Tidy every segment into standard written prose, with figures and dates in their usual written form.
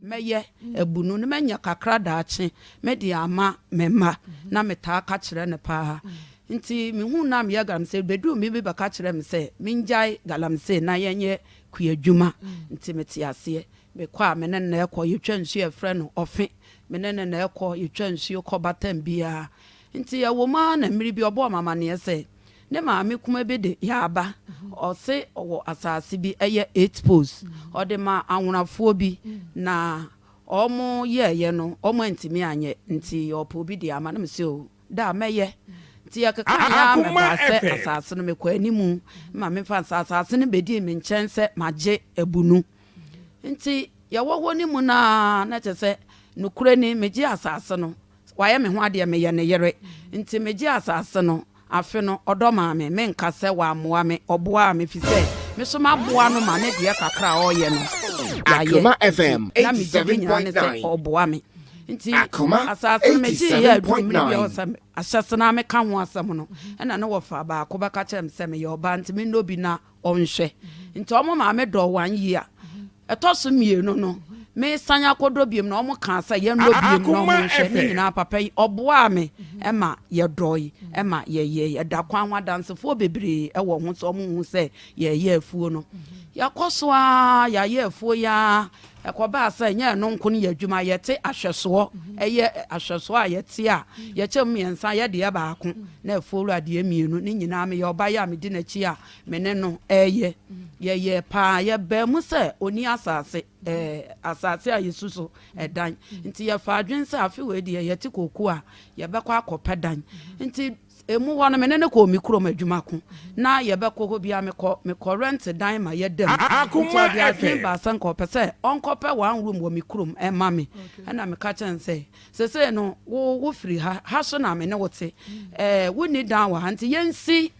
Mɛyɛ abu no na manya kakra daakye mede ama me mma. Na metaa ka kyerɛ no paa. Nti mehuu no a meyɛ galamsey, bɛduu me bi bɛka kyerɛɛ me sɛ mengyae galamsey na yɛnyɛ kuadwuma. Nti mete aseɛ. Mekɔ a me ne no na ɛkɔ, yɛtwa nsuo a yɛfrɛ no ɔfe. Me ne no na ɛkɔ, yɛtwa nsuo kɔ batam biara. Nti ɛwɔ mu ara na mmere bi ɔbɔɔ me amaneɛ sɛ ne maame kuma bi de yaaba, ɔse ɔwɔ asase bi ɛyɛ 8 poles, ɔde ma anwonafoɔ bi na wɔn yɛɛyɛ no wɔn antumi anyɛ nti ɔpɛ obi de ama na mese oo da mɛyɛ. Nti yɛkekaeɛ ara mɛbaa sɛ asase no mekɔ animu ma memfa nsa asase no bɛdii me nkyɛn sɛ magye abunu. Nti yɛwɔ hɔ no mu no ara na kyerɛ sɛ nokorɛ ni megyee asase no Wayɛ me ho adeɛ, meyɛ ne yere, nti megyee asase no. Afe no, ɔdɔ maa me. Menka sɛ wammoa me, ɔboaa me, efisɛ me nso maboa no ma ne deɛ kakra a ɔreyɛ no, yɛayɛ. Akoma FM Nti, na me gyidi nyinaa ne sɛ 87.9. ɔreboa me. Nti, Akoma asase no megyeeɛ a ɛduruu mmerɛ bi a ɛwɔ 87.9. sɛ ahyɛse no ara meka ho asɛm no, ɛnna ne wɔfa baako bɛka kyerɛɛ me sɛ meyɛ ɔbaa nti mennɔ bi na ɔnhwɛ. Nti wɔn maame dɔɔ one year. Ɛtɔ so mmienu no, mesan akɔdɔ biom na wɔn kaa sɛ yɛnnɔ biom na wɔn nhwɛ. Ne nyinaa papa yi ɔboaa me ma yɛdɔe ma yɛyɛe. Ɛda kwan ho adansefoɔ bebree wɔ ho sɛ wɔn hu sɛ yɛreyɛ afuo no. Yɛakɔ so ara yɛayɛ afuo yi ara. Ɛkɔbaa sɛ ɛnyɛ ɛno nko ne yɛn adwuma, yɛte ahwɛsoɔ, ɛyɛ ahwɛsoɔ a yɛte a yɛkyɛ mu mmiɛnsa, yɛ deɛ baako na afuowura deɛ mmienu. Ne nyinaa meyɛ ɔba yi a medi n'akyi a me ne no reyɛ. Yɛyɛɛ paa, yɛbaa mu sɛ ɔnni asase, ɛɛ asase a yɛsu so dan. Nti yɛfaa adwene sɛ afe wei deɛ yɛte kooko a yɛbɛkɔ akɔpɛ dan. Nti Emu hɔ no, me ne no kɔɔ me kurom adwuma ko. Na yɛbɛkɔ hɔ biara, mekɔ mekɔ rent dan ma yɛda mu. Nti Akoma ɔde adwene FM. baa sɛ nka ɔpɛ sɛ ɔnkɔpɛ one room wɔ me kurom mma me. Ɛna meka kyerɛɛ no sɛ, Seesei no, wo wofiri ha, ha so na me ne wo te. Ɛɛ, wonni dan wɔ ha, nti yɛnsi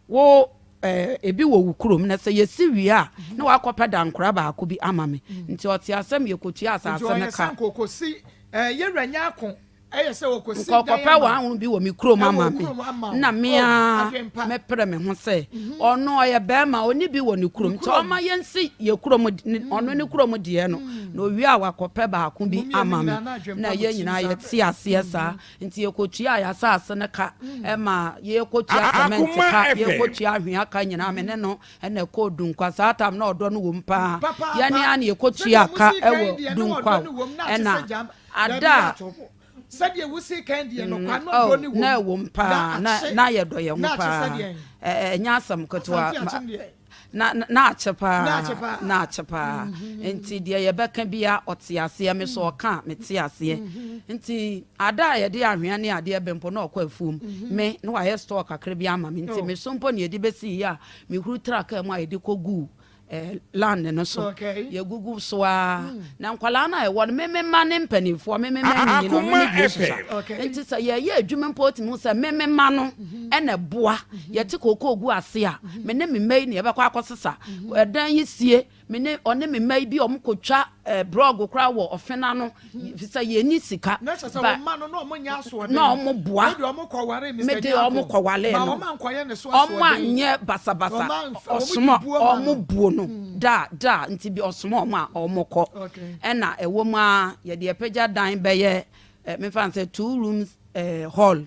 wo ɛɛ ebi wɔ wo kurom, na sɛ yɛsi wie a, na woakɔpɛ dankora baako bi ama me. Nti ɔtee asɛm, yɛkɔtuaa Nti asase no ɔyɛ sɛ ka. nka ɔkɔsi ɛɛ yɛwura Nyarko Ɛyɛ sɛ wɔkɔsi Nka dan ɔkɔpɛ ama w'ahunu bi wɔ me kurom wo, ama ɛwɔ wo me, kurom ama wo. na me Oh, ara adwempa. mɛpere me ho sɛ ɔno ɔyɛ barima, ɔnni bi wɔ ne Ne kurom, nti kurom. ɔmma yɛnsi yɛn kurom, ɔno ne kurom deɛ no, na ɔwie a wakɔpɛ baako bi Mo mmienu ama me. nyinaa na adwempa Na mo yɛn tirim nyinaa saa yɛte berɛ. aseɛ saa. Nti yɛkɔtuaa yɛn asase no ka ma yɛkɔtua cement Akoma ka, FM. yɛkɔtua anhwea ka nyinaa, me ne no na ɛkɔɔ Dunkwa. Saa tam na ɔdɔ no wom paa. Papaapa. Yɛn ara na Sɛdeɛ yɛkɔtuaa ka wosi kan wɔ deɛ na ɔdɔ Dunkwa. no wom na akyɛ Ɛna sɛ gyam daabi ada a ato bo. Sɛdeɛ wosi kan deɛ no kwa na Oh, ɔdɔ no wom na ɛwom na paa. Na akye na yɛdɔ yɛn na ho akye paa. sɛdeɛn? Ɛ ɛ ɛnyɛ asɛm ketewa. Asante Ma akyem deɛ. na na akye Na akye paa. paa. Na akye paa. Nti deɛ yɛbɛka biara ɔte aseɛ. Me nso ɔka a mete aseɛ. Nti ada a yɛde anhwea ne adeɛ bɛ mpo na ɔkɔ afuom. Me na wayɛ store kakra bi ama me. Nti Oh. me so mpo na yɛde bɛsii yɛ a mehuru tra kaa mu a yɛde kɔguu eh, land no so. Okay. Yɛgugu so ara. Na nkwadaa no a ɛwɔ no, me me mma ne mpanimfoɔ, me me mma nyinyi no, me me Akoma deɛ susua. FM. Okay. Nti sɛ yɛyɛ adwuma mpo wotumi hu sɛ me me mma no ɛna ɛboa. Yɛte kookoo gu ase a, me ne me mma yi na yɛbɛkɔ akɔsesa. Ɛdan yi sie, me ne ɔne me mma yi bi wɔn kɔtwa eh, brɔgo koraa wɔ ɔfe no ano, sɛ yɛnni sika. Na kyerɛ sɛ Ba wo mma no na wɔn nyɛ asoɔden. na wɔn boa. Wode wɔn kɔwaree Mr. Mede wɔn Nyarko. kɔwaree Ma no. wɔn ankɔyɛ ne so Wɔn asoɔden. anyɛ basabasa. Wɔn amf- wɔn Ɔsoma de buo ma wɔn no. buo no da da nti bi ɔsoma wɔn a wɔn kɔ. Okay. Ɛna ɛwɔ mu ara yɛde apagya dan bɛyɛ eh, mefa no sɛ two rooms eh, hall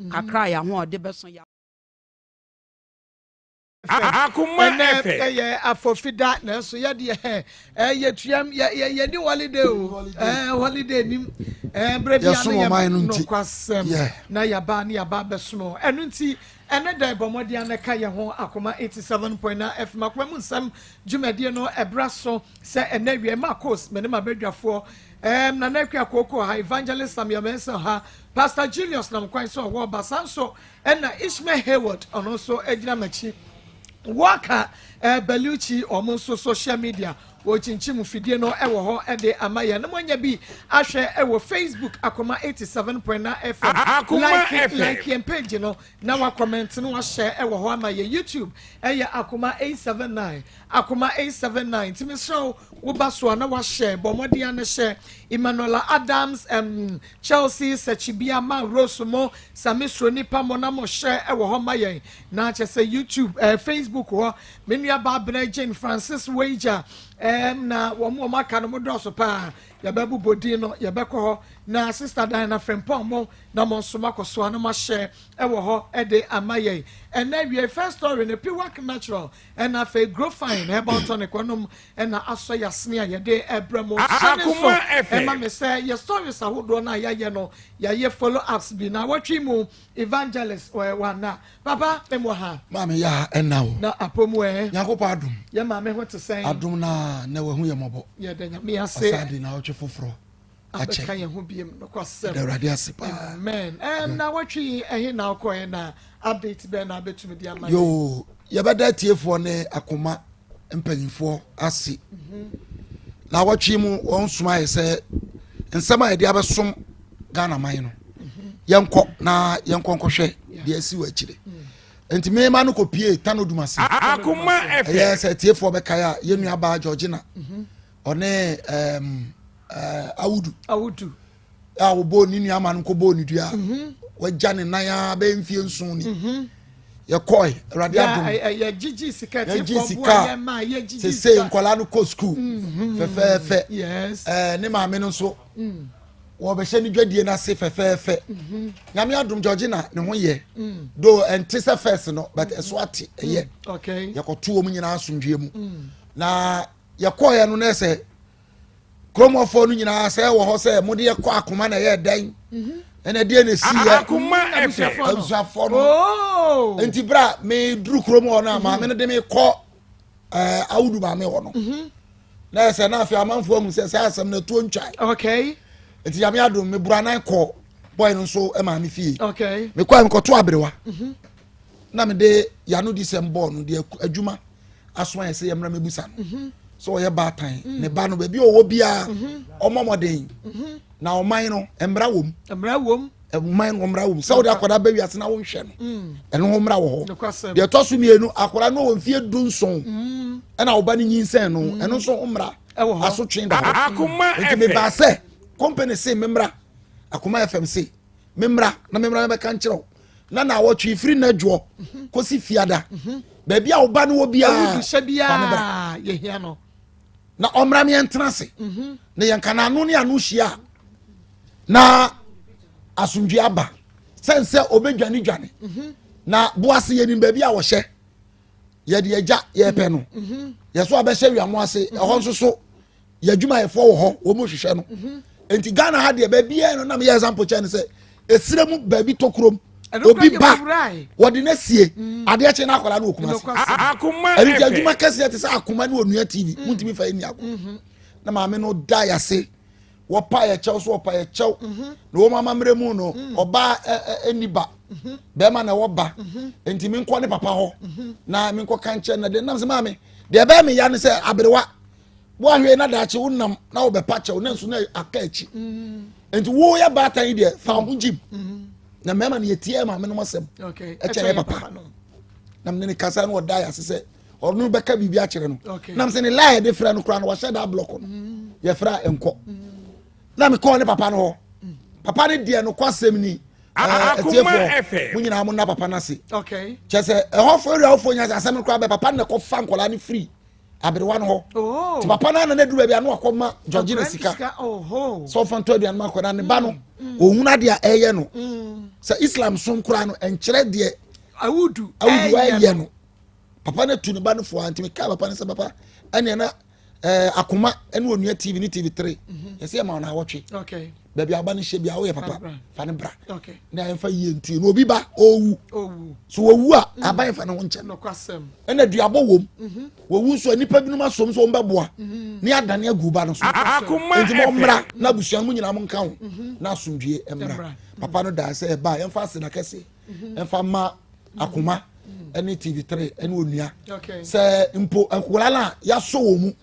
kakra a yɛn ahoɔden bɛso yɛ. Akoma Ɛnɛ FM. ɛyɛ afɔfida nanso yɛ deɛ ɛɛ yɛtuam yɛ yɛ yɛni holiday o ɛɛ holiday nim ɛɛ berɛ bi ano Yɛsom yɛ ɔman no nti. nokwasɛm Yeah. na yaba ne yaba abɛsom ɛno nti ɛnɛ da ɛbɔ mmɔden a na ɛka yɛn ho Akoma 87.9 FM Akoma mu nsɛm dwumadie no ɛbra so sɛ ɛnɛ wie Marcos me ne m'abadwafoɔ ɛɛm Nana Akua Kooko ha Evangelist Samuel Mensah ha Pastor Julius nam kwan so ɔwɔ ɔba saa nso Ɛna Ishmael Hayward ɔno nso gyina m'akyi. Walker eh, Bellucci wɔn nso social media wɔkyinkyim mfidie no wɔ hɔ de ama yɛn na moanya bi ahwɛ wɔ Facebook Akoma 87.9 FM. Akoma Like, FM. like yɛn page no na wakɔmɛnte no wahyɛ wɔ hɔ ama yɛn. YouTube ɛyɛ Akoma 879 Akoma 879 nti mesrɛ wo woba so a na wahyɛ bɔ mmɔden a na hyɛ Emmanuela Adams um, Chelsea sɛkyibea ma Rose mo same suro nipa mo na mo hyɛ wɔ hɔ ma yɛn na kyɛ sɛ YouTube eh, Facebook hɔ me nua baa Bena Jane Francis Wager eh, na wɔn wɔn aka no mo dɔɔso paa. Yɛbɛbobɔ din no, yɛbɛkɔ hɔ na Sister Diana Frimpong mo na mo nso moakɔ so a na moahyɛ wɔ hɔ de ama yɛn. Ɛnnɛ awiei first story no, Piwak Natural ɛna afei Growfine Herbal Tonic wɔnom na asɔ yɛn asene a yɛde rebrɛ mo. Hyɛ ne nso ɛma me sɛ yɛ stories ahodoɔ no a yɛayɛ no, yɛayɛ follow ups bi. Naawɔtwe yi mu Evangelist Wanna. Papa, me mo ha. Maame yɛ ha ɛna o. Na apɔ mu ɛ. Nyankopɔn adom. Yɛ maame ho te sɛn? Adom na na wahu yɛ mmɔbɔ. Yɛda Nyame ase. Ɔsan de naawɔtwe foforɔ akyɛ. Abɛka yɛn ho biem nokwasɛm. Yɛda Awurade ase paa. Amen. Ɛm naawɔtwe yi ɛhe na wokɔɛ na update bɛn na abɛtumi de ama yɛn? Yoo, yɛbɛda atiefoɔ ne akoma mpanyinfoɔ ase. Naawɔtwe mu wɔn som ayɛ sɛ nsɛm a yɛde abɛsom Ghana man no. Yɛnkɔ na yɛnkɔ nkɔhwɛ deɛ asi wɔ akyire. Nti mema no kɔpie Tano Dumase. Ɛyɛ sɛ atiefoɔ bɛkae a yɛn nua baa Georgina ɔne um, uh, Awudu. Awudu. A wɔbɔɔ ne nua ma no kɔbɔɔ ne dua. Mhm. Wagya ne nan ara bɛyɛ mfie nson ni. Mhm. Yɛkɔe Awurade adom. Yɛgyegye sika yɛgye sika sese nkwadaa no kɔ sukuu mhm. fɛfɛɛfɛ. Yes. Ɛɛ ne maame no nso. Mm. Wɔbɛhyɛ ne dwadie no ase fɛfɛɛfɛ. Nyame adom Georgina ne ho yɛ. Mm. Do ɛnte sɛ first no but ɛso ate ɛyɛ. Mm. Yɛkɔto wɔn nyinaa asomdwie mu. Na yɛkɔɔeɛ no na ɛsɛ kuromɔfoɔ no nyinaa sɛ wɔ hɔ sɛ mode yɛkɔ akoma na ɛyɛ dɛn mhm. ɛna ɛdeɛ na ɛsi yɛ abusuafoɔ no oh. nti berɛ a meduru kurom hɔ no a mhm. maame no de me kɔ eh, awudu maame hɔ no mhm. na ɛsɛ na afei amanfoɔ ahu sɛ saa asɛm no atuo ntwae nti nyame adom mebura nan kɔ bɔe no nso maame fie mekɔ a mekɔto aberewa na mede yano di sɛm bɔɔ no deɛ adwuma aso ayɛ sɛ yɛmmra mɛbusa no mhm. sɛ ɔyɛ baatan mm. ne ba no baabi a ɔwɔ biara mhm. ɔmmɔ mmɔden mhm. na ɔman no mmara wɔ mu ɔman no mmara wɔ mu sɛ wode akwadaa bɛ wiase na wonhwɛ no mm. ɛno ho mmara wɔ hɔ deɛ ɛtɔ so mmienu akwadaa no wɔ mfie du nson mm. ɛna ɔba no nyinsɛn no ɛno nso ho mmara asotwe da hɔ nti mebaa sɛ company se memmra akoma fm se memmra na memmra mɛbɛka nkyerɛ wo na naawɔtwe firi nnadwoɔ kɔsi fiada baabi a woba no wɔ biara fa no bra na ɔmmra ne yɛntena ase mhm. na yɛnka no ano ne ano hyia a na asomdwe aba sɛn sɛ ɔbɛdwane dwane mhm. na boase yɛnim baabi a wɔhyɛ yɛde agya yɛpɛ no mhm. yɛso abɛhyɛ wiamo ase ɛhɔ nso so yɛ adwumayɛfoɔ wɔ hɔ wɔn mu hwehwɛ no mhm. nti ghana ha deɛ baabi yɛ no nam yɛ example kyɛn no sɛ esire mu baabi tokuro mu obi ba wɔde no sie mm. adeɛ kye no akwadaa no wɔ kuma ase ɛno nti adwuma kɛseɛ te sɛ akoma ne onua tv mm. muntumi fa ɛni ako mm-hmm. na maame no da yase wɔpa yɛ kyɛw so wɔpa yɛ kyɛw mm-hmm. na wɔn amammerɛ mu no mm. ɔbaa ɛni ba mm-hmm. bɛrima na ɛwɔ ba nti mi nkɔ ne papa hɔ na mi nkɔ kankyɛn na deɛ nam sɛ maame deɛ ɛbɛyɛ mi ya ne sɛ aberewa. woahwɛ na daakye wonam na wobɛpa kyɛw na nso na aka akyi mm. nti woyɛ baatan yi deɛ fa ho gyim mm. na mmarima no yɛtie maame nom asɛm ɛkyɛ yɛ papa na mene ne kasa no ɔda yɛ ase sɛ ɔno bɛka biribi akyerɛ no nam sɛ ne laa yɛde frɛ no koraa no wahyɛ da blɔk no mm. yɛfrɛ a ɛnkɔ na mekɔɔ ne papa no hɔ papa no deɛ no kwasɛm ni atiefoɔ mo nyinaa mo nna papa no ase kyɛ sɛ ɛhɔfoɔ awurawofoɔ nya sɛ asɛm no koraa bɛ papa no na ɛkɔfa nkɔlaa no firi aberewa no hɔ oh. nti papa no ana no aduru baabi ano akɔ ma Georgina sika sɛ ɔfa ntɔ aduane ma akɔda ne ba no mm, mm. ɔhunu adeɛ a ɛyɛ no mm. sɛ Islam som koraa no ɛnkyerɛ deɛ awudu ɛyɛ no papa no atu ne ba no foa nti meka papa no sɛ papa ɛneɛ na eh, akoma ɛne onua tv ne tv 3 mhm. yɛsɛ yɛma ɔno awɔtwe baabi aba no hyɛ bia woyɛ papa fa no bra na ɛmfa yie ntie na obi ba ɔwu so wɔwu a mm. aban fa ne ho nkyɛn ɛna duabɔ wom mhm. wɔwu nso a nnipa binom asom sɛ wɔmbɛboa mhm. ne adane agu ba no so nti mɔmmra na abusua no mu nyinaa monka ho mhm. na asomdwie mmra papa no daa sɛ ɛba yɛmfa aseda kɛse ɛmfa ma akoma ɛne tv3 ɛne onua sɛ mpo nkwadaa no a yɛasɔ wɔn mu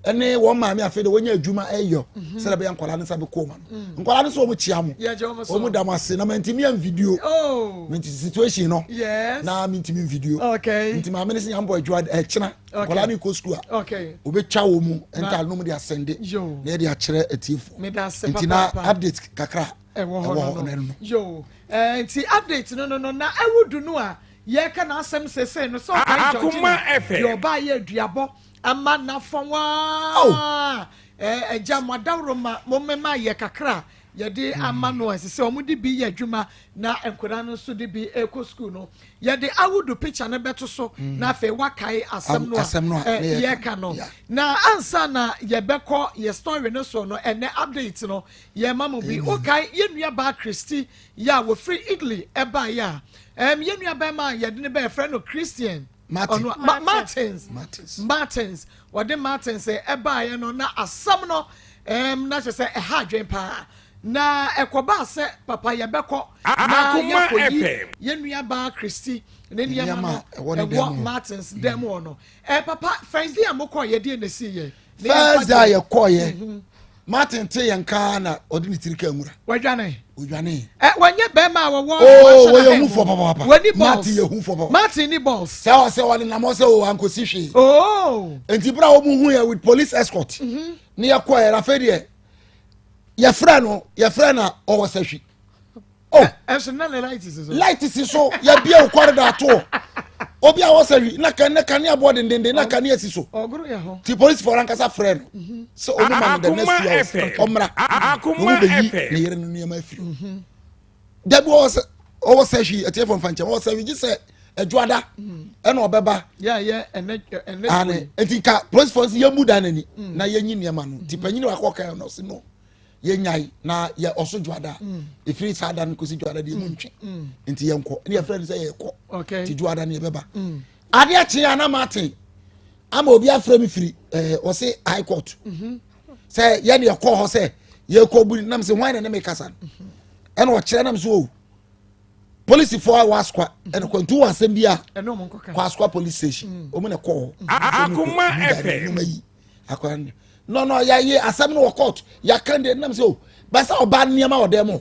ɛne wɔn maame afei de wɔnyɛ adwuma ɛyɔ mhm. sɛdeɛ bɛyɛ nkwadaa no nsa bɛkɔ wɔn ano mm. nkwadaa no nso wɔn kyia mo wɔn da mo ase na mɛntumi yɛ video oh. mɛnti situation no na mɛntumi video nti maame no sɛ yɛn bɔ adwuma ɛkyina nkwadaa no kɔ sukuu a wɔbɛtwa wɔn mu ntaade no mu de asɛnde na yɛde akyerɛ atiefoɔ nti na update kakra. ɛwɔ hɔ no no yo eh, nti update no no no na ɛwo du no a yɛka n'asɛm sese no sɛ ɔkae Georgina deɛ ɔbaa yɛ aduabɔ ama n'afɔn waa Eh, agya mo adaworo ma mo mmɛma yɛ kakra a yɛde ama no a ɛsɛ sɛ wɔn de bi yɛ adwuma na nkwadaa no nso de bi rekɔ sukuu no. Yɛde awudu picture no bɛto so na afei wakae asɛm no a eh, yɛka no. Na ansa na yɛbɛkɔ yɛ story no so no, ɛnɛ update no yɛma mo bi. Wokae yɛn nua baa Christy yɛ a wɔfiri Italy ɛbaeɛ a, um, yɛn nua bɛrima a yɛde no bɛyɛ frɛ no Christian. Martin. Ɔno, Ma, Martins. Martins. Martins. Wɔde Martins ɛbaeɛ no na asɛm no ɛm na kyerɛ sɛ ɛha adwene paa. Na ɛkɔbaa sɛ papa yɛbɛkɔ na yɛakɔyi yɛn nuabaa Christy ne nneɛma no ɛwɔ Martins dan mu hɔ no. Ɛ papa first day a mokɔɔ yɛ deɛ na ɛsii yɛ. First day a yɛkɔɔyɛ mhm. Martin te yɛn kaa na ɔde ne tiri kaa nwura. Wadwane. Odwane. Ɛ wɔnyɛ bɛrima a wɔwɔ. Oo wɔyɛ hufoɔ papaapa. Wɔni balls. Martin yɛ hufoɔ papa. Martin ni balls. Sɛ ɔsɛ wɔde nam ɔsɛ o ankosi hwee. Oo. Nti bere a wɔn hu yɛ with police escort. Mhm. Ne yɛ kɔ yɛ afei deɛ yɛfrɛ no yɛfrɛ na ɔwɔ sahwi. Oh. Ɛnso na ne light si so. Light si so yɛbie wo kɔreda ato obi a wɔsɛ hwi na kan na kanea bɔ dendenden na kanea si so. Ɔgoro yɛ hɔ. Ti polisifoɔ ankasa frɛ no mhm. sɛ ɔmo ma no the next few hours ɔmmra na ɔmo bɛyi ne yere no nneɛma afiri. Mhm. Dabi ɔwɔ sɛ ɔwɔ sɛ hwi ɛtiɛ fɔ nfa nkyɛn ɔwɔ sɛ hwi gye sɛ ɛdwoada mhm. ɛna ɔbɛba. Yɛ yɛ ɛnɛ ɛnɛ. Ane nti nka polisifoɔ nso yɛ mu dan n'ani mm. na yɛnyi nneɛma no ti panyin wakɔ kan no ɔsi no. yɛnyae na yɛ ɔso dwoada mm. ɛfiri saa da no kɔsi dwoada deɛ mu mm. ntwe mm. nti yɛnkɔ ne yɛfrɛ no sɛ yɛkɔ nti dwoada no yɛbɛba adeɛ kye a na maten ama obi afrɛ me firi eh, ɔse high court mm-hmm. sɛ yɛne yɛkɔɔ hɔ sɛ yɛkɔ bu nam sɛ hwan na ne mekasa no mm-hmm. ɛna ɔkyerɛ nam sɛ o oh, polisifoɔ a wɔ asokwa ɛna kɔ nti wɔ asɛm bi a kɔ asokwa police station wɔn na ɛkɔ hɔ akoma fm akora no no no yɛyɛ asɛm no wɔ court yɛaka deɛ nam sɛ o bɛsɛ ɔba nneɛma wɔ dɛm hɔ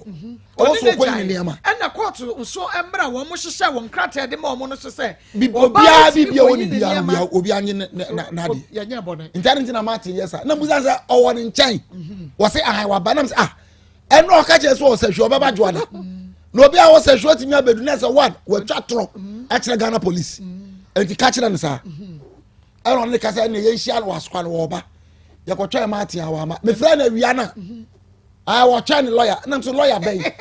ɔwɔ so ɔkɔ yi nneɛma. ɛna court nso mmerɛ wɔn hyehyɛ wɔn nkrataa de ma wɔn no so sɛ obiara bi bia wɔ ne bia no obiara nye n'ade yɛnyɛ bɔne nti adi nti na maate yɛ sa na musa sɛ ɔwɔ ne nkyɛn mhm. wɔse ahan waba nam sɛ ah ɛno ɔka kyerɛ sɛ ɔsɛ hwɛ ɔbɛba dwoada mhm. na obi a wɔsɛ hwɛ ɔtumi abɛdu na sɛ one wɔatwa torɔ mhm. akyerɛ Ghana police nti ka kyerɛ no saa. Ɛna ɔne kasa ɛna yɛnhyia no wɔ asokwa no wɔba yɛkɔtwɛn ma ate a wama mefrɛ no awia no a wɔtwɛn ne lɔya na nso lɔya bɛn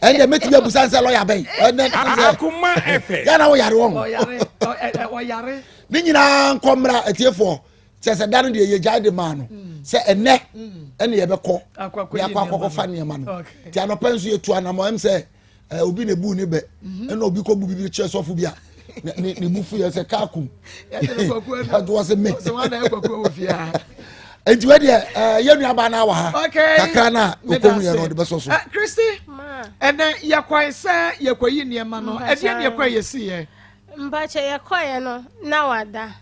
ɛnna mɛtumi abusa nsɛ lɔya bɛn ɛnna akoma ɛfɛ yɛn na wɔyare wɔn ne nyinaa nkɔ mmra atiefoɔ kyɛ sɛ da no deɛ yɛgyae de maa no mm. sɛ ɛnɛ mm. ɛne yɛbɛkɔ yɛakɔ akɔkɔfa nneɛma no nti anɔpɛ nso yɛtu anamɔ ɛm sɛ Eh, obi na ebu ne bɛ mhm. ɛna obi kɔ bu bibi kyerɛ sɔfo bi a ne ne bu fu yɛ sɛ kaa kum ɛdi wɔ sɛ me nti wei deɛ ɛɛ yɛn nua baa na wɔ ha kakra na okohu yɛ no ɔde bɛ sɔ so. Eh, Kristi ɛnɛ yɛkɔe sɛ yɛkɔyi nneɛma no ɛdeɛ ne yɛkɔe yɛsi yɛ. Mpakyɛ yɛkɔeɛ no na wada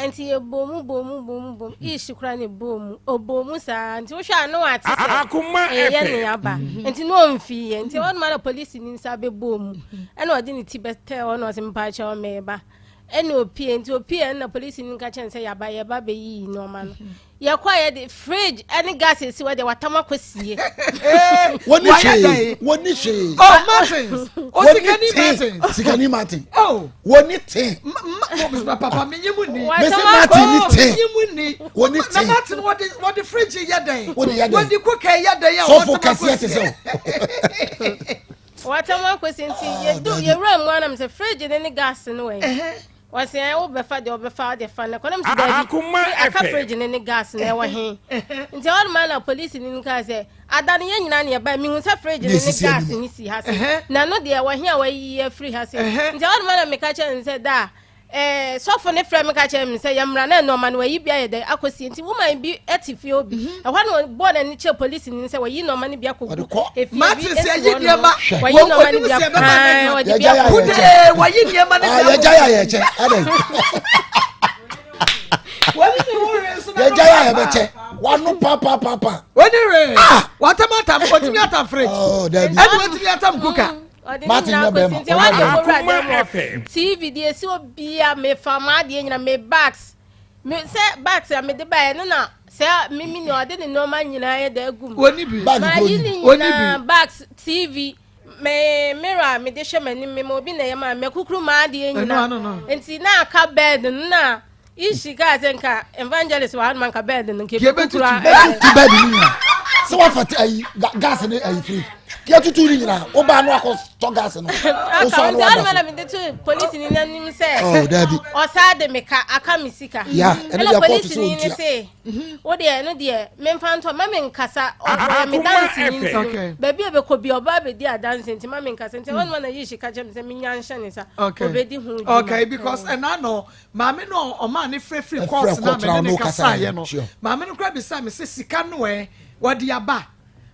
nti yɛbɔɔ mu bɔɔ mu bɔɔ mu bɔɔ mu ish koraa na ɛbɔɔ mu ɔbɔɔ mu saa nti wohwɛ a na wate sɛ Akoma ɛyɛ FM. ne aba nti na ɔmfiiɛ nti ɔnoma na polisi ne nsa bɛbɔɔ mu ɛna ɔde ne ti bɛtɛɛ hɔ na ɔse mpakyɛ meba ɛna opie nti opie ɛna polisi no ka kyerɛ no sɛ yaba yɛba bɛyiyi nneɛma no Yɛkɔ a yɛde fridge ɛne gas esi hɔ deɛ watam akɔ sie. Wɔni hwee wɔni hwee. Oh Martins o sikani Martins. Sikani Martin. Oh wɔni te. Papa mi nyi mu ni. Mesi Martin ni te. Mi nyi mu ni. Wɔni te. Na Martin wɔde wɔde fridge yɛ dɛn. Wɔde yɛ dɛn. Wɔde cooker yɛ dɛn a wɔtam akɔ sie. Sɔfo kɛseɛ te sɛ o. Wɔtam akɔ sie nti yɛdu yɛwura mu anam sɛ fridge ne ne gas no wɔ yi. Wɔse ɛɛ wo bɛfa deɛ ɔbɛfa wo deɛ fa no kɔ na mese daabi Akoma aka FM. fridge no ne gas no ɛwɔ he nti ɛhɔ nom na polisi no kaa sɛ ada no yɛn nyinaa ne yɛbae mehu sɛ fridge no Ne ne esisi gas anim. no si ha se na ɛno deɛ ɛwɔ he a wayiyi afiri ha se nti ɛhɔ nom na meka kyerɛ no sɛ da a ɛɛ sɔfo no frɛ me ka kyerɛ me sɛ yɛmmra na nneɛma no wayi bi ayɛ dɛ akɔsie nti woman bi te fie hɔ bi ɛhɔ na ɔbɔɔ n'ani kyerɛ polisi no sɛ wayi nneɛma no bi akɔgu Ɔde kɔ. efie bi Martin sɛ esi ayi hɔ nom nneɛma wayi nneɛma no onim bi sɛ akɔ ɛbɛba ae n'adwuma ɔde bi Yɛgya yɛ akɔ kudee wayi nneɛma no bi Ah, akɔ yɛgya yɛ ayɛkyɛ adɛn wɔne ne ho wee nso na yɛgya yɛ ayɛbɛkyɛ wano papaapapa wɔne wee Ah! watam atam wɔtumi atam fridge oh dabi ɛne wɔtumi atam kuka ɔde ne Martin nyinaa nyɛ kɔsi bɛrima nti ɛhɔ ɔnyɛ na bɛrima ɛkɔwura Akoma dɛm hɔ FM. tv deɛ esi hɔ bia mefa m'adeɛ nyina me bags me sɛ bags a mede baeɛ no na sɛ mimi nea ɔde ne nneɛma nyinaa yɛ dɛ agu mu wɔne bi Bag mayi kuro ne ni. Ɔnni nyinaa bi. bags tv me mirror a mede hwɛ m'anim me ma obi na ɛyɛ maa me makukuru m'adeɛ Ɛno nyinaa ano no. nti na aka bed no na Ishi kaa sɛ nka evangelist wɔ hanom anka bɛɛde no nka ebi kura. Bɛtutu bɛɛde no nyinaa. Sɛ wafa ayi gas ne ayi firi. Kí atutu ne nyinaa. Wo ba no akɔ tɔ gas no. Wo sɔ ano wada so. Aka nti to polisi ni n'anim sɛ. Oh dabi. Ɔsaa de me ka aka me sika. Ya ɛne deɛ kɔɔto sɛ ɔntua. Se wo deɛ ɛno deɛ memfa ntɔ ma me nkasa ɔyɛ me danse ni nti no baabi a bɛkɔ bi ɔba abɛdi adanse nti ma me nkasa nti ɛhɔ nom na yi sika kyɛ me sɛ menya nhyɛ ne nsa ɔbɛdi ho dwuma. Okay because ɛna no Maame no a ɔmaa ne frɛfiri court no a me ne no kasaeɛ no, maame no koraa bisaa me sɛ sika no ɛ, wɔde aba?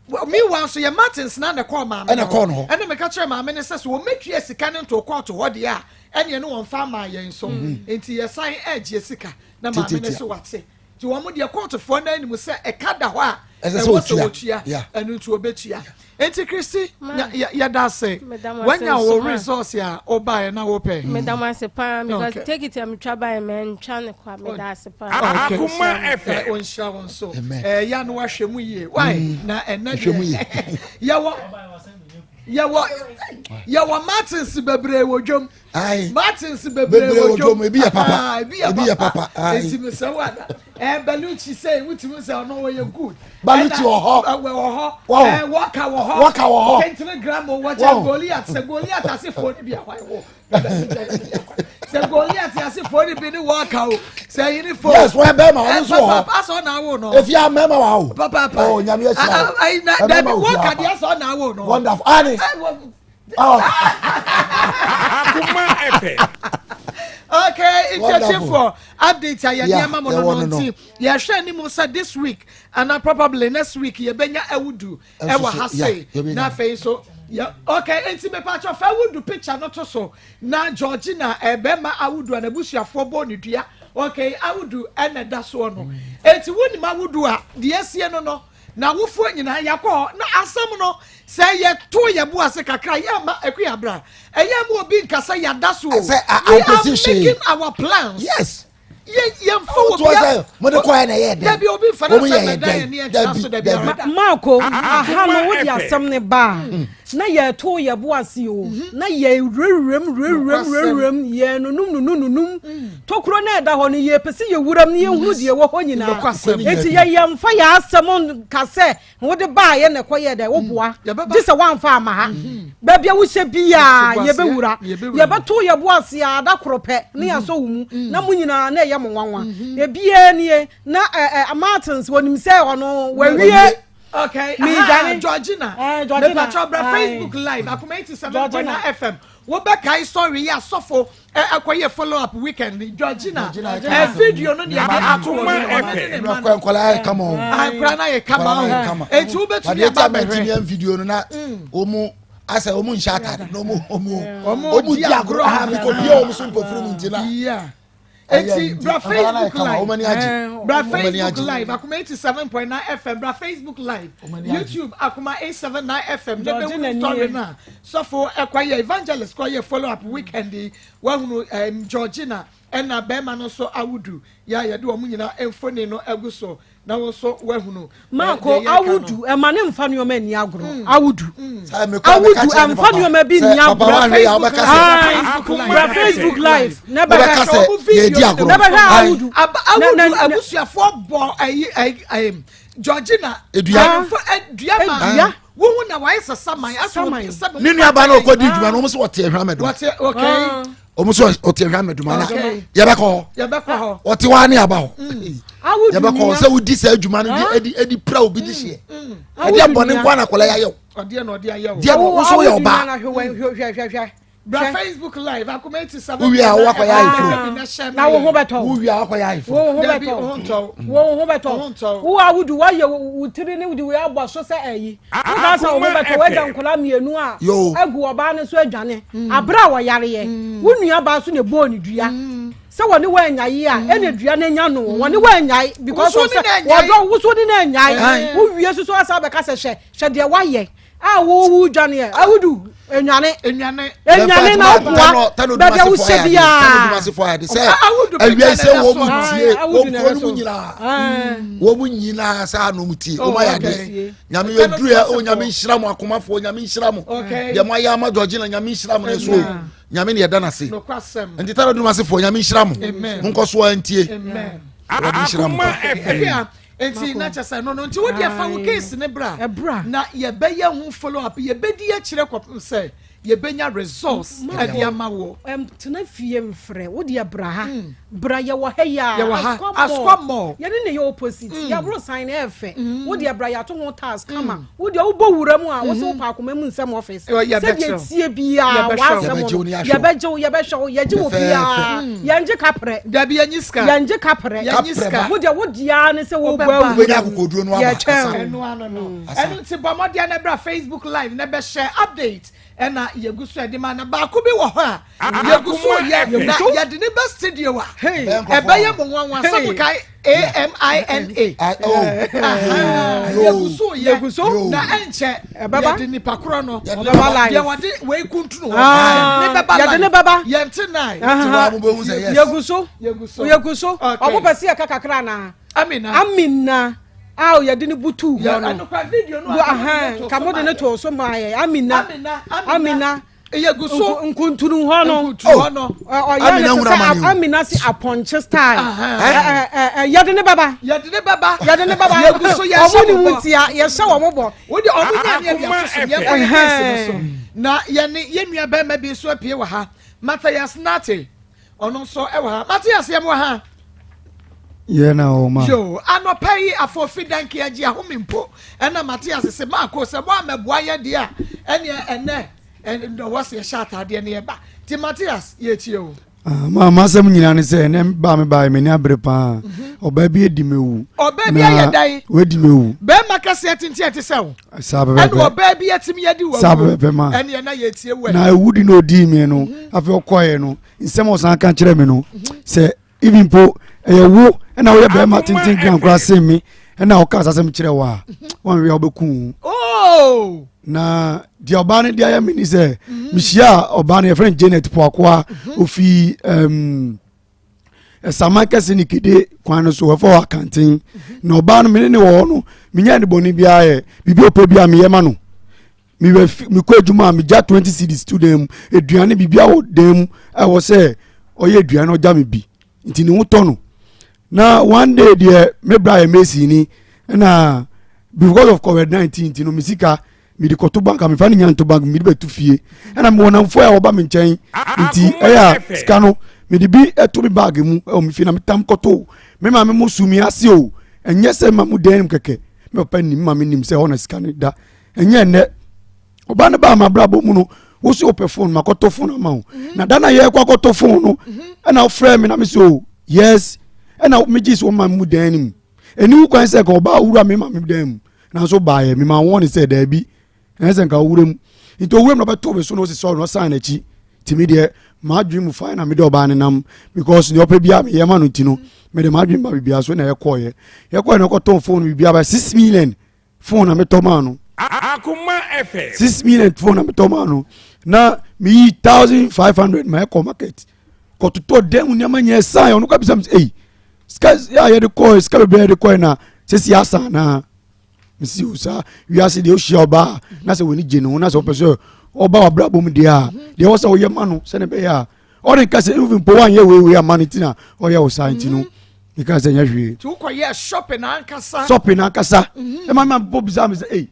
Meanwhile nso yɛ Martins na na ɛkɔɔ maame no hɔ. Ɛna meka kyerɛɛ maame no sɛ sɛ wɔmmɛtua sika no ntoo court hɔ deɛ a, ɛneɛ ne wɔmfa mmaa yɛn nso. Nti yɛsan ɛregye sika na maame no se wate. Nti wɔn deɛ kɔɔtofoɔ no anim sɛ ɛka da hɔ a ɛwɔ sɛ wɔtua, ɛno nti wɔbɛtua. Nti Kristi yɛda ase wanya wo resource a wobaeɛ na wopɛ. Meda mo ase paa because take it a metwa baeɛ mantwa ne kwa meda ase paa. Akoma FM. Ɔnhyira wo nso. Ɛyɛ no wahwɛ mu yie. Why? Na ɛnɛ deɛ yɛwɔ yɛwɔ yɛwɔ Martins bebree wɔ dwom. Martins bebree wɔ dwom. Ebi yɛ papa. Ebi yɛ papa. Eti mi sɛ wa da. Ɛɛ Baluchi sɛ wotumi sɛ ɔno wɔyɛ good. Baluchi wɔ hɔ. Ɛwɔ hɔ. Ɛɛ Wɔka wɔ hɔ. Wɔka wɔ hɔ. Kentene Gramo wɔkyɛ Goliath sɛ Goliath asefoɔ ni bi ahwan wɔ. Sɛ Goliath asefoɔ ni bi ni wɔka o. Sɛ ɛyi ni fo. Yes wɔyɛ bɛrima ɔno nso wɔ hɔ. Papa asɔ na awo no. Efi a mɛrima wɔ ha o. Papa. Oh nyame ahyira o. Ayi na dabi wɔka deɛ asɔ na awo no. Wonderful. Ani. Oh. Akuma FM. Okay, it's a chief for update. I am no no nti. Yɛhwɛ anim sɛ this week and probably next week yɛbɛnya awudu ɛwɔ ha sei na afei nso yɛ okay nti mepatwɔ fa awudu picture no to so na Georgina ɛbɛma awudu a n'abusuafoɔ bɔ ne dua okay awudu ɛna ɛda soɔ no eti wunim awudu a deɛ esie no no N'awofoɔ nyinaa yɛakɔ hɔ na asɛm no sɛ yɛto yɛn bo ase kakra yɛ ma akua bra ɛyɛ ma obi nka sɛ yɛada so o we are making our plans yes yɛ yɛmfa obi a mo de kɔɛ na ɛyɛ dɛn dabi obi nfa na sɛ mɛda yɛn ne yɛn so dabi ara Marco aha no wode asɛm ne ba a na yɛto yɛ bo ase o mhm. na yɛwurawuram wurawuram wurawuram yɛnunum nunum mm. tokuro na ɛda hɔ no yɛpɛ sɛ yɛwuram na yɛhunu deɛ ɛwɔ hɔ nyinaa enti yɛyɛ mfa yɛ asɛm nka sɛ wode baayɛ na ɛkɔyɛ dɛ woboa mm. gye sɛ woamfa ama ha mm-hmm. baabi a wohyɛ biaa yɛbɛwura yɛbɛto yɛbo ase a da koro pɛ ne mhm. yɛasɔ wo mu mm. na mo nyinaa na ɛyɛ mo nwanwa mm-hmm. ebiaa nie na Martins wɔnim sɛ ɔno wawie Okay, Midane. aha, Georgina. Eh, Georgina. Mepacho bra Aye. Facebook live akoma 87.9 Georgina. FM. Wo be kai sorry ya sofo eh akoye follow up weekend ni Georgina. Georgina, Eh video no ne ade ato Akoma FM. Nkɔla nkɔla ayɛ kama o. Ah, nkura na yɛ kama Nkɔla na yɛ o. kama. Enti wo betumi Adeɛ aba tí a mɛ ti bɛhwɛ. mi ɛn video no na ɔmu asɛ ɔmu nhyɛ ataade na ɔmu ɔmu Ɔmo ɔmu di di agorɔ agorɔ. ha mi ko pie ɔmu so mpofiri mu nti na. Yeah. Eti bra Facebook live. Bra Facebook live akoma 87.9 FM bra Facebook live YouTube akoma 879 FM ne bɛ story na sɔfo ɛkɔ yɛ evangelist kɔ yɛ follow up weekend yi wahunu ɛm Georgina ɛna bɛrima no nso awudu yɛ a yɛde wɔn nyinaa mfoni no agu so na wo nso woahunu. Maako awudu ɛma ne nfa nneɛma nni agorɔ mm. awudu mm. awudu ɛnfa nneɛma bi nni agorɔ bra Facebook live na bɛhwɛ na bɛhwɛ awudu awudu abusuafoɔ bɔ ɛyi ɛyi ɛyi Georgina edua edua ma wohu na wayɛ sɛ saman asɛ obi sɛ ne nuaba na ɔkɔ di dwuma no wɔn sɛ wɔte ɛhwɛ amɛdum wɔte okay wɔn nso ɔte ɛhwɛ amɛdum ana yɛbɛkɔ hɔ ɔte hɔ ane aba hɔ mm. yɛbɛkɔ hɔ sɛ wodi saa adwuma no de ɛdi ɛdi pira obi de hyɛ mm. ɛdi abɔne nko anakɔla yɛ ayɛ o ɔdeɛ na ɔde ayɛ o deɛ no woso yɛ ɔbaa bra facebook live akoma 87 wowie a wowakɔyɛ ayeforo na wo ho bɛtɔ wowie a wakɔyɛ ayeforo wo ho bɛtɔ wo ho bɛtɔ wo a wodi woayɛ wo tiri ne wode wei abɔ so sɛ ayi woka sɛ wo ho bɛtɔ woagya nkɔla mmienu a agu ɔbaa no so adwane mm. abere a wɔyareɛ mm. wo nua baa so na ɛbɔɔ ne dua mm. sɛ wɔne wɔanyae a ɛna dua no anya no wɔne wɔanyae because of sɛ wɔdɔ woso ne no anyae wowie soso asa bɛka sɛ hwɛ hwɛ deɛ woayɛ. A wo wo dwane ɛ awudu enwane enwane enwane na woboa baabi a wohyɛ biara awia sɛ wɔn mu tie wɔn kuro no mu nyinaa wɔn mu nyinaa saa na wɔn tie wɔn ayɛ adeɛ nyame yɛ duru yɛ o nyame nhyira mo akomafoɔ nyame nhyira mo deɛ mo ayɛ ama Georgina nyame nhyira mo ne so nyame ne yɛda n'ase nti tara dumasefoɔ nyame nhyira mo mo nkɔ so antie Awurade nhyira mo. Nti na kyɛ sɛ no no nti wo deɛ fa wo case ne bra na yɛbɛyɛ ho follow up, yɛbɛdi akyirɛ kɔpem sɛ yɛbɛnya results ɛde ama wo. Tena fie mfrɛ wo deɛ bra ha mm. Bra yɛwɔ ha yi a yɛwɔ ha Asukwa Mall yɛne ne yɛ opposite mm. Yɛaboro san na ɛfɛ mm. Wo deɛ bra yɛato ho tiles kama mm. Wo deɛ wobɔ wura mu a wo sɛ wopɛ akoma mu nsɛm office sɛdeɛ tie biara w'asɛm no yɛbɛgye wo yɛbɛhwɛ wo yɛgye wo biara yɛngye kaprɛ. Dabi yɛnyi sika. Yɛngye kaprɛ. Yɛnyi sika. Wo deɛ wo deɛ ne sɛ wobɔ awura mu. Wobɛnya no aba. Yɛtwɛn. Ɛno ano no. Ɛno nti bɔ mmɔden na bra Facebook live na bɛhyɛ update ɛna yɛgu so ɛde ma na baako bi wɔ hɔ a yɛgu so yɛ na yɛde ne bɛ studio a ɛbɛyɛ mo nwanwa sɛ mo kae AMINA yɛgu so yɛ na ɛnkyɛ yɛde nipa korɔ no deɛ wɔde wei kuntunu hɔ ne bɛba yɛde ne bɛba yɛnte nan yɛgu so yɛgu so ɔmo pɛ sɛ yɛka kakra anaa Amina. Amina a yɛde no butuu hɔ no. Ka mo de ne too so maa yɛ. Amina. Amina. Yɛgu so. Nkuntunu hɔ no. Ɔyɛ ne te sɛ Amina si apɔnkye style. Yɛde ne bɛba. Yɛde ne bɛba. Yɛde ne bɛba. Yɛgu so yɛhyɛ wɔn bɔ. Ɔmo ne mu tia yɛhyɛ wɔn bɔ. Wode ɔmo nya ne yɛde ato so yɛn kɔ yɛ kɛse no so. Na yɛne yɛn nua bɛrima bi nso apue wɔ ha. Matthias Nate. Ɔno nso wɔ ha. Mate aseɛ mo wɔ ha. Yɛ na wɔ ma. Yo, anɔpa yi afɔfi danke agye ahome mpo. Ɛna mate ase se maako sɛ mo amɛboa yɛ deɛ a ɛneɛ ɛnɛ ɛnɛ wɔ se yɛhyɛ ataadeɛ ne yɛba. Ti Matias yɛtie o. Ah, ma masɛm nyinaa ne sɛ ɛnɛ baa me baa m'ani abere paa. Mhm. Ɔbaa bi adi m'awu. Ɔbaa bi ayɛ dan. Wadi m'awu. Bɛrima kɛseɛ tenten ɛte sɛ wo. Saa pɛpɛpɛ. Ɛna ɔbaa bi atumi adi wɔ. Saa pɛpɛpɛ ma. Ɛne ɛna yɛtie wɔ. Na ewu di na odi mi no mhm. afei ɔkɔɛ no nsɛm a ɔsan ka kyerɛ mi no mhm. sɛ even mpo ɛyɛ wo ɛna woyɛ bɛrima tenten gran koraa sen mi ɛna ɔka asasɛm kyerɛ wo a mhm. wɔn wia wobɛku wo. Oh! Na deɛ ɔbaa no de ayɛ mi ni sɛ mehyia ɔbaa no yɛfrɛ no Janet Poakoa ofi. Um, ɛsaman kɛse ne kede kwan no so ɛfɔ hɔ akanten na ɔbaa no mene ne wɔ hɔ no menya ne bɔne biara yɛ biribi ɔpɛ bi a meyɛ ma no mewɛ mekɔ adwuma a megya 20 cedis to dan mu aduane biribi awɔ dan mu ɛwɔ sɛ ɔyɛ aduane ɔgya me bi nti ne ho tɔ no na one day deɛ me bra yɛ mesi ni ɛna because of covid 19 nti no me sika mede kɔto bank a mefa no nya nto bank mede bɛto fie ɛna mewɔ namfoɔ a wɔba me nkyɛn nti ɛyɛ a sika no mede bi ɛto me bag mu ɛwɔ me fie na metam kɔto me maame mo su me ase o ɛnyɛ sɛ ma mo dan mu kɛkɛ me papa nim ma me nim sɛ hɔ na sika no da ɛnyɛ ɛnɛ ɔba no baa m'abrabɔ mu no wo so wopɛ phone makɔtɔ phone ama wo mhm. na da na yɛkɔ akɔtɔ phone no mhm. ɛna wofrɛ me na me sɛ o yes ɛna megye sɛ wɔma mu dan no mu ɛni wo kwan sɛ ka ɔbaa wura me ma me dan mu nanso baeɛ mema wɔn ne sɛ daabi ɛnyɛ sɛ nka owura mu nti owura mu na ɔbɛto me so na ɔsi sɔre na ɔsan n'akyi nti me deɛ m'adwene mu fae na mede ɔbaa ne nam because deɛ ɔpɛ biara meyɛ ma no nti no mede m'adwene ba biribiara so na yɛkɔɔyɛ yɛkɔɔyɛ na ɔkɔtɔn phone biribiara ba 6 million phone na metɔ maa no. Akoma FM. 6 million phone na metɔ maa no na meyi 1500 ma ɛkɔ market kɔtotɔ dan mu nneɛma nyɛ san ɔno kɔ bisa mi sɛ eyi sika a yɛde kɔɛ sika bebree yɛde kɔɛ na sisi asa na mesi o saa wiase deɛ ohyia ɔbaa na sɛ wɔn gye ne ho na sɛ ɔpɛ sɛ ɔba w'abrabɔ mu deɛ a deɛ ɛwɔ sɛ ɔyɛ ma no sɛne ɛbɛyɛ a ɔde nka sɛ even mpo wanyɛ wei wei ama no ti na ɔyɛ wo saa nti no meka sɛ nyɛ hwee. Nti wokɔyɛ shopping ankasa. Shopping ankasa ɛma ma bɔ bisa mi sɛ ei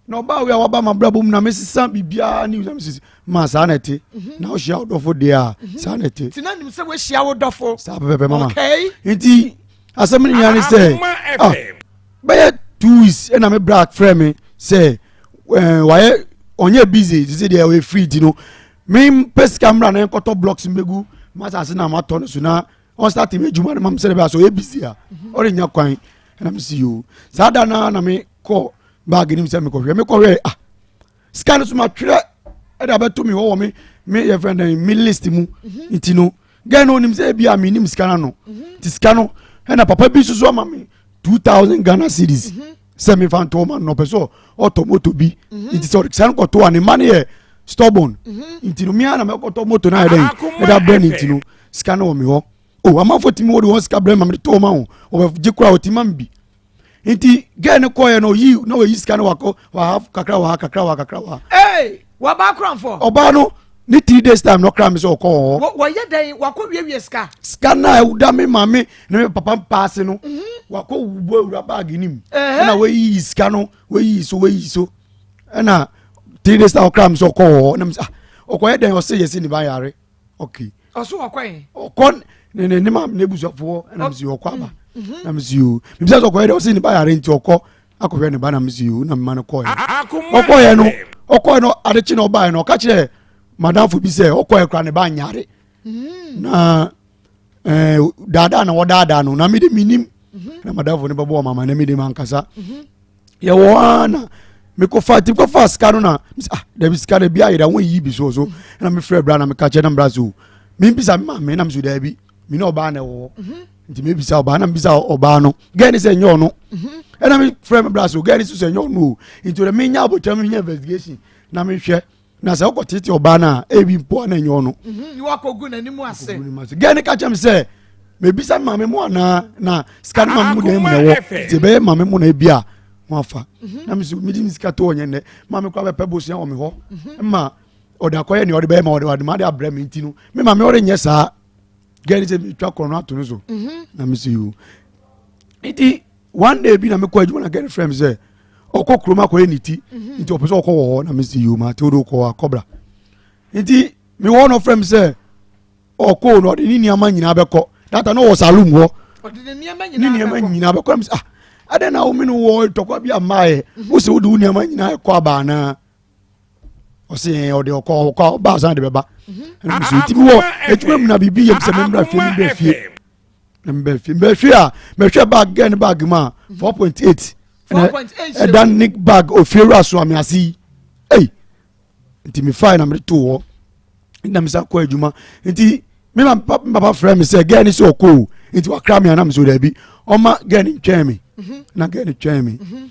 na ɔbaa wei a waba ma brabɔ mu na mesesa biribiara ne wusam sisi ma saa na ɛte mhm. na wohyia wo dɔfo deɛ a mhm. saa na ɛte. Nti na nim sɛ woahyia wo dɔfo. Saa pɛpɛpɛ mama. Okay. Nti asɛm no nyinaa ne sɛ ah bɛyɛ 2 weeks ɛna me bra frɛ me sɛ ɛɛ wayɛ ɔnyɛ busy te sɛ deɛ ɔyɛ free ti no mempɛ sika mmra na nkɔtɔ blocks mbɛgu masase na matɔ no so na ɔn start mi adwuma no ma me sɛ de bɛ asɔ ɔyɛ busy a ɔrenya kwan ɛna me si yoo saa da na na me kɔ baagi nim sɛ mekɔhwɛ mekɔhwɛ ah sika no so matwerɛ ɛde abɛto mi hɔ wɔ me me yɛ fɛn dɛn me list mu mhm. Nti no gɛn no onim sɛ ebi a mi nim sika no ano mhm. Nti sika no ɛna papa bi soso ama mi 2,000 Ghana cedis mhm. sɛ mefa ntɔ ma no ɔpɛ sɛ ɔtɔ moto bi mhm. nti sɛ ɔde sika no kɔtɔ a ne mma no yɛ stubborn mhm. nti no mea na mɛkɔtɔ moto no ayɛ dɛn ɛde abrɛ no nti no sika no wɔ me hɔ o amanfoɔ tumi wɔde wɔn sika brɛ ma mede tɔɔ ma ho wɔbɛgye koraa wɔtumi ma me bi nti gɛɛ no kɔɛ no oyi na wɔyi sika no wakɔ waha kakra waha kakra waha kakra waha. ee waba koranfo. ɔbaa no ne three days time na ɔkra mi sɛ ɔkɔ wɔ hɔ. wɔyɛ dɛn wakɔ wiewie sika. Sika no a ɛda me maame ne me papa mpaase no mhm. wakɔ wubɔ awura baagi no mu ɛna wayiyi sika no wayiyi so wayiyi so ɛna three days time ɔkra mi sɛ ɔkɔ wɔ hɔ ɛna mi sɛ ah ɔkɔyɛ dɛn ɔsɛ yɛsi ne ba yare okay. Ɔso ɔkɔ yi. Ɔkɔ ne ne ne maame n'ebusuafoɔ ɛna mi sɛ ɔkɔ aba mhm. ɛna mi sɛ yoo mi sɛ ɔkɔyɛ dɛ ɔsɛ ne ba yare nti ɔkɔ akɔhwɛ ne ba na mi sɛ yoo na mi ma no kɔɛ ɔkɔyɛ no ɔkɔyɛ no adekye na ɔbaayɛ no ɔka kyerɛ madamfo bi sɛ ɔkɔyɛ kora ne ba nyare. na eh, daadaa na wɔdaadaa no na mede menim mhm. na madamfo no bɛbɔ ɔmama na mede mankasa mhm. yɛwɔ a na mekɔfa nti mekɔfa sika no na ah dabi sika no bi ayera wɔn yi bi so so mhm. na mefrɛ bra na meka kyerɛ na mbra so membisa me maame na meso daabi me ne ɔbaa na ɛwɔ hɔ nti mebisa ɔbaa na mebisa ɔbaa no gɛɛ ne sɛ ɛnyɛ ɔno ɛna mefrɛ me bra so gɛɛ ne so sɛ ɛnyɛ ɔno o nti ɔdɛ menya abotire menya investigation na mehwɛ na sɛ wokɔ tete ɔbaa no a ebi mpo a na ɛnyɛ ɔno. Mhm, wakɔgu n'anim ase. Gɛɛ ne ka kyerɛ me sɛ mebisa maame mu anaa na sika no maame mu dan mu na ɛwɔ nti ɛbɛyɛ maame mu na ebi a ho afa mhm. na mesɛ medi me sika to ɔnyɛ nnɛ maame koraa bɛpɛ bosea wɔ me hɔ mhm. ma ɔde akɔyɛ nea ɔde bɛyɛ ma ɔde ɔde ma de abrɛ me nti no me maame ɔde nyɛ saa gɛɛ ne sɛ metwa korɔ no ato no so na mesɛ yoo nti one day bi na mekɔ adwuma na gɛne frɛ me sɛ ɔkɔ kurom akɔyɛ ne ti mhm. nti ɔpɛ sɛ ɔkɔ wɔ hɔ na mesi yio ma te wode wokɔ akɔbra nti mewɔ no frɛ me sɛ ɔkɔ no ɔde ne nneɛma nyinaa bɛkɔ data na ɔwɔ saloon hɔ ne nneɛma nyinaa bɛkɔ na mesi ah adɛn na wo me no wɔ ntɔkwa bi amaayɛ mhm. wo sɛ wode wo nneɛma nyinaa ɛkɔ aba anaa ɔsɛ yɛn ɔde ɔkɔ ɔkɔ ɔba asan de bɛba mhm. ɛna mesi nti mi wɔ adwuma mu na biribi yɛ mi sɛ memmra fie memmra fie na mebɛ fie mebɛ fie a mehwɛ bag gɛn ne bag mu a 4.8 ɛna ɛda ne bag ofiewura so ame ase yi ei nti mefae na mede too hɔ na mesa kɔ adwuma nti me ma papa frɛ me sɛ gɛn ne sɛ ɔkɔ o nti wakra me a na mesɛ daabi ɔma gɛn ne ntwɛn me mhm. na gɛn ne twɛn me mhm.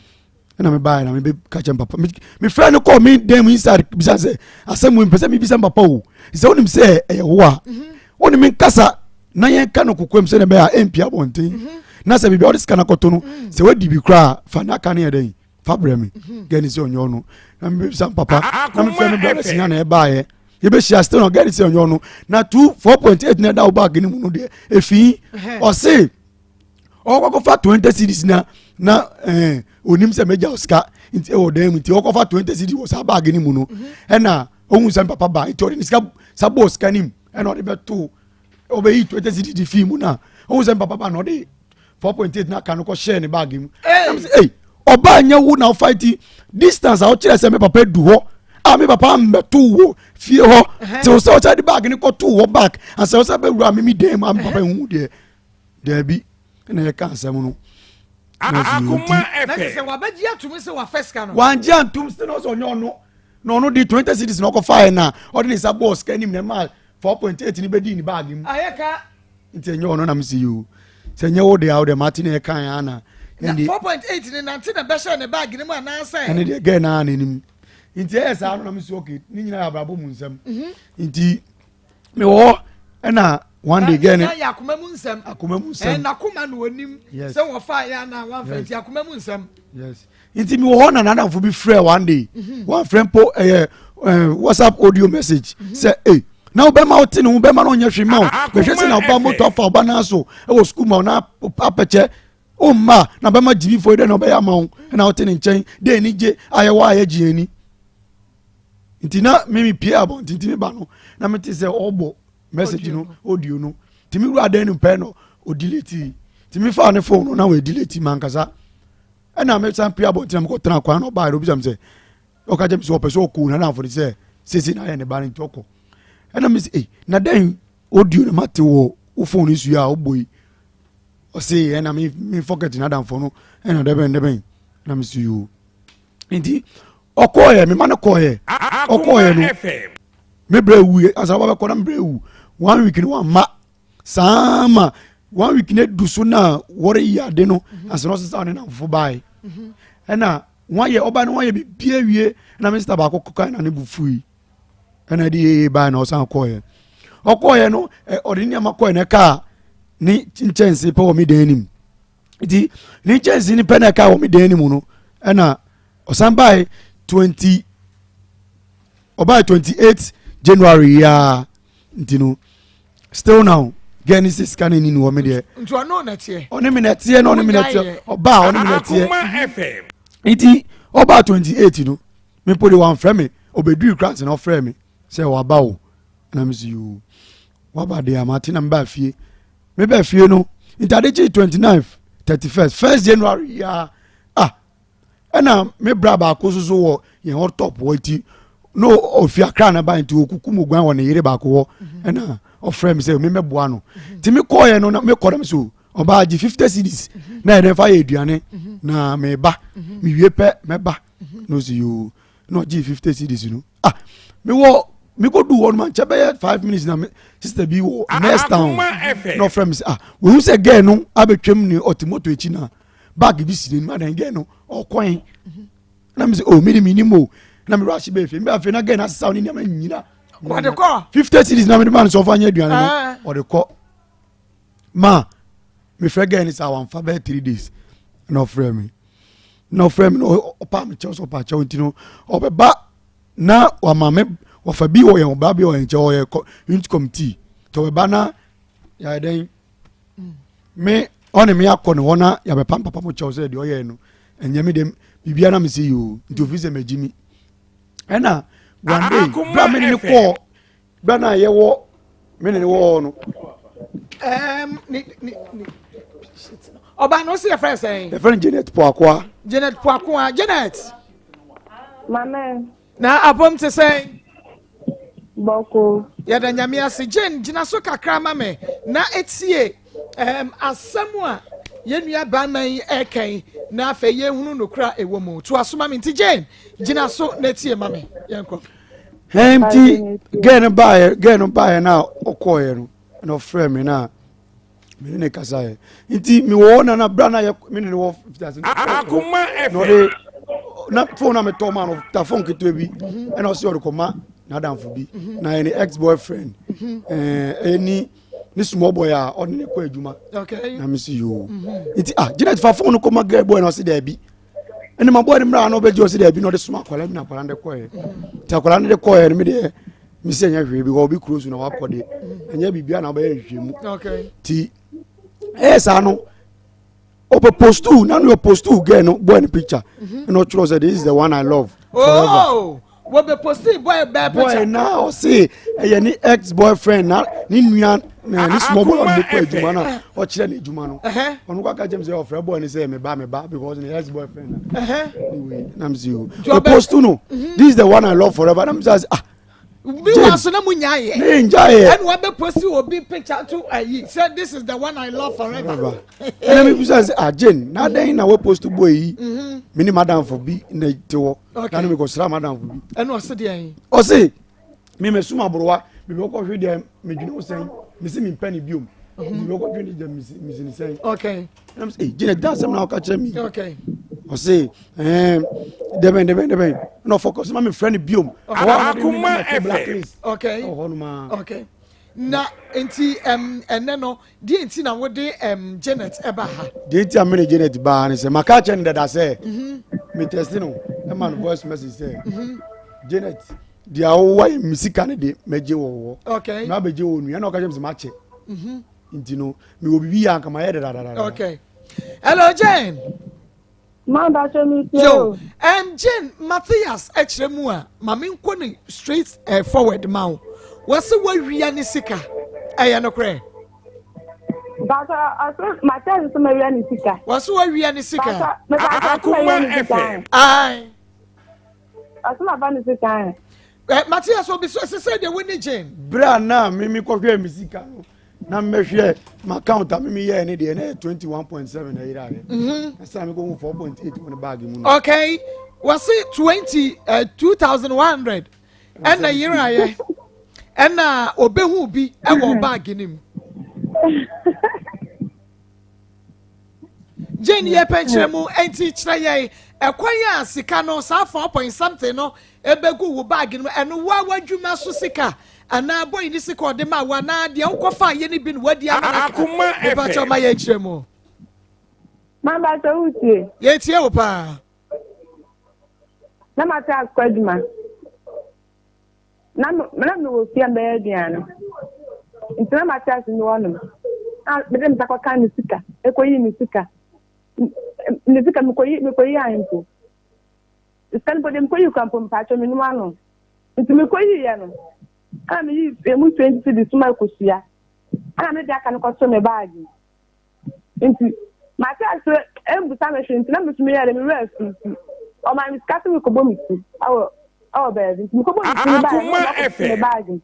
ɛna me baeɛ na mebe ka kyerɛ papa mefrɛ no kɔɔ me dan mu inside bisa sɛ asɛm wei mpɛ sɛ mebisa papa o sɛ wonim sɛ ɛyɛ wo a mhm. wone me nkasa na yɛnka no kokoam sɛ ne bɛyɛ a ɛmpia abɔnten mhm. na sɛ biribi a wode sika no akɔto no mhm. sɛ woadi bi koraa fa no aka no yɛ dɛn fa brɛ me gɛne sɛ ɔnyɛ ɔno na mebisa papa na mefrɛ me brother sia na ɛbaeɛ yɛbɛhyia still na gɛne sɛ ɔnyɛ ɔno na 2 4.8 na ɛda wo bag no mu no deɛ ɛfii ɔse ɔkɔkɔfa 20 cedis na na ɛɛ eh, onim sɛ mɛgya sika nti ɛwɔ dan mu nti ɔkɔfa 20 cedis wɔ saa baagi no mu no mhm. ɛna ohun sɛ papa ba nti ɔde ne sika sa bɔɔ sika nim ɛna ɔde bɛto ɔbɛyi 20 cedis di fi mu na ohun sɛ papa ba na ɔde 4.8 na aka no kɔ hyɛɛ ne baagi mu ɛna sɛ ɛy ɔbaa nyɛ wo na ɔfa ti distance a ɔkyerɛ sɛ me papa du hɔ a me papa mbɛto wo fie hɔ te sɛ ɔsɛ de baagi no kɔto hɔ back asɛ ɔsɛ bɛwura me mi dan mu a me papa ehu deɛ. Daabi, ɛna yɛka asɛm no. Akoma Na kyerɛ sɛ wabɛgye atum sɛ wafa sika no. Wangye antum sɛ na ɔsɛ ɔnyɛ ɔno. Na ɔno de 20 cedis na ɔkɔfaeɛ na ɔde ne nsa bɔɔ sika anim na ɛmaa 4.8 no bɛdii ne baage mu. Ayɛ ka. Nti ɛnyɛ ɔno na mese yi o. Sɛ ɛnyɛ wo deɛ a wo deɛ mate na yɛkaeɛ a na. Na 4.8 no nante na bɛhyɛɛ ne baage no mu anaasɛ. Ɛne deɛ gɛɛ naa n'anim. Nti ɛyɛ saa no na mese okay ne nyinaa yɛ abrabɔ mu nsɛm. Mhm. Nti mewɔ hɔ ɛna one day gɛɛ ne. yɛ akoma mu nsɛm. Akoma mu nsɛm. Ɛɛ n'akoma na onim. Yes. Sɛ wɔfa yɛ anaa wɔnfa nti akoma mu nsɛm. Yes. Nti mi wɔ hɔ na n'adamfo bi frɛ one day. Mhm. Wɔn frɛ mpo ɛyɛ ɛɛ WhatsApp audio message. Mhm. Sɛ ee na wobɛma wote ne ho bɛma no ɔnyɛ hwee ma wo bɛhwɛ sɛ na ɔba moto afa ɔba naa so ɛwɔ sukuu ma ɔna apɛkyɛ ɔmma na bɛma gyimifoɔ yi dɛ na ɔbɛyɛ ama wo ɛna wote ne nkyɛn dɛ ani gye ayɛ wɔ ayɛ gye ani nti na me pie abɔnten nti me ba no na mete sɛ ɔbɔ message no audio no nti me wura dan no pɛ no ɔdelete nti me faa ne phone no na wɔadelete mankasa ɛna me san pie abɔnten na mekɔtena kwan na ɔbaa no obisa me sɛ ɔka kyerɛ me sɛ ɔpɛ sɛ ɔkɔ na namfo no sɛ sese na ayɛ ne ba no nti ɔkɔ ɛna me sɛ ei na dɛn audio na mate wɔ wo phone no so yi a wobɔ yi ɔse ɛna me me forget na adamfo no ɛna dɛbɛn dɛbɛn na me so yoo nti ɔkɔɔyɛ mema no kɔɔyɛ ɔkɔɔyɛ no me brɛ wu ansa ɔba bɛkɔ na me brɛ wu one week no wamma saa ma one week no adu so na wɔreyɛ ade no mhm. ansa na ɔsesa ɔne namfo baeɛ mhm. Ɛna wɔayɛ ɔbaa no wɔayɛ biribi awie na me sista baako kɔkae na ne bu fui ɛna ɛde yeye baa na ɔsan kɔɔyɛ ɔkɔɔyɛ no ɔde nneɛma kɔɛ na ɛkaa ne nkyɛnse pɛ wɔ me dan anim nti ne nkyɛnse no pɛ na ɛkaa wɔ me dan anim no ɛna ɔsan bae 20 ɔbae 28 January yi ara nti no still now girl ni sɛ sika no ni ni wɔ me deɛ. Nti ɔno na teɛ. Ɔne me na teɛ na ɔne me na teɛ ɔbaa ɔne me na teɛ. Nti ɔbaa 28 no me mpo de wamfrɛ me ɔbɛduru kura na ɔfrɛ me sɛ waba o na me si yoo waba deɛ amate na mebaa fie mebaa fie no nti ade kye 29 31 first January ya ah ɛna me bra baako nso so wɔ yɛn hɔ top hɔ nti na ofi akra na ba nti okuku mu guan wɔ ne yere baako hɔ mhm. ɛna ɔfrɛ mi sɛ mi mɛboa no mhm. nti mi kɔɔ yɛ no na mi kɔ na mi so ɔbaa gye 50 cedis mhm. na yɛde fa yɛ aduane na mi ba mi wie pɛ mɛba na osi yoo na ɔgye 50 cedis no ah mi wɔ mi ko du hɔ no ma nkyɛn bɛyɛ 5 minutes na mi sister bi wɔ next town na ɔfrɛ mi sɛ ah wehu sɛ girl no abɛtwam ne ɔte moto akyi na. Bag bi si n'anim adan gɛn no ɔkɔn na mi sɛ o oh, mi ni mi ni mo na mi rush bɛɛ fie mi bɛ fie na gɛn na asesaw ne nneɛma nyina. Ɔde kɔ. 50 cedis na mi de ma no sɛ ɔfa nyɛ aduane no ah. ɔde kɔ ma mi fɛ gɛn ni sɛ awanfa bɛyɛ 3 days na ɔfrɛ mi na ɔfrɛ mi na ɔpa mi kyɛw sɛ ɔpa kyɛw nti no ɔbɛba na wama mi wɔfa bi wɔ yɛn ɔba bi wɔ yɛn nkyɛn ɔyɛ unit committee tɛ ɔbɛba na yɛ dɛn. Me ɔne me akɔ ne hɔ na yɛabɛpam papa mo kyɛw sɛ deɛ ɔyɛɛ no ɛnyɛ me deɛ biribiara na mesɛ yoo nti ofiri sɛ magyi mi ɛna one day bra me ne ne kɔɔ bra na yɛwɔ me ne ne wɔ hɔ no. Ɔbaa no ɔsi yɛfrɛ sɛn? Yɛfrɛ no Janet Poakoa. Janet Poakoa Janet. Mame. Na apom te sɛn? Bɔko. Yɛda Nyame ase. Jane, gyina so kakra ma me na etie um, asɛm a yɛn nua barima yi ɛreka yi na afei yɛhunu nokora a ɛwɔ mu. To aso ma me. Nti Jane, gyina so na etie ma me. Yɛnkɔ. Nti gɛɛ no baeɛ gɛɛ no baeɛ na ɔkɔɔeɛ no na ɔfrɛ me na me ne ne kasaeɛ nti mewɔ hɔ na na berɛ na yɛ me ne ne wɔ fitiase na ɔde na phone na metɔ ma no ta phone ketewa bi ɛna ɔsɛ ɔde kɔma n'adamfo bi na yɛ ne ex boyfriend ɛɛ ɛyɛ ni ne small boy a ɔne ne kɔ adwuma na me si yoo nti ah Janet fa phone no kɔma girl boy na ɔsɛ daabi ɛne ma boy no mmra na ɔbɛgye ɔsɛ daabi na ɔde soma akwadaa bi na akwadaa no de kɔɛ nti akwadaa no de kɔɛ no me deɛ me sɛ ɛnyɛ hwee because obi kuro so na wakɔ de ɛnyɛ biribi a na ɔbɛyɛ nhwehwɛ mu ti ɛyɛ saa no ɔbɛ postu na no yɛ postu girl no boy no picture mhm. ɛna ɔtwerɛ sɛ this is the one I love forever. Oh, wɔbɛ posti boy bɛɛ picture. Boy na ɔse ɛyɛ ne ex boyfriend na ne nua na ne small boy ɔne kɔ adwuma na ɔkyerɛ ne adwuma no ɔno kɔ aka kyɛm sɛ ɔfrɛ boy no sɛ meba meba because ne ex boyfriend na ne wei na me sɛ o ɔpostu no mhm. this is the one I love forever na me sɛ ah bi wa so na mu nya yɛ ne nya yɛ ɛna wabɛ posti obi picture to ayi sɛ this is the one I love forever ɛna mi bisa sɛ ah Jane na adɛn na wɔ post boy yi mhm. mi ni madamfo bi na te hɔ na ne mi kɔ sra madamfo bi ɛna ɔsi deɛ yi ɔsi mi mɛ sum aborowa mi bɛ kɔ hwe deɛ mi dwene ho sɛn mi si mi mpɛ ne biom mi bɛ kɔ dwene deɛ mi si ne sɛn okay ɛna mi sɛ ee Jane da asɛm na ɔka kyerɛ mi okay ɔsi ɛɛn dɛbɛn dɛbɛn dɛbɛn ɛna ɔfɔ kɔ sɛ ma mi frɛ ne biom akoma ɛfɛ okay ɛwɔ hɔ nom a okay na nti ɛm ɛnɛ no deɛ nti na wode ɛm Janet ɛba ha. Deɛ nti a mene Janet ba ha ne sɛ maka akyerɛ no dada sɛ mhm. me tɛsti no ɛma no voice message sɛ mhm. Janet deɛ awowa yɛ me sika no de mɛgye wɔ wɔ okay. na abɛgye wɔ nua na ɔka kyerɛ me sɛ makyɛ mhm. nti no mewɔ biribi yɛ anka mayɛ dadadada. Okay. Hello Jane. Ma mpacho mi tie Yo, o. Jane Matthias kyerɛ mu a, ma me nkɔ ne straight eh, forward ma wo. Wɔse wawia ne sika. Ɛyɛ nokorɛ? Mpacho ɔse Matthias nso mawia ne sika. Wɔse wawia ne sika. Mpacho mepacho ɔse mawia ne sika. Aye. Ɔse mafa ne sika ɛ. Eh, Matthias obi so ɛsɛ sɛ deɛ wo ne Jane. Berɛ a na me mekɔhwɛɛ me sika no na mɛhwɛ m'account a mimi yɛɛ ne deɛ na yɛ 21.7 na ɛyeraeɛ ɛsɛ na mekɔhu 4.8 wɔ ne baage mu no Okay, wɔse 20 eh, 2100 ɛna yeraeɛ ɛna obehu bi ɛwɔ baage no mu. Jane yɛ pɛ nkyerɛ mu ɛnti kyerɛ yɛn Ɛkwan a sika no, saa 4 point something no ɛbɛgu wo bag no mu, ɛno wo a w'adwuma so sika anaa boy ne sika ɔde ma wo anaa deɛ wokɔfa ayɛ no bi no wadi ama no aka? Akoma Mepakyɛw FM. ma yɛnkyerɛ mu. Mamba sɛ wotie. Yɛtie wo paa. Na mate akɔ adwuma. Na na mewɔ fie a mebɛyɛ aduane. Nti na mate ase ni hɔnom. Na mede me nsa kɔka ne sika, ɛkɔyi ne sika. Ne sika mekɔyi mekɔyi ahemfo. Sika no mpo deɛ mekɔyi kura mpo mpakyɛ menim ano. Nti mekɔyiiɛ no, ɛna meyi emu 20 cedis ma kosua. Ɛna mede aka no kɔto me baage. Nti mate ase ɛmbusa me hwee nti na me nso meyɛɛ dɛ me werɛ afi nti ɔmaa me sika sɛ mekɔbɔ me ti ɛwɔ ɛwɔ baabi nti mekɔbɔ me ti no baeɛ na Akoma ɔde akɔto me FM. baage mu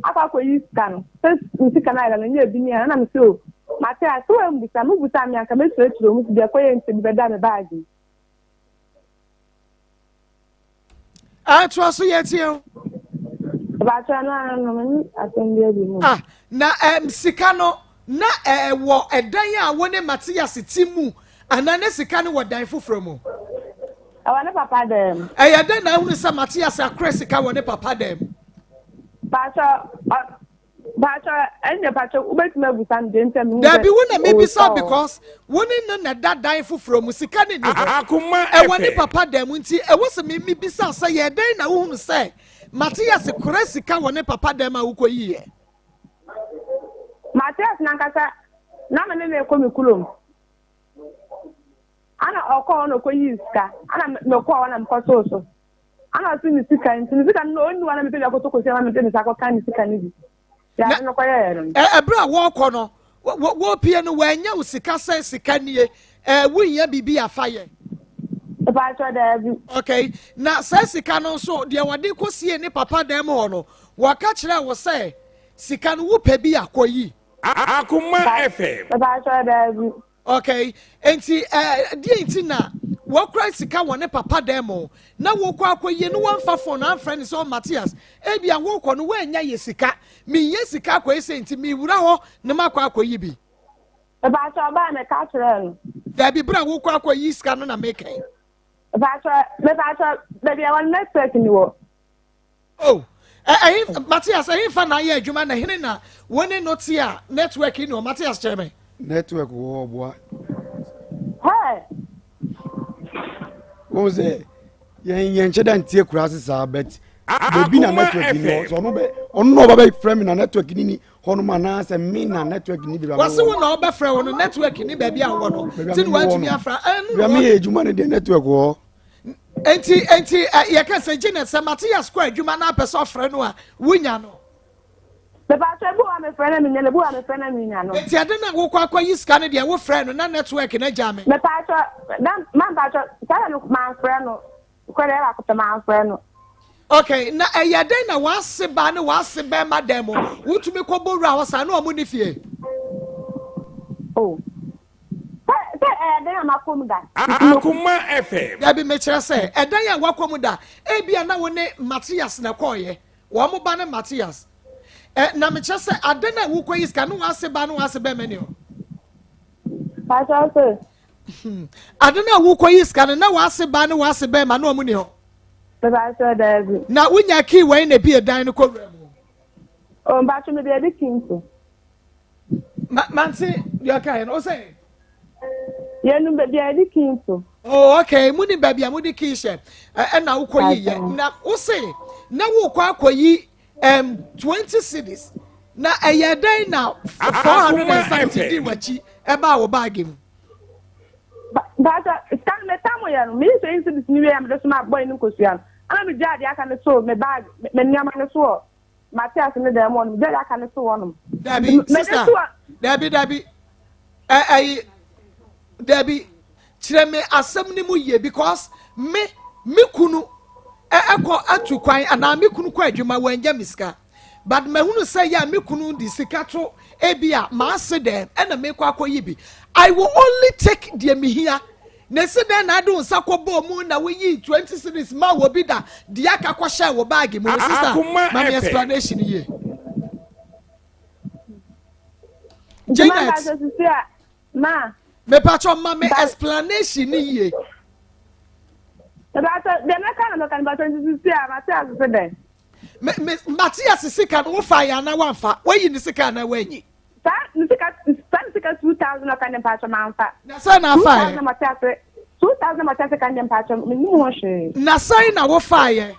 akɔ akɔyi sika no sɛ me sika no ayɛ dɛ no nyɛ bi ni a ɛna me sɛ o mate ase wɔambusa me wobusa me anka mɛkyerɛkyerɛ mu nti deɛ ɛkɔyɛ nti bi bɛda me baage mu. Ɛtoa so yɛ tie o. Ɛbɛatwa no ara no me asɛm bi abi mu. Ah, na um, sika no na ɛwɔ eh, ɛdan a wo ne Matias ti mu anaa ne sika no wɔ dan foforɔ mu? Ɛwɔ ne papa dan mu. Ɛyɛ dɛn na ahunu sɛ Matias akora sika wɔ ne papa dan mu? Paatwa Paatwa ɛnna paatwa wobɛtumi abusa no deɛ nti a mehu sɛ Dabi wo na ɔwɔ mebisa sika wɔ hɔ. because wo ne no na ɛda dan foforɔ mu sika no nni hɔ. Akoma Ɛwɔ ne FM. papa dan mu nti ɛwɔ sɛ me mebisa sɛ yɛ dɛn na wohunu sɛ Matias kora sika wɔ ne papa dan mu a wokɔyiiɛ. Matias nankasa na me ne no rekɔ me kurom. Ana ɔkɔɔ hɔ na ɔkɔyii sika. Ana mekɔɔ hɔ na mekɔtoo so. Ana ɔse ne sika nti ne sika no na ɔnni hɔ na mepɛ bi akɔtɔ kosua ma mede me nsa akɔka ne sika no bi. Nti ade no kɔyɛɛ no. Ɛberɛ a wɔrekɔ no, wɔrepie no, wɔannya wo sika sɛ sika nie, wohia biribi a fa yɛ. Mpakyɛ daabi. Okay, na saa sika no nso deɛ wɔde kɔsie ne papa dan mu hɔ no, wɔka kyerɛɛ wo sɛ sika no wopɛ bi a kɔyi. Akoma FM. Mpakyɛ daabi. Okay, enti eh, deɛ nti na wɔkura sika wɔ ne papa dan mu na wokɔ akɔyie no wɔmfa phone amfrɛ no sɛ oh, Matias, ebia wokɔ no woanya yɛ sika, menyɛ sika akɔyɛ sɛ nti mewura hɔ na makɔ akɔyi bi. Mpakyɛ ɔbaa meka kyerɛɛ no. Dabi, berɛ a wokɔ akɔyi sika no na meka yi. Mpakyɛ, mepakyɛ, baabi a wɔn network ni wɔ. Oh, ɛhe Matias, ɛhe fa na ayɛ adwuma na hene na wo ne no te a network ni o Matias kyerɛ me. Network wɔ hɔ ɔboa. Hey. Wɔn sɛ yɛn yɛn nkyɛn dɛ ntie kura ase saa but beebi na network ni hɔ sɛ ɔno bɛ ɔno na ɔba bɛ frɛ mi na network ni ni hɔ nom anaasɛ me na network ni baabi a Wɔsi wo na ɔbɛfrɛ wo no network ni baabi a wɔ no ti na wɔatumi afra. Ɛno baabi a meyɛ adwuma no deɛ network wɔ hɔ. Enti enti ɛ yɛka sɛ Janet sɛ Matias kɔ adwuma na apɛ sɛ ɔfrɛ no a wonya no. Mepatwa ebi wɔ hɔ a mefrɛ na menya no ebi wɔ hɔ a mefrɛ na menya no. Enti ɛde na wokɔ akɔyi sika no deɛ wofrɛ no na network no agya me. Mepatwa na ma mpatwa saa da no manfrɛ no kɔ deɛ baako pɛ manfrɛ no. Okay na ɛyɛ dɛn na w'ase baa ne w'ase bɛrima dan mu wotumi kɔ bɔ wura hɔ saa na wɔn nni fie? Oh. Sɛ sɛ ɛyɛ dan a makɔ mu da. Akoma FM. Dabi, mekyerɛ sɛ, ɛdan a wakɔ mu da. Ebia na wo ne Matias na ɛkɔeɛ. Wɔn ba ne Matias. Ɛ, na mekyerɛ sɛ, adan a wokɔyi sika ne w'ase baa ne w'ase bɛrima ni hɔ. Pastor sɛ. Hmm. Adan a wokɔyi sika no, na w'ase baa ne w'ase bɛrima ne wɔn ni hɔ. Pastor dabi. Na wonya kii wɛn na ebie dan no kɔ wura mu. O mpatwo me deɛ ɛde kii nso. Ma mante deɛ ɔka yɛ no ɔsɛ. Yɛnum baabi a yɛde kii to. Oh okay mu ni baabi a mo de kii hyɛ ɛna wokɔ yi yɛ na wose na wokɔ akɔ yi 20 cedis na ɛyɛ dɛn na 400 and something di w'akyi ɛbaa wɔ baagi mu. Baasa sika no metam yɛ no meyi 20 cedis ni wie a mede so ma bɔyi no nkosua no ɛna megya adeɛ aka no so me baagi me nneɛma no so wɔ Mate ase ne dɛm wɔnom gya aka ne so wɔnom. Dabi sista dabi dabi ɛ ɛyi dabi kyerɛ me asɛm ne mu yie because me me kunu ɛ ɛkɔ atu kwan anaa me kunu kɔ adwuma wɔn me sika but mahunu sɛ yɛ a me kunu de sika to ebi a maase dɛm ɛna mekɔ akɔ yi bi I will only take deɛ mehia. Na esi dɛn na ade wo nsa kɔbɔɔ mu na woyii 20 cedis maa obi da deɛ aka kɔhyɛɛ wo baage mu no? Sister, Akoma ma me FM. explanation yie. Nti ma Janet, mpakyɛ sisi a ma mepakyɛ ma me mpa explanation ni yie. Mepakyɛ, deɛ mɛka na mɛka no, mepakyɛ nti sisi a mate ase se dɛn? Me me Matias sika no wofa yɛ anaa wamfa? Wayi ne sika anaa wanyi? Saa ne sika saa ne sika 2000 ɔka ne mpakyɛ mamfa. Na sɛn na afa yɛ? 2000 mate ase 2000 mate ase ka ne mpakyɛ menim ho hwee. Na sɛn na wofa yɛ?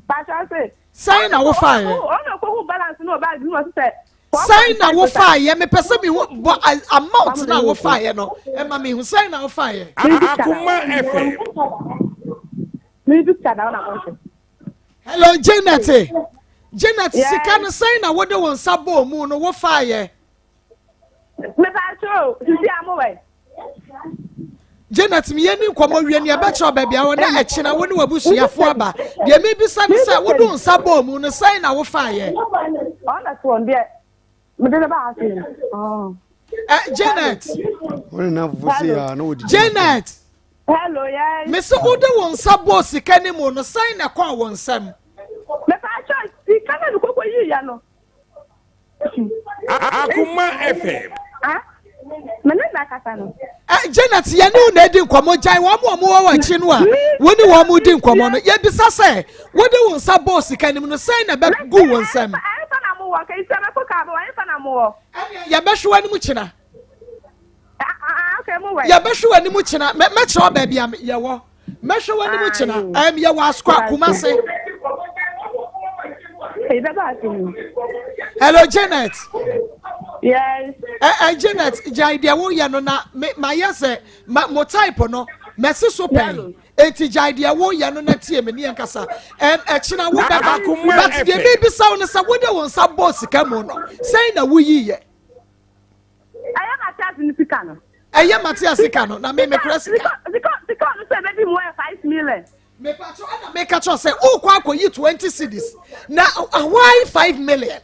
Pakyɛ ase. Sɛn na wofa yɛ? Ɔno ɔkɔhu balance no wɔ bag no mu ɔse sɛ Sɛn na wofaeɛ? Mepɛ sɛ mehu bɔ amount na wofaeɛ no. Ɛma mehu sɛn na wofaeɛ. Akoma FM. Hello Janet. Janet sika no sɛn na wode wo nsa bɔɔ mu no wofaeɛ? Mepatro sisi amowɛ. Janet mi yɛni nkɔmmɔ wie nea ɛbɛkyerɛ baabi a wɔ na ɛkyena wo ne w'abusuafo aba deɛ mebisa ne sɛ wode wo nsa bɔɔ mu no sɛn na wofaeɛ Janet Janet Hello, yes. Mese wode wo nsa bɔɔ sika no mu no sɛn na ɛkɔɔ wo nsam? Mepatro sika na mekɔkɔ yiiɛ no. Akoma FM. Ah, me ne na kasa no. Eh, Janet, yɛne wo na edi nkɔmɔ gyae wɔn a wɔn wɔ w'akyi no a wo ne wɔn di nkɔmɔ no. Yɛbisa sɛ wode wo nsa bɔɔ sika no mu no sɛn na ɛbɛgu wo nsam. Ɛnfa na mo wɔ kɛyi sɛ mɛkɔ kaa bɔ ɛnfa na mo wɔ. Yɛbɛhwɛ w'anim kyena. Yɛbɛhwɛ w'anim kyena mɛkyerɛ wo baabi a yɛwɔ. Mɛhwɛ w'anim kyena. Ɛm yɛwɔ Asukwa Kumase. Hello Janet. Yes. Ɛ ɛ Janet gyae deɛ woyɛ no na me ma yɛ sɛ ma mo type no mɛsi so pɛn eti gyae deɛ woyɛ no na tie me ne yɛn kasa ɛm ɛkyena wo bɛba but deɛ mebisa wo no sɛ wode wo nsa bɔɔ sika mu no sɛn na woyi yɛ. Ɛyɛ Matias ne sika no. Ɛyɛ Matias sika no na me mekura sika. Sika sika ɔno sɛ ɛbɛdi mu ɛyɛ 5 million. Mepatro ɛna meka kyerɛ sɛ wokɔ akɔyi 20 cedis na why 5 million?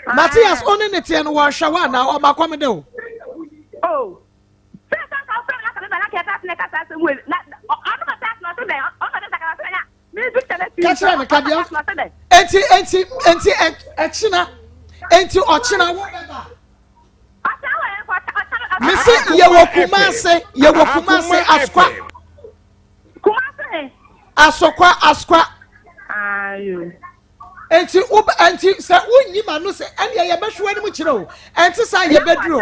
Matias ɔne ne teɛ no wɔhwɛ wo anaa ɔma kɔm de o. Oh. Sɛ sɛ sɛ ɔfrɛ me na sɛ meba na kɛkɛ ase na ɛka saa asɛm wei na ɔno Matias na ɔse dɛn ɔno Matias akasa sɛ dɛn a. Ka kyerɛ no ka deɛ enti enti enti ɛkyena enti ɔkyena wo bɛba. Mese yɛwɔ Kumase yɛwɔ Kumase Asokwa. Asokwa Asokwa. Enti wo enti sɛ wonyi ma no sɛ ɛnea yɛbɛhwɛ w'anim kyerɛ o ɛnte saa yɛbɛduru o.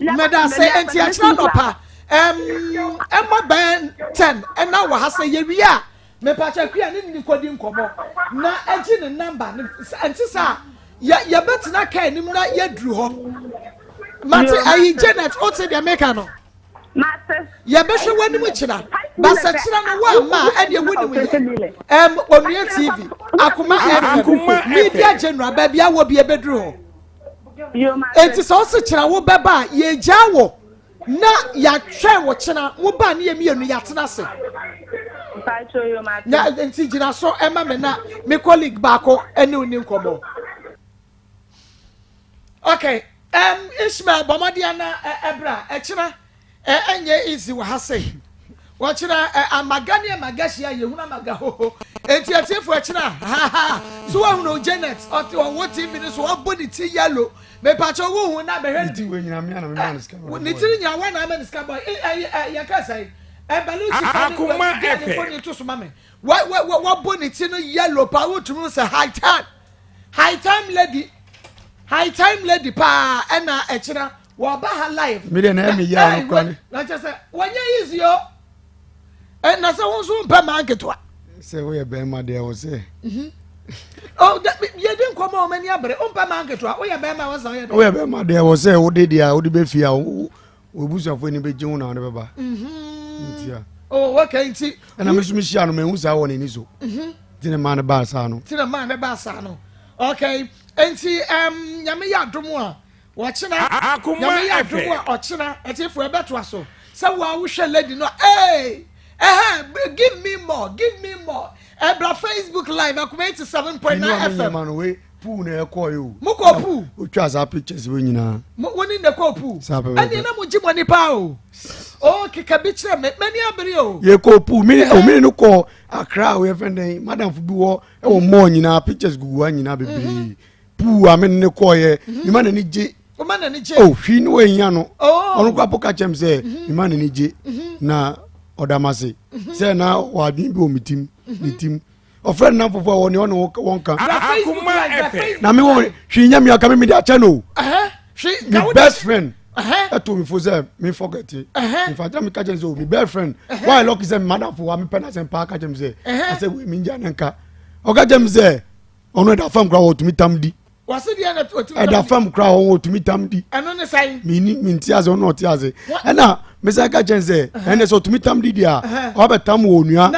Medase enti ɛkyerɛ nɔpa ɛmmɔ bɛn 10 ɛna wɔ ha sɛ yɛwie a mepakyɛ kua ne ne kɔdi nkɔmmɔ na agye ne namba ɛnte saa yɛbɛtena kaa anim na yɛduru hɔ mate ayi Janet wote deɛ meka no Mate. Yɛbɛhwɛ w'anim kyena. Basa kyena no woamma a ɛdeɛ wonim yɛ. Ɛm Onua TV, Akoma FM, Media General, baabi a wɔ bi ɛbɛduru hɔ. Enti sɛ wose kyena wo bɛba a yɛgyaa wo na yɛatwɛn wo kyena wo ba ne yɛ mmienu yɛatena ase. Na nti gyina so ɛma me na me colleague baako ɛne wo ni nkɔmmɔ. Okay, Ishmael bɔ mmɔden na ɛbra ɛkyena ɛnyɛ easy wɔ ha sei. Wɔkyena amaga ne amaga hyia yɛhunu amaga hoho. Enti atiefo ɛkyena ha ha. So wahunu Janet ɔte ɔwɔ TV no so wabɔ ne ti yellow. Mepakyɛ wo hu na bɛhwɛ ne ti wɔ nyina mea na mema ne sika. Ne tiri nyina wɔn na ama ne sika bɔ. Yɛka sɛ ɛbalusi fa ne gɛɛ ne fo to so ma me. Wabɔ ne ti no yellow paa wotumi sɛ high time. High time lady high time lady paa ɛna ɛkyina wɔba ha live. Mi de na ɛmi yɛ ano kura ni. Na kyɛ sɛ wɔnyɛ easy o ɛna sɛ wɔn nso mpɛ maa nketewa. Sɛ woyɛ bɛrima deɛ wɔ sɛ. Mhm. Oh, yɛdi nkɔmɔ a wɔn ani abere o mpɛ maa nketewa woyɛ bɛrima wɔ sɛ woyɛ dɛ. Woyɛ bɛrima deɛ wɔ sɛ wode deɛ a wode bɛ fie a w'abusuafoɔ ani bɛgye wo na wode bɛba. Mhm. Nti a. Oh, okay nti. Ɛna mi nso mi hyia no mɛ ehu saa wɔ n'ani so. Mhm. Ti ne maa ne baa saa no. Ti ne maa ne baa saa no. Okay, nti um, nyame yɛ adom a wɔkyena nyame yɛ adom a ɔkyena ɛtiefo ɛbɛtoa so sɛ wo a wohwɛ lady no ee ɛhɛ give me more give me more ɛbra Facebook live akoma 87.9 FM. Pool na ɛkɔɔ yi o. Mo kɔ pool. O twa saa pictures wo nyinaa. Mo wo ni na kɔ pool. Saa pɛpɛpɛ. Ɛni na mo gye mo ani paa o. O keka bi kyerɛ me mani abere o. Yɛ kɔ pool mi o mi no kɔ Accra o yɛ fɛn dɛn madam fo bi wɔ ɛwɔ mall nyinaa pictures gugu ha nyinaa bebree. Mhm. Pool a mi ne kɔɔ yɛ mi ma n'ani gye. Woma n'ani gye. Oh, hwii ne wɔahia no. Oh. Ɔno koraa po ka kyerɛ me sɛ Mhm. mema n'ani gye Mhm. na ɔda m ase Mhm. sɛ na ɔwɔ adwene bi wɔ me tim ne tim. Ɔfrɛ ne namfofo a wɔne ɔne wɔn ka. Na me wɔ hwii nyɛ me aka me mede akyɛ no o. Me best friend ɛto me fo sɛ me forget. Nfa kyerɛ me ka kyerɛ sɛ o me best friend. Why lucky sɛ me madamfo wa me pɛ n'asɛm paa ka kyerɛ me sɛ asɛ wei me ngya ne nka. Ɔka kyerɛ me sɛ ɔno ɛda fam koraa wɔtumi tam di. Wɔsi deɛ na otumi tam di. Ɛda fam koraa wɔn otumi tam di. Ɛno ne sɛn. Mi ni mi nti ase ɔno ɔte ase. Ɛna mesan ka kyɛn sɛ ɛnɛ sɛ otumi tam di deɛ a ɔbɛ tam wɔ onua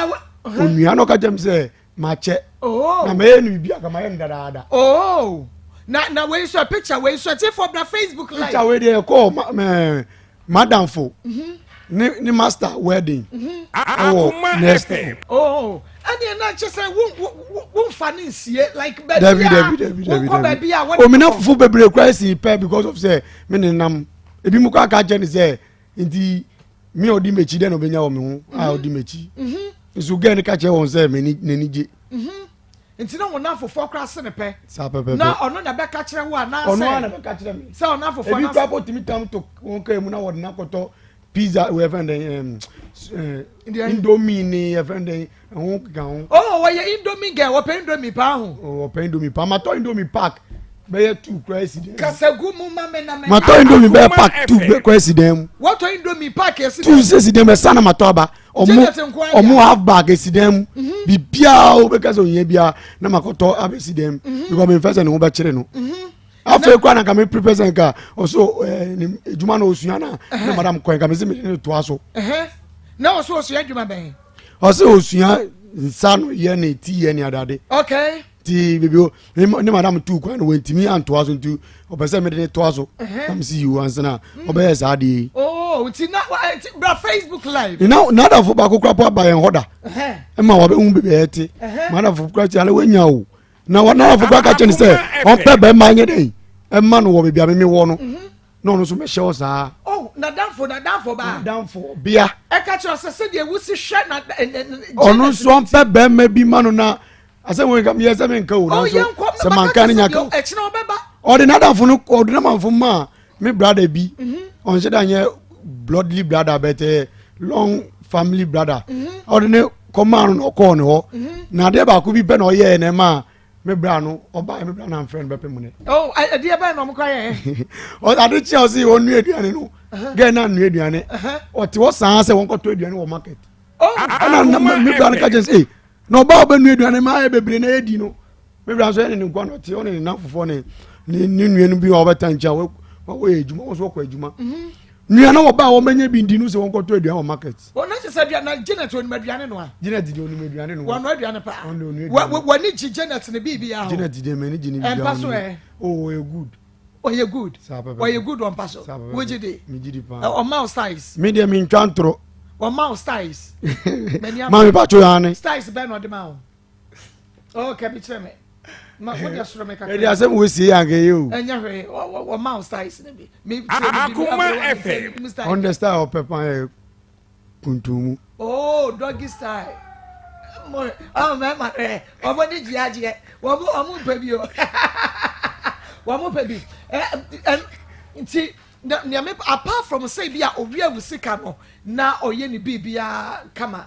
onua na ɔka kyɛn sɛ ma kyɛ. Oh. Na mɛyɛ no bibi aka ma yɛ no dadaada. Oh. Na na wei nso picture wei nso ɛti fɔ bra Facebook live. Picture wei deɛ ɛkɔ ma mɛ madamfo. Mhm. Ne ne master wedding. Mhm. Ɛwɔ next. Oh ɛni ɛna kyɛ sɛ wo wo wo nfa ne nsie like baabi a wokɔ baabi a wɔde. Omina fufu bebree kura esi pɛ because of sɛ me ne nam ebi mu kɔ aka kyɛ ne sɛ nti mi a ɔdi m'akyi dɛ na ɔbɛnya wɔ me ho a mhm. ɔdi m'akyi nso gɛɛ ne ka kyerɛ wɔn sɛ m'ani gye. Nti na wɔn afofoɔ koraa se ne pɛ. Saa pɛpɛpɛ. Na ɔno na bɛka kyerɛ wo anaasɛ. Ɔno ara na bɛka kyerɛ me. Sɛ ɔno afofoɔ na. Ebi kura bɔ tumi tam to wɔn kaa mu na wɔde n'akɔtɔ pizza wɔ yɛfɛn dɛn ɛm ɛɛ indomie ne yɛfɛn dɛn ɛho keka ho. Oh wɔyɛ indomie girl wɔpɛ indomie paa ho. Oh wɔpɛ indomie paa matɔ indomie pack bɛyɛ two kura esi dɛm. Kasagu mu ma me na me. Matɔ indomie bɛyɛ pack two kura esi dɛm. Wɔtɔ indomie pack esi dɛm. Two esi dɛm ɛsan na matɔ aba. Ɔmo ɔmo half bag esi dan mu mhm. biribiara wobɛka sɛ ohia biara na makɔtɔ abɛsi dan mu mhm. because mefɛ sɛ ne ho bɛkyere no mhm. afei koraa na nka me prepare sɛ nka ɔso ɛɛ ne adwuma na osua na na madam kɔ nka me se me ne toa so. Na ɔso osua adwuma bɛn. Ɔsɛ osua nsa no yɛ ne ti yɛ ne adade. Okay. Ti bebi o ne madam tu kwan no wɔntumi antoa so nti ɔpɛ sɛ mede ne toa so na mesi yiw ansa na ɔbɛyɛ saa adeɛ yi. Oh, nti na nti bra Facebook live. Na n'adamfo baako kora po aba yɛn hɔ da ɛma wabɛhu baabi a yɛte m'adamfo kora kyerɛ ale wanya o na n'adamfo kora ka kyerɛ ne sɛ ɔmpɛ bɛrima nyɛ dɛn ɛma no wɔ baabi a meme wɔ no mhm. na ɔno nso mɛhyɛ hɔ saa. Oh, n'adamfo n'adamfo baa. N'adamfo bea. Ɛka kyerɛ sɛ sɛdeɛ wusi hwɛ na. Ɔno nso ɔmpɛ bɛrima bi ma no na asɛm wei nka meyɛ sɛ menka o oh, nanso sɛ manka ne nya ka ɔde n'adamfo no ɔde n'adamfo maa me brother bi mhm. ɔnhyɛ da nyɛ bloodly brother but eh, long family brother mhm. ɔde ne kɔmaa no na ɔkɔɔ ne hɔ mhm. na adeɛ baako bi pɛ na ɔyɛɛ na ɛmaa me bra no ɔbaa me bra no amfrɛ no bɛpɛ mu nɛ. Oh, adeɛ bɛn na ɔmo kora yɛ. ade kyɛn ɔsi ɔnua aduane no gɛɛ na nua aduane ɔte hɔ saa sɛ wɔn kɔtɔ aduane wɔ market. Oh, ɛna me bra no ka kyɛn sɛ na ɔbaa ɔbɛnua aduane ma ayɛ bebree na yɛdi no me bra nso ɛne ne nkoa na ɔte ɔne ne namfofoɔ ne ne ne nua no bi a ɔbɛta nkyɛn a wɔyɛ adwuma wɔn nso wɔkɔ adwuma mhm. nua no wɔba a wɔbɛnya bi ndi no sɛ wɔnkɔtɔ aduane wɔ market. wɔn na kyerɛ sɛ na janet onim aduane noa. janet de onim aduane noa. wɔn aduane paa wɔn gye janet ne biribi ahɔ. janet de mɛ ne gye ne biribi ahɔ. ɛmpa so ɛ. oh ɔyɛ good. Ɔyɛ good. Ɔyɛ good ɔmpa so. Wogye di. Megye di paa. Ɔma wo styles. Me deɛ mentwa ntorɔ. Ɔma wo styles. Maa mi patro ya ne. Styles bɛn na ɔde ma wo. Oh, kɛbi kyerɛ me. Ma wo deɛ soro me kakra. Ɛdi asɛm wo sie anka yɛ o. Ɛnyɛ hwee ɔma wo styles ne bi. Akuma FM. On the style ɔpɛ pan yɛ kuntun mu. Oh, doggy style. Mo, oh, mɛma ɛ, wɔn ni gye agyeɛ, wɔn wɔn mpɛ bi o, wɔn mpɛ bi. Ɛ ɛ nti na nea me apart from sɛ bi a owi awu sika no na ɔyɛ ne biribiara kama.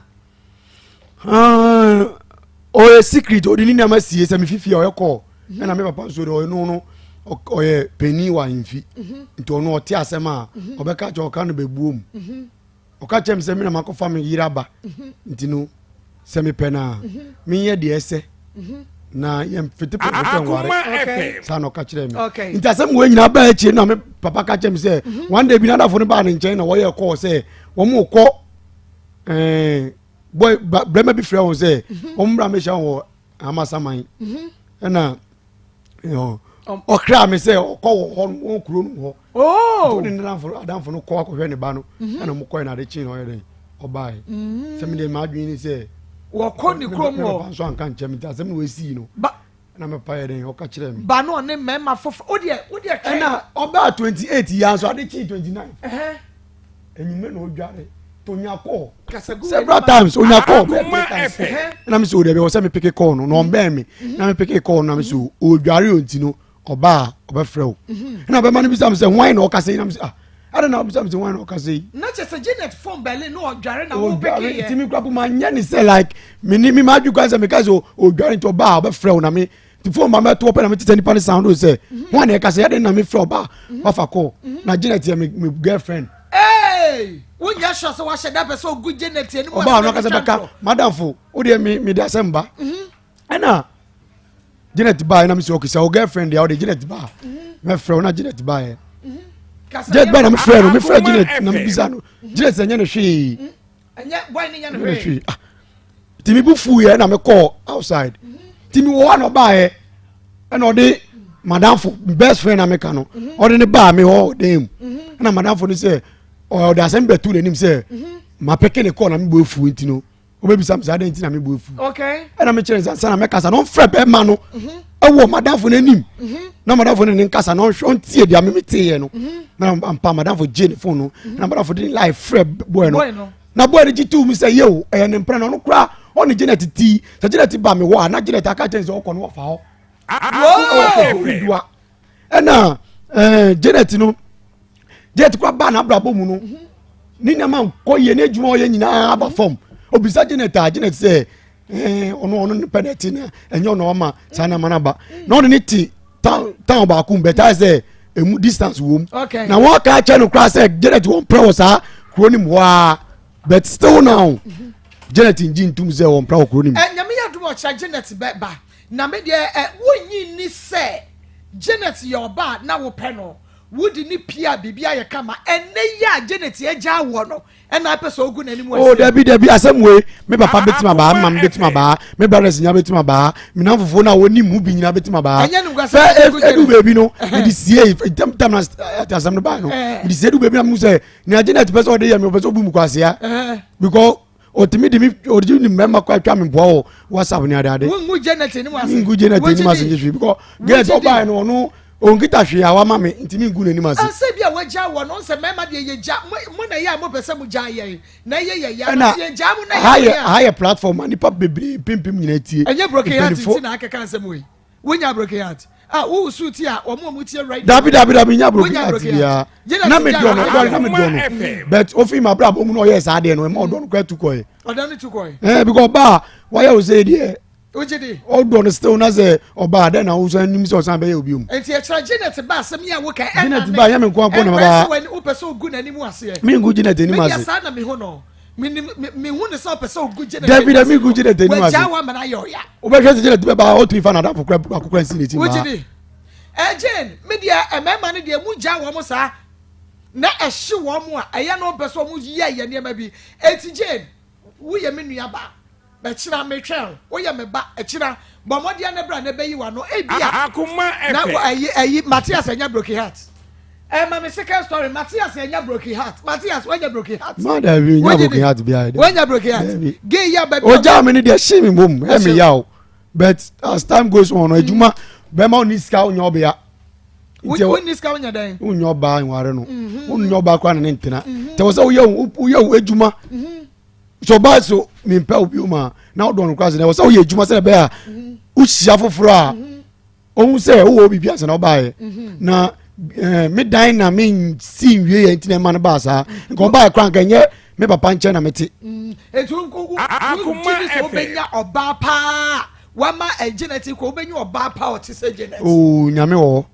Ɔyɛ secret ɔde ne nneɛma sie sɛ me fifi a ɔyɛ kɔɔ ɛna me papa nso de ɔyɛ no no ɔyɛ panyin wɔ ahemfi mhm. nti ɔno ɔte asɛm a mhm. ɔbɛka kyɛ ɔka no bɛbuo mu mhm. ɔka kyerɛ me sɛ me na makɔfa me yere aba nti no sɛ mepɛ no a menyɛ deɛ ɛsɛ na yɛmfete pɛpɛpɛ nware saa na ɔka kyerɛ me nti asɛm wɔ nyinaa baa akyire na me papa ka kyerɛ me sɛ one day bi n'adafo no baa ne nkyɛn na wɔyɛ kɔɔ sɛ wɔn kɔ ɛɛ boy bɛrima bi frɛ wɔn sɛ wɔn mmra mehyia wɔn wɔ amasaman mhm. ɛna ɔkra me sɛ ɔkɔ wɔ hɔ wɔn kuro no hɔ oh. ɔne ne adamfo no kɔ akɔhwɛ ne ba no mhm. ɛna ɔmo kɔɛ na ade kye na ɔyɛ dɛn ɔbaeɛ mhm. sɛ mede m'adwene ne sɛ wɔkɔ ne kurom hɔ papa nso anka nkyɛn mi nti asɛm na wɔasii no na mepa yɛ dɛn ɔka kyerɛ me ba no ɔne mmarima foforɔ wodeɛ wodeɛ twɛn ɛna ɔbaa 28 yi nso ade kyee 29 enyimire na odware to onya kɔɔ several times onya kɔɔ bɛɛ three times ɛna mi sɛ o dɛbi ɔsɛ mi peke kɔɔ no na ɔnbɛn mi na mi peke kɔɔ no na mi sɛ odware o nti no. Ɔba a ɔbɛfrɛ wo. Mhm. Ɛna bɛma no bisa me sɛ hwan na ɔkasa yi na me sɛ ah ɛna na ɔbisa me sɛ hwan na ɔkasa yi. Na kyerɛ sɛ Janet phone Berlin na ɔdware na wo peke yɛ. Nti mi kura po ma nyɛ ne sɛ like me ni mi ma adwi kwan sɛ mi ka sɛ ɔdware nti ɔba a ɔbɛfrɛ wo na me nti phone ma mɛto ɔpɛ na me te sɛ nipa ne sound sɛ mhm. hwan na ɛkasa yɛ de na me frɛ ɔba mhm. wafa kɔ na Janet yɛ me me girlfriend. Hey, wonyɛ sure sɛ wahyɛ da pɛ sɛ ɔgu Janet anim ɔba ɔno akasa bɛka madamfo wodeɛ me me de asɛm ba ɛna janet baa ɛna mi sɛ okay sɛ o girlfriend deɛ ɔde janet baa mɛ frɛ o na janet baa yɛ janet baa na mi frɛ no mi frɛ janet na mi bisa no janet sɛ ɛnyɛ ne hwee ɛnyɛ ne hwee ah ti mi bu fu yɛ ɛna mi kɔ outside ti mi wɔ hɔ na ɔbaa yɛ ɛna ɔde madamfo best friend na mi ka no ɔde ne baa mi hɔ ɔdan mu ɛna madamfo no sɛ ɔde asɛm bɛtu n'anim sɛ ma pɛkɛ ne kɔɔ na mi bu efu nti no. wobɛbisa me sɛ adɛn nti na mebɔ afu ɛna mekyerɛ sɛ ansa na mɛkasa na ɔmfrɛ bɛrima no mhm. ɛwɔ madamfo no anim mhm. na madamfo no ne nkasa na ɔnhwɛ ɔntie deɛ meme teeɛ no mhm. na ampa madamfo gye ne fon no na madamfo de ne live frɛ boy no na boy no gye too mu sɛ yeo ɛyɛ ne mpra na ɔno koraa ɔne Janet ti sɛ Janet ba me hɔ a na Janet aka kyɛn sɛ ɔkɔ no wɔfa hɔ ɛna ɛɛ Janet no Janet kora ba n'abrabɔ mu no ne nneɛma nkɔ yie ne adwuma ɔyɛ nyinaa aba fam obisa Janet a Janet sɛ ɛɛ ɔno ɔno ne pɛ na ɛte na ɛnyɛ ɔno ɔma saa nneɛma no aba na ɔne ne te town town baako mu bɛtaa sɛ emu distance wɔ mu na wɔn aka akyɛ no koraa sɛ Janet wɔn pɛ wɔ saa kuro no mu hɔ a but still now mm -hmm. Janet ngye ntum sɛ wɔn pɛ wɔ kuro no mu. Ɛ nyame yɛ adum ɔkyerɛ Janet bɛ ba. Na me deɛ ɛ, wonnye nni sɛ Janet yɛ ɔba a na wopɛ no? Wode no pie a biribi ayɛ kama. Ɛnnɛ yi a Janet agyaa woɔ no, ɛna apɛ sɛ ɔgu n'anim ase. Oh, dabi dabi, asɛm wei, me papa bɛtumi abaa, me maame bɛtumi abaa, me brothers nyinaa bɛtumi abaa, me namfofoɔ no a wɔnim mu bi nyinaa bɛtumi abaa. Ɛnyɛ no nkwasɛm sɛ ɛdu baabi no, mede sie, tam tam na asɛm no baa no, mede sie du baabi na mu sɛ, nea Janet pɛ sɛ ɔde yɛ me, ɔpɛ sɛ ɔbu mu kwasea. Because ɔtumi de mi ɔde ne mmarima kɔ atwa mi mpoa wɔ whatsapp ne adeade. ngu janet anim ase ngu janet anim ase nye hwee because janet ɔbaa no ɔno ɔnkita hwee a wama mi ntumi ngu n'anim ase. ɛsɛ bi a wagya wɔ no nsɛ mmarima deɛ yɛ gya mo na yɛ a mo pɛ sɛ mo gya yɛn na yɛ yɛ ya na yɛ gya mo na yɛ yɛ. Ha yɛ platform a nipa bebree mpempem nyinaa tie. Ɛnyɛ broken heart nti na akeka nsɛm wei. Wonya broken heart. Ah, wo su ti a, wɔn a wɔn tie right. Dabi dabi dabi nya broken heart bia. Na me dɔ no, dɔ na me dɔ no. But ofi ma bra bɔ mu na ɔyɛ saa deɛ no, ɛma ɔdɔ no kura tu kɔɛ. Ɔdɔ no tu kɔɛ. Eh, because ɔbaa wayɛ o sɛ deɛ. Wogye di. Ɔdɔ no still na sɛ ɔbaa dɛ na wosan nim sɛ ɔsan bɛyɛ obi mu. Nti ɛkyerɛ Janet ba asɛm yi a woka ɛna ne. Janet ba yɛ me nko akɔ na ba. Ɛnkɔ sɛ wopɛ sɛ ogu n'anim aseɛ. Mi ngu Janet anim ase. Mi deɛ saa na mi ho no. Menim mehu ne sɛ ɔpɛ sɛ ogu Janet. Dabi dabi ngu Janet anim ase. Wagya wa mana yɛ ɔya. Wobɛhwɛ sɛ Janet bɛba ɔtumi fa n'adamfo kora akokora nsi n'akyi maa. Wogye di. Ɛ Jane me deɛ mmarima no deɛ mu gya wɔn saa na ɛhye wɔn a ɛyɛ na wɔn pɛ sɛ wɔn yɛ yɛ nneɛma bi. Eti Jane woyɛ me nua baa. Bɛkyena metwɛn wo, woyɛ me ba, ɛkyena bɔ mmɔden na bra na bɛyi w'ano, ebia na ɛyi ɛyi Matias anya broken heart. Ɛma me second story, Matias anya broken heart, Matias wanya broken heart. Ma da wi nya broken heart bi ayɛ dɛ. Wanya broken heart. Gay ya baabi. Ogya mi ni deɛ hye mi bom, ɛ mi ya o. But as time goes on, adwuma bɛrima oni sika onya ɔbea. Wonni sika wonya dɛn? Wonya ɔbaa nware no. Wonya ɔbaa koraa na ne ntena. Tɛ wɔ sɛ woyɛ woyɛ adwuma. Sɛ ɔbaa so mempɛ wo bio ma na wodɔ no koraa sɛ ɛwɔ sɛ woyɛ adwuma sɛ ɛbɛyɛ a wohyia foforɔ a ɔhu sɛ wowɔ biribi ansa na wobaeɛ na eh, me dan na mensi nwie yɛ nti na ɛma no baa saa nka ɔbaeɛ koraa nka ɛnyɛ me papa nkyɛn na mete. Nti wogye di sɛ wobɛnya ɔbaa paa wama Janet kɔ wobɛnya ɔbaa paa ɔte sɛ Janet? Oo nyame wɔ hɔ.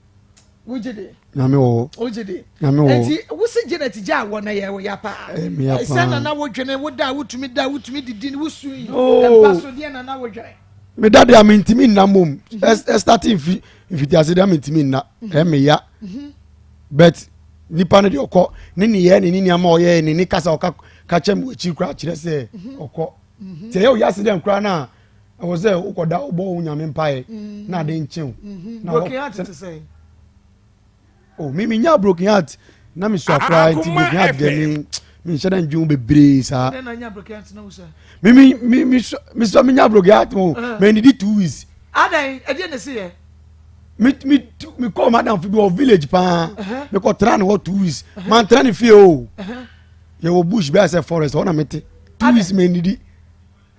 Wogye di? Nyame wɔ hɔ. Wogye di? Nyame wɔ hɔ. Enti wosi Janet gya wɔ na yɛ wo ya paa. Ɛyɛ me ya paa. Sɛ na na wodwene wo da wotumi da wotumi didi wosu yi. Oh. Ɛmpa so deɛ na na wodwene. Me da deɛ mentumi nna mmom. Ɛstarte mfi mfitiase deɛ mentumi nna. Ɛyɛ me ya. But nipa no deɛ ɔkɔ ne nneyɛɛ ne ne nneɛma ɔyɛ ne ne kasa ɔka ka kyɛ me wɔ akyiri koraa kyerɛ sɛ ɔkɔ. Sɛ ɛyɛ wo ya se dɛn koraa no a ɛwɔ sɛ wokɔda wobɔ wo nyame mpaeɛ mm. na ade nkye wo mm-hmm. na broken heart te sɛ oh me menya broken heart na mesua koraa nti broken heart deɛ me menhyɛ dɛ ndwen bebree saa me me me mesua menya broken heart mo eh. mɛnidi 2 weeks adan ɛdeɛ na ɛsi yɛ me me me kɔɔ madam fi bi wɔ village paa me kɔ tena ne hɔ 2 weeks man tena ne fie o yɛwɔ bush bɛyɛ sɛ forest hɔ na mete 2 weeks mɛnidi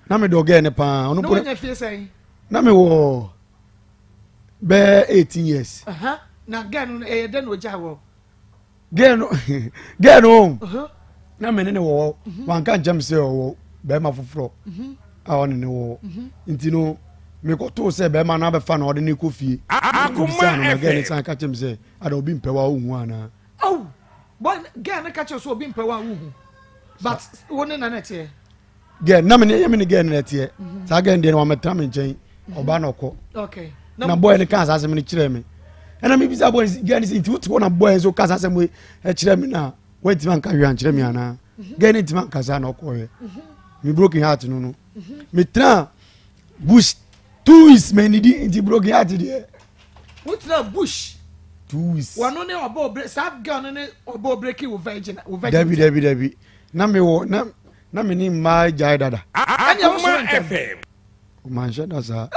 na me dɔ gɛɛ ne paa ɔno po na fie sɛn na me wɔ Bɛyɛ 18 years. Na girl no ɛyɛ dɛ na ogya wɔ. Girl no girl no na me ne ne wɔ hɔ mhm. wanka nkyɛn mi sɛ ɔwɔ bɛrima foforɔ mhm. a ɔne ne wɔ hɔ mhm. nti no mekɔtoo sɛ bɛrima no abɛfa na ɔde ne kɔ fie. Akoma no na girl no san ka kyerɛ mi sɛ ada obi mpɛ wa ohu anaa. Oh, boy girl no ka kyerɛ sɛ obi mpɛ wa ohu but wo ne na na ɛteɛ. Girl na me ne me ne girl no na ɛteɛ mhm. saa girl deɛ no wamɛtena me nkyɛn mhm. ɔba na ɔkɔ na boy no kaa saa asɛm no kyerɛ me ɛna mebisa boy girl no sɛ nti wote hɔ na boy nso ka saa asɛm wei ɛkyerɛ me na woantumi anka hwee ankyerɛ me anaa mhm. girl no ntumi anka saa na ɔkɔɔyɛ me broken heart no no metena bush 2 weeks manidi nti broken heart deɛ wotena bush 2 weeks wɔno ne ɔbɔ obre saa girl no ne ɔbɔ obreki wo virgin wo virgin dabi dabi dabi na mewɔ na Na me ne mmaa agyae dada. Ɛnea wo sɔre ntɛm. Manhyɛ da saa.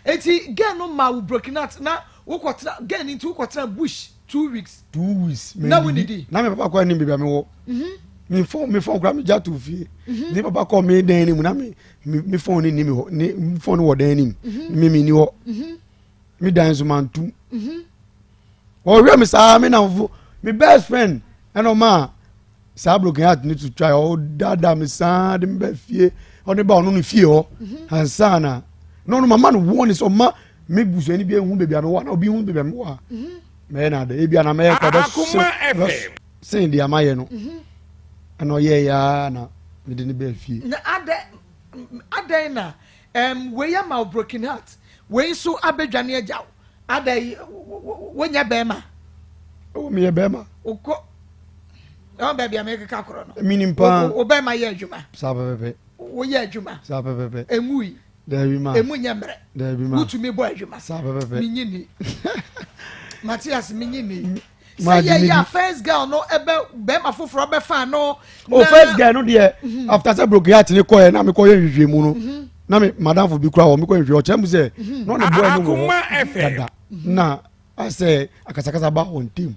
Eti girl no ma wo broken heart na wokɔ tena girl ni nti wokɔ tena bush 2 weeks. 2 weeks. Na wo nidi. Na me papa kɔ anim baabi a me wɔ. Mhm. Me phone me phone kura me gya to fie. Mhm. Ne papa kɔ me dan ne mu na me me phone ne ni mi hɔ ne phone wɔ dan ne mu. Mhm. Me me ni hɔ. Me dan nso mantum. Ɔhwɛ me saa me namfo me best friend ɛna ɔmaa. Saa broken heart no to twa ɔdaadaa me saa de me ba fie ɔde ba ɔno no fie hɔ mhm. ansa na na ɔno mama no wɔn sɛ ɔma me busuani bi ehu beebi a mewɔ na obi hu beebi a mewɔ a mhm. mɛyɛ na ade ebi a na mɛyɛ kɔ bɛ sen deɛ ama yɛ no mhm. ɛna ɔyɛ ya na mede ne bɛɛ fie. Na adɛ adɛn na ɛm wei ama wo broken heart wei nso abɛdwane agya wo adɛn wonyɛ bɛrima. Ɛwɔ meyɛ bɛrima. Wokɔ. Ɛwɔ baabi a mekeka korɔ no. Menim paa. Wo bɛrima yɛ adwuma. Saa pɛpɛpɛ. Woyɛ adwuma. Saa pɛpɛpɛ. Enwui. Daabi ma. Emu nyɛ mmerɛ. Daabi ma. Wotumi bɔ adwuma. Saa pɛpɛpɛ. Menyi ni. Matias menyi ni. Sɛ yɛ yɛ first girl no ɛbɛ bɛrima foforɔ bɛfa no. O first girl no deɛ mhm. after sɛ broken heart ne kɔɛ na mekɔ yɛ nhwehwɛ mu no mhm. na me madamfo bi kura wɔ mekɔ nhwehwɛ ɔkyerɛ mu sɛ mhm. na ɔne boy no wɔ hɔ dada na asɛ akasakasa ba wɔn ntam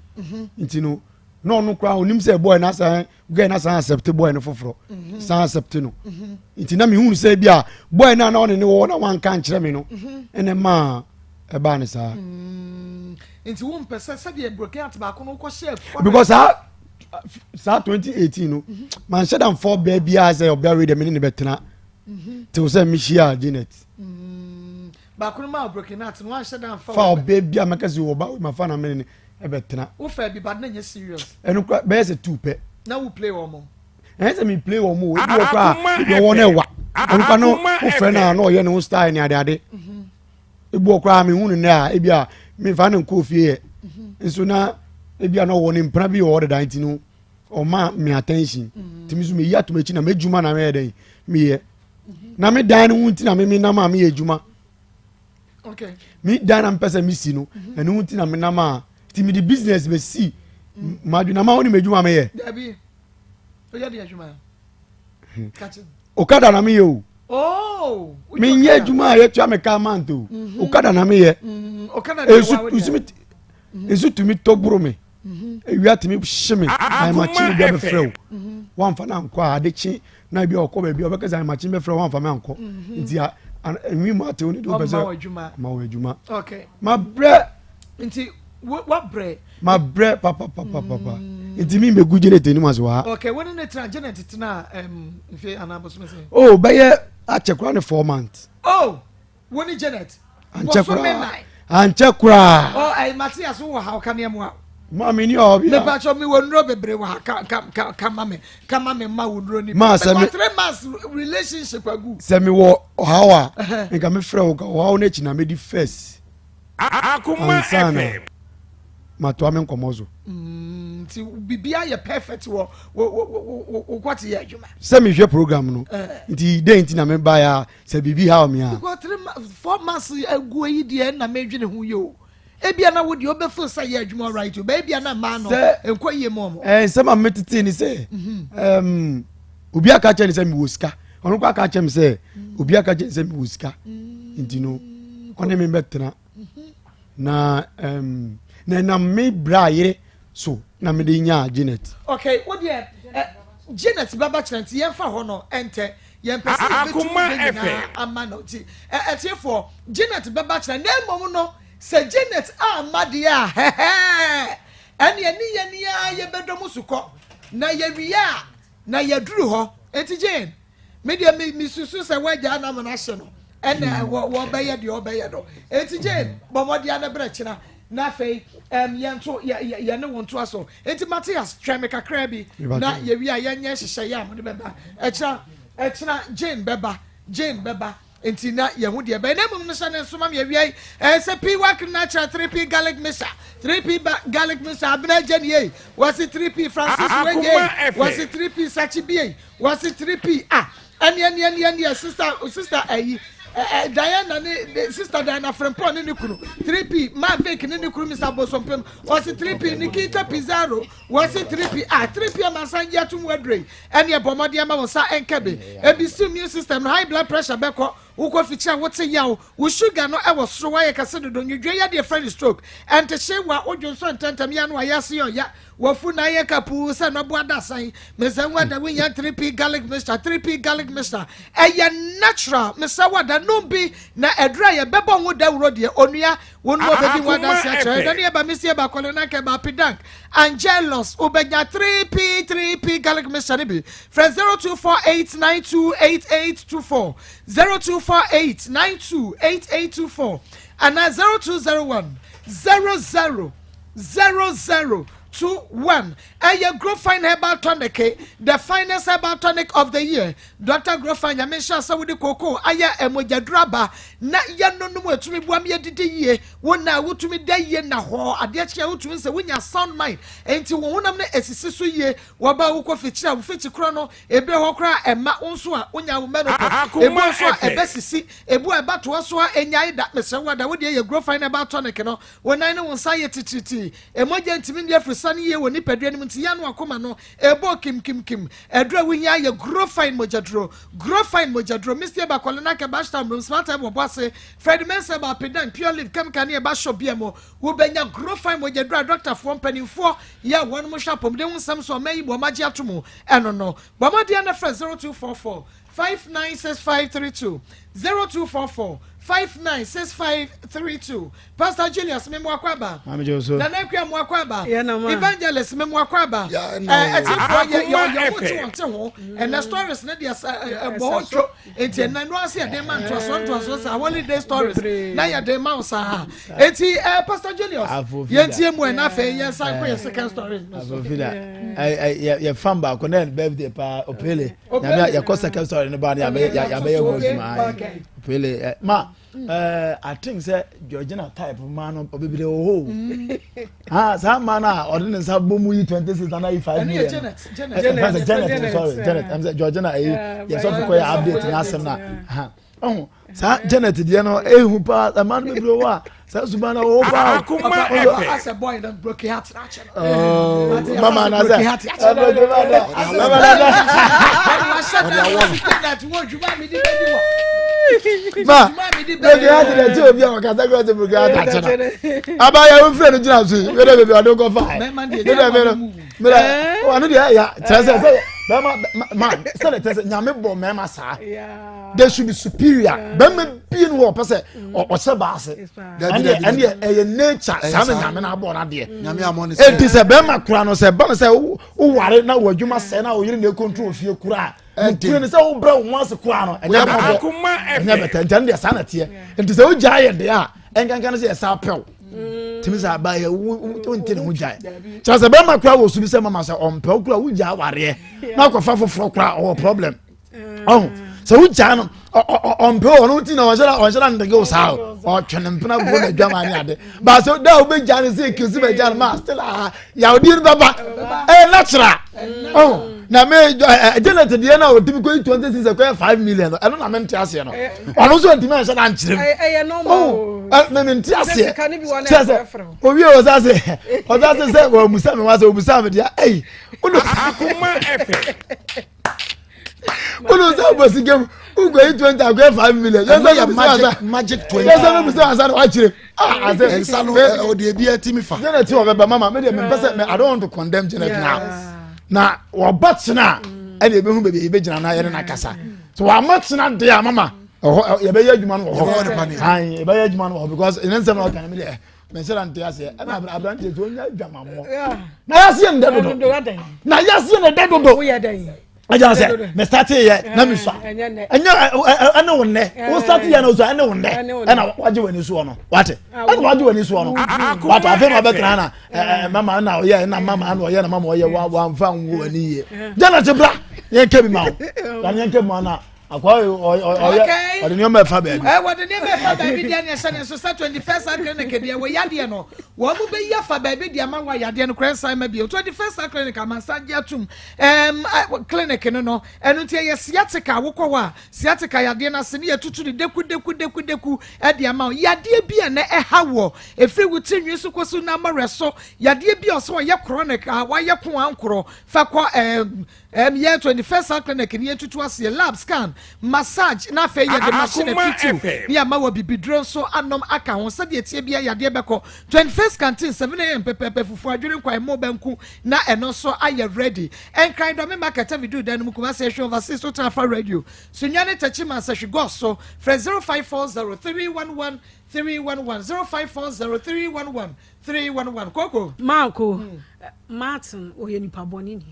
nti no na ɔno koraa onim sɛ boy no asan girl no asan accept boy no foforɔ mhm. san accept no mhm. nti na mehunu sɛ bi a boy no a na ɔne ne wɔ na wanka nkyerɛ me no mhm. ɛna maa ɛbaa ne saa. Mm. nti wo mpɛ sɛ sɛdeɛ broken heart baako no wokɔhyɛ fɔ because saa saa 2018 no manhyɛ da mfɔ ɔbaa biara sɛ ɔbaa wei deɛ me ne ne bɛtena tew sɛ mehyia Janet. Mm. Baako no maa broken heart no wanhyɛ da nfa. Fa ɔbaa bi a mɛka sɛ ɔbaa wei ma fa na mene ne ɛbɛtena. Wo fɛ bi but na nyɛ serious. Ɛno kora bɛyɛ sɛ two pɛ. Na wo play wɔn mo. Ɛyɛ sɛ mi play wɔn mo ebi wɔ kora ebi wɔ no ɛwa. Ɔno kora no wo fɛ no a na ɔyɛ ne ho style ne ade ade. Mhm. Ebi wɔ kora mi hu no nɛ a ebi a mi nfa ne nkɔ fie yɛ. Mhm. Nso na ebi a na ɔwɔ ne mpena bi wɔ hɔ deda nti no ɔma mi attention. Mhm. Nti mi nso mi yi ato m'akyi na m'adwuma na mɛyɛ dɛn meyɛ. Na me dan no ho nti na me me nam a meyɛ adwuma. Me dan na mepɛ sɛ mesi no mhm. ɛno ho nti na menam a nti mede business bɛsi mm. madwene ama wo ne m'adwuma meyɛ okada na meyɛ o oh, menyɛ adwuma a yɛtua me ka mant o mhm. okada na meyɛ mm, nsu tumi tɔ boro me ewia tumi hye me ahemakye bi abɛfrɛ wo wamfa no ankɔ a ade kye na ebi a ɔkɔ baabi a ɔbɛka sɛ ahemakye bɛfrɛ wo wamfa me ankɔ nti a nwi mu atew ne de wopɛ sɛ ma wɔ adwuma mabrɛ nti wabrɛ mabrɛ papapapapa nti mi mbɛgu Janet anim ase wɔ ha. okay wɔn ne ne tena Janet tena mfe anaa bosome sɛ. oh bɛyɛ akyɛ koraa ne 4 months. oh. Wo ne Janet. Ankyɛ koraa. Ankyɛ koraa. Oh, ɛyi Matias wɔ ha ɔka nneɛma wa. Maame ni ɔwɔ bi a. Mepa kyɛw mi wɔ nnuro bebree wɔ ha ka ka ka ka ma me ka ma me ma wo nnuro ni. Maa sɛ mi. 3 months relationship agu. Sɛ mi wɔ ɔhaw a nka mi frɛ wo ka ɔhaw n'akyi na mi di first. Akoma FM. Matoa mi nkɔmɔ so. Mm, nti bibi ayɛ perfect wɔ wɔ wɔ wɔ kɔte yɛ adwuma. Sɛ mi hwɛ program no nti den nti na mi ba ya. Sɛ biribi haw me a. Because 3 4 months aguo yi deɛ na medwene ho yi o. Ebia na wo deɛ wobɛ feel sɛ yɛ adwuma alright o, but ebia na mmaa no nkɔ yie mu ɔmo. Ɛɛ nsɛm a metete ne sɛ ɛɛm obi aka kyerɛ ne sɛ mewɔ sika, ɔno kɔ aka kyerɛ me sɛ obi aka kyerɛ ne sɛ mewɔ sika, nti no ɔne me bɛtena na ɛɛm na ɛnam me bra yere so na mede nyaa Janet. Okay, wo deɛ ɛ. Janet bɛba kyerɛ nti yɛmfa hɔ no ɛntɛ. Yɛmpɛ sɛ yɛbɛtu ne nyinaa ama no nti ɛtiefoɔ Janet bɛba kyerɛ na mmom no sɛ Janet amma deɛ a hɛhɛɛ ɛneɛ ne yɛn ara yɛbɛdɔ mu sukɔ na yɛwie a na yɛduru hɔ nti Jane me deɛ me mesusu sɛ woagyaa no ama no ahye no ɛna hmm. wɔ wɔbɛyɛ deɛ ɔbɛyɛ no nti Jane bɔ mmɔden ano berɛ kyena na afei ɛm yɛn to yɛ yɛ yɛne wɔn to aso nti Matias twɛn me kakra bi na yɛwie a yɛnyɛ nhyehyɛeɛ a mo de bɛba ɛkyena ɛkyena Jane bɛba Jane bɛba Nti na yɛho deɛ ɛbɛyɛ na mmom no hyɛ ne nso ma me awia yi ɛyɛ sɛ p work natural 3p garlic mixture 3p ba garlic mixture abena agya ni ei wɔse 3p Francis wei ei wɔse 3p sakyi bi ei wɔse 3p ah ɛne ɛne ɛne ɛne sister sister ayi eh, Diana ne sister Diana Frempong ne ne kunu 3p Mavic ne ne kunu Mr Bosompem wɔse 3p Nikita Pizarro wɔse 3p ah 3p amansan gye atum wadure yi Ɛneɛ bɔ mmɔden ma wo nsa nka bi. Ebi si immune system no, high blood pressure bɛkɔ, wokɔ fikyiri a wote yaw, wo sugar no wɔ soro, woayɛ kɛse dodo, nwedwe yadeɛ frɛ no stroke, ɛntehye wa, wodwo nsɔ ntɛntɛm, ya no ayɛ ase yɛ ɔya, wafu na ayɛ kapuu sɛ nɔboa dasan, mesɛ wo ada wonya 3P garlic mixture, 3P garlic mixture, ɛyɛ natural, mesɛ wo ada nom bi na aduru a yɛbɛbɔ ho dawuro deɛ onua Wo ne wɔbɛdi ho adanse akyerɛ. Ɛda no yɛba Mesi yɛba Kɔlena Kɛba Apidank Angelos wobɛnya 3P 3P garlic mixture no bi. Frɛ 0248928824 0248928824 anaa 0201 00 00 21. Ɛyɛ Grofine Herbal Tonic, the finest herbal tonic of the year. Dɔkta Grofine, Nyame nhyira sɛ wode kookoo ayɛ mogyaduro aba na yɛnonom ɛtumi boa ma yɛdidi yie. Wo nna a wotumi da yie nnahɔɔ, adeɛ kye a wotumi sɛ wonya sound mind, enti wo honam no ɛsisi so yie. Wɔba a wokɔ fikyiri a wo fikyi korɔ no ebi wɔ hɔ koraa a ɛmma wo nso a wonya wo menopause. Ebi wɔ nso a ɛbɛsisi, ebi wɔ a ɛbɛtoa so a ɛnyae da. Mesrɛ wo ada wo deɛ yɛ Grofine Herbal Tonic no, wo nan ne wo nsa ayɛ titiritii, Mogya ntumi nni afurusane yie wɔ nipadua no mu nti yɛn ano akoma no ɛbɔ kimkimkim. Aduro a wohia yɛ Grofine mogyaduro. Grofine mogyaduro, Mistie ba Kɔlena Kɛ Bashta Mrum Smart Herbal Boase, Fred Mensah ba Apedan, Pure Leaf Chemical ne ɛba shop bia mu. Wobɛnya Grofine mogyaduro a dɔktafoɔ mpanimfoɔ yɛ a wɔnom hwɛ apɔmuden ho nsɛm so ɔman yi mu wɔn agye ato mu ɛno no. Bɔ mmɔden na frɛ 0244 596532 0244 596532 Pastor Julius me mmoa kwaba Nana Akua mmoa kwaba Evangelist me mmoa kwaba Atifoɔ yɛ yɛ yɛ ho te wɔn te ho ɛnɛ stories ne deɛ ɛbɔ hɔ two nti ɛnɛ no ase yɛde ma ntoasoɔ ntoasoɔ saa holiday stories na yɛde ma wo saa nti ɛɛ Pastor Julius yɛn tie mu ɛna afei yɛn san kɔ yɛ second story no so. Yɛ fan baako na birthday paa opele. Nyame yɛkɔ second story no ba no yɛabɛyɛ ho adwuma pele ma eh, I think sɛ Georgina type maa no ɔbɛbire wɔ hɔ o mm. ah, saa maa no a ɔde ne nsa bɔ mu yi 26 nana yi 5 million Janet Janet sorry Janet ɛm sɛ Georgina ɛyi yɛ sɔfo kɔ yɛ update n'asɛm na ɔho saa Janet deɛ no ehu paa ɛmaa no bebree wɔ a saa suban na wɔwɔ paa akoma ɛfɛ asɛ boy no broken heart na akyɛ no mama na sɛ broken heart na mama na sɛ ma broken heart na ɛkyɛ obi a wɔkasa kura sɛ broken heart akyɛ no abayɛ wo fira no gyina so yi wɛrɛ baabi ɔde kɔ fa mɛdɛ mɛdɛ mɛdɛ ɔno deɛ ɛya kyerɛ sɛ sɛ bɛrima ma sɛdeɛ kyerɛ sɛ nyame bɔ mɛrima saa they should be superior bɛrima bie no wɔ ɔpɛ sɛ ɔhyɛ baase ɛndeɛ ɛndeɛ ɛyɛ nature saa na nyame na abɔ n'adeɛ eti sɛ bɛrima kura no sɛ ba no sɛ woware na wɔ adwuma sɛ na oyere na ekontrol fie kura nti ne sɛ wobrɛ wo ho ase kura no ɛnyɛ bɛtɛ ɛnyɛ bɛtɛ nti ɛno deɛ saa na teɛ nti sɛ wogya ayɛ deɛ a ɛnkankan no sɛ yɛsa pɛw tumi sɛ aba yɛ wonte ne ho gyae kyerɛ sɛ bɛrima kura wɔ su bi sɛ mama sɛ ɔmpɛ wo kura wogya awareɛ na akɔfa foforɔ kora ɔwɔ problem ɔho sɛ wogyaa no ɔmpɛ ɔno ti na ɔnhyɛ da ɔnhyɛ da ndege wo saa o ɔtwe ne mpena gu na adwama ne ade baasa da a wobɛgyaa no sɛ ekesi bɛgyaa no ma still a yawdeɛ no bɛba ɛyɛ natural ɔho na me ɛ Janet deɛ na ɔtumi kɔ yi 26 ɛkɔyɛ 5 million no ɛno na mente aseɛ no ɔno nso ntumi anhyɛ da nkyerɛ mu ɔho ɛ me mente aseɛ kyerɛ sɛ owie ɔsa se ɔsa se sɛ wɔamusa me wa sɛ ɔmusa me deɛ ɛyi Akoma FM. wọ́n sọ bọ̀ sí gẹ́mu wọ́n yi 20 akɔyɛ 5 million. Ɛno yɛ magic magic 20. Yɛsɛ mi musa ansa na wakyerɛ. Ah ase. Nsa no ɔde ebi ɛti mi fa. Janet wɔ bɛba mama mi de mi mpɛ sɛ I don't want to condemn Janet now. Na wɔba kyena a ɛna ebehu baabi a yɛbɛgyina na yɛne no akasa. So wɔama kyena deɛ a mama ɛhɔ yɛbɛyɛ adwuma no wɔ hɔ. Ayi yɛbɛyɛ adwuma no wɔ hɔ because ɛne nsɛm na ɔka no mi deɛ mɛnhyɛ da nte aseɛ ɛna aberanteɛ so onya adwamammɔ. Na yɛaseɛ no dɛ dodo. Na yɛaseɛ no dɛ dodo. Ɛgya sɛ mɛ start yɛ na mi sua ɛnyɛ ɛne wo nnɛ wo start yɛ na o sua ɛne wo nnɛ ɛna wagye w'ani soɔ no wate ɛna wagye w'ani soɔ no wate afei na ɔbɛtena na ɛɛ mama na ɔyɛ na mama na ɔyɛ na mama ɔyɛ wa wamfa nwo w'ani yie gyana te bra yɛn kɛ bi ma wo yɛn kɛ bi ma wo na akwa ɔyɛ ɔde nneɛma ɛfa baabi. Ɛ wɔde nneɛma ɛfa baabi deɛ ne ɛhyɛ ne nso sɛ 21st clinic deɛ wɔ yadeɛ no wɔn mo bɛyi afa baabi deɛ ama wɔ yadeɛ no korɛ nsan ma bio 21st clinic amansan gye atum ɛɛm clinic no no ɛno nti ɛyɛ sciatica wokɔ hɔ a sciatica yadeɛ no ase ne yɛtutu ne deku deku deku deku ɛde ama wo yadeɛ bi a na ɛha wɔ ɛfiri wo ti nwi so kɔ so na ama so yadeɛ bi a ɔsɛ ɔyɛ chronic a wayɛ ko ankorɔ fa kɔ ɛɛm Ɛm yɛ 21st Cell Clinic ne yɛtutu aseɛ, lab, scan, massage na afei yɛde machine atwitiw ne yɛama wɔ bibiduro nso anom aka ho. Sɛdeɛ ɛteɛ biara yadeɛ bɛkɔ. 21st Canteen 7am pɛpɛɛpɛ fufuo adwene nkwan mo banku na ɛno nso ayɛ ready. Nkran Dɔme Market Aviduru dan no mu Kumasi Ahwea Overseas Wotena Afa Radio Sunyani Techiman Sahwi Gɔs so frɛ 0540 311 311 0540 311 311 Koko. Marko, Martin ɔyɛ nipa bɔne ni.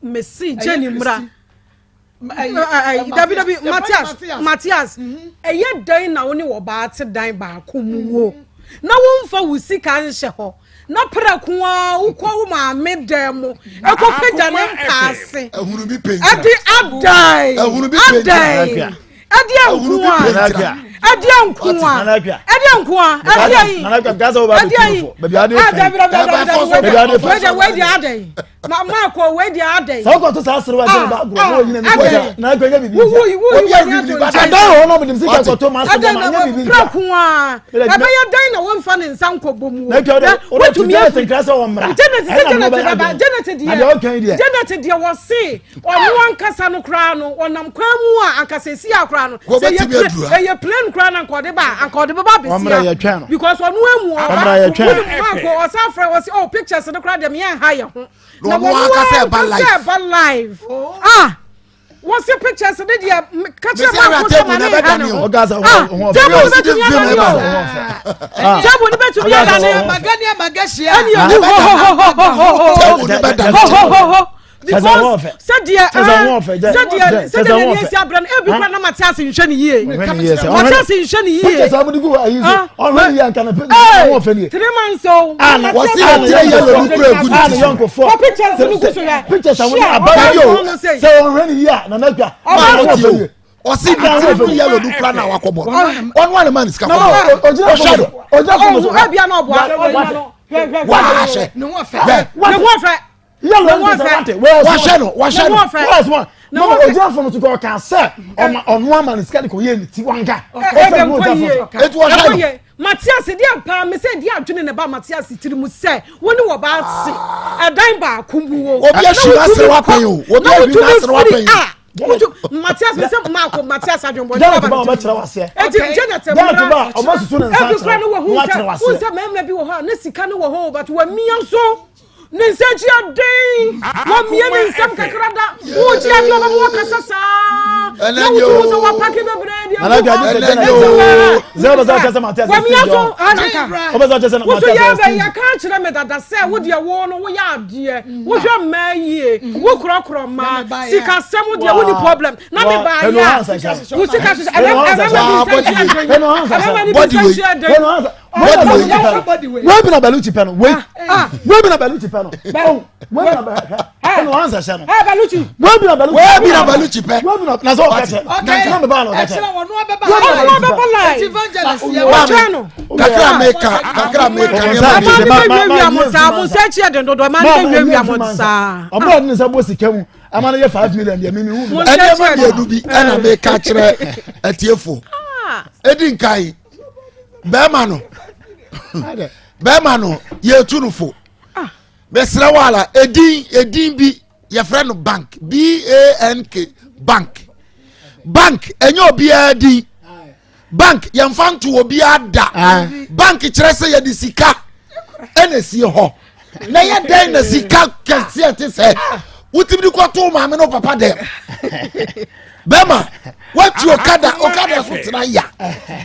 Mesi Jenny mmra. Dabi dabi Matias Matias ɛyɛ dɛn na wo ne ɔbaa te dan baako mu wo na womfa wo sika nhyɛ hɔ na prɛko a wokɔ wo maame dan mu ɛkɔ pagya ne mpaase ɛde adan adan ɛdeɛ nko a ɛdeɛ nko a ɛdeɛ nko a ɛdeɛ yi ɛdeɛ yi wɛdeɛ wɛdeɛ adɛn maakɔ wɛdeɛ adɛn. sɛ wokɔ to saa serewa sɛ ba agorɔ na wɔnyina ne kɔgya na akɔnya biribi ntia obi ahwiri ba adan hɔ na ɔmede sika kɔto ma asɛm ma anyɛ biribi ntia prɛko a ɛbɛyɛ dɛn na wɔmfa ne nsa nkɔbɔ mu wotumi afiri Janet sɛ Janet bɛba Janet deɛ Janet deɛ wɔse Ɔno ankasa no koraa no, ɔnam kwan mu a anka sɛsi a koraa no, sɛ ɛyɛ plane koraa na anka ɔde ba a, anka ɔde bɛba abɛsia. Because ɔno amu ɔba, wonim mankɔ, ɔsan frɛ wɔ sɛ, oh pictures no koraa deɛ meyɛ nha yɛ ho. Na wɔn ankasa ɛba live. Ah! Wɔsi pictures ne deɛ kakyɛ mankɔ sɛ ma ne nha ne ho. Ah! Table no bɛtumi adane o. Table no bɛtumi adane. Ɛni ehu ho ho ho ho ho ho ho ho. because sɛdeɛ sɛdeɛ sɛdeɛ n'ani esi abirɛ no ebi kura na ma te ase nhwɛ ne yie ma te ase nhwɛ ne yie 3 months o wɔsi ɛtire yellow no kura egu ne ti so wɔ pictures no gu so yɛ pictures àwọn abayɛ o sɛ ɔhwɛ ne yie a nana dwa ɔhwɛ ne yie ɔsi ne tiri mu yellow no kura na wakɔ bɔ ɔno a ne ma ne sika kɔ bɔ ɔhyɛ no ɔgyina fɔm so ebia na ɔboa ɔgyina no wahwɛ ne ho fɛ. Wahyɛ no wahyɛ no mama ogyina fam so kɔ ɔka sɛ ɔma ɔno ama ne sika de kɔ yɛ ne ti wanka ɔfɛ mu ogyina fam so etu ɔhyɛ no. Matias deɛ paa me sɛ deɛ adwene ne ba Matias tiri mu sɛ wo ne wɔ ba ase ɛdan baako mu wo. Obi ahwi n'asere wapɛn o obi ahwi n'asere wapɛn. Wotu Matias me sɛ Marco Matias adwembɔ Janet ba ɔbɛkyerɛ waseɛ. Eti Janet Janet ba ɔbɛsusu ne nsa akyerɛ. Ebi kura no wɔ ho sɛ wo sɛ mmarima bi wɔ hɔ a ne sika no wɔ hɔ but wamia so. Ne nsa akyi aden wɔmie ne nsɛm kakra da wogye adeɛ ɔbɛma wɔkasa saa na wotu wo sɛ wapake bebree deɛ wamia so anaka woso yɛ bɛ yɛka akyerɛ me dada sɛ wodeɛ wo no woyɛ adeɛ wohwɛ mmaa yie wokorɔkorɔ mmaa sikasɛm deɛ woni problem na me baayɛ a wo sika hyehyɛ ɛbɛma bi nsa nhyɛ den ɛbɛma bi nsa nhyɛ den Wei bi na Baluchi pɛ no. Wei. Wei bi na Baluchi pɛ no. Wei bi na ɛna wɔn ansɛ hyɛ no. Wei bi na Baluchi. Wei bi na Baluchi pɛ. Wei bi na na sɛ ɔka kyɛ. Na mi ba na ɔka kyɛ. Wei bi na ɔbɛba lai. Ɔtwɛn no. Kakra mi ka kakra mi ka. Ɛmaa ni bɛ wia wia mo saa mo nsa akyi ɛden dodo ɛmaa ni bɛ wia wia mo saa. Ɔbɛn ni nsa bɔ sika mu ama no yɛ 5 million deɛ mimi hu. Ɛnneɛma mmienu bi ɛna mi ka kyerɛ atiefo. Edi nkan. Bɛrima no bɛrima no yɛtu no fo ah. Mesrɛ wo ala edin edin bi yɛfrɛ no bank bank bank bank ɛnyɛ obiara din bank yɛmfa nto obiara da ah. Bank kyerɛ sɛ yɛde sika ɛna esie hɔ. Na yɛ dɛn na sika kɛseɛ te sɛ wotumi de kɔto maame no papa dɛm. Bɛma woatwi okada okada so tena ya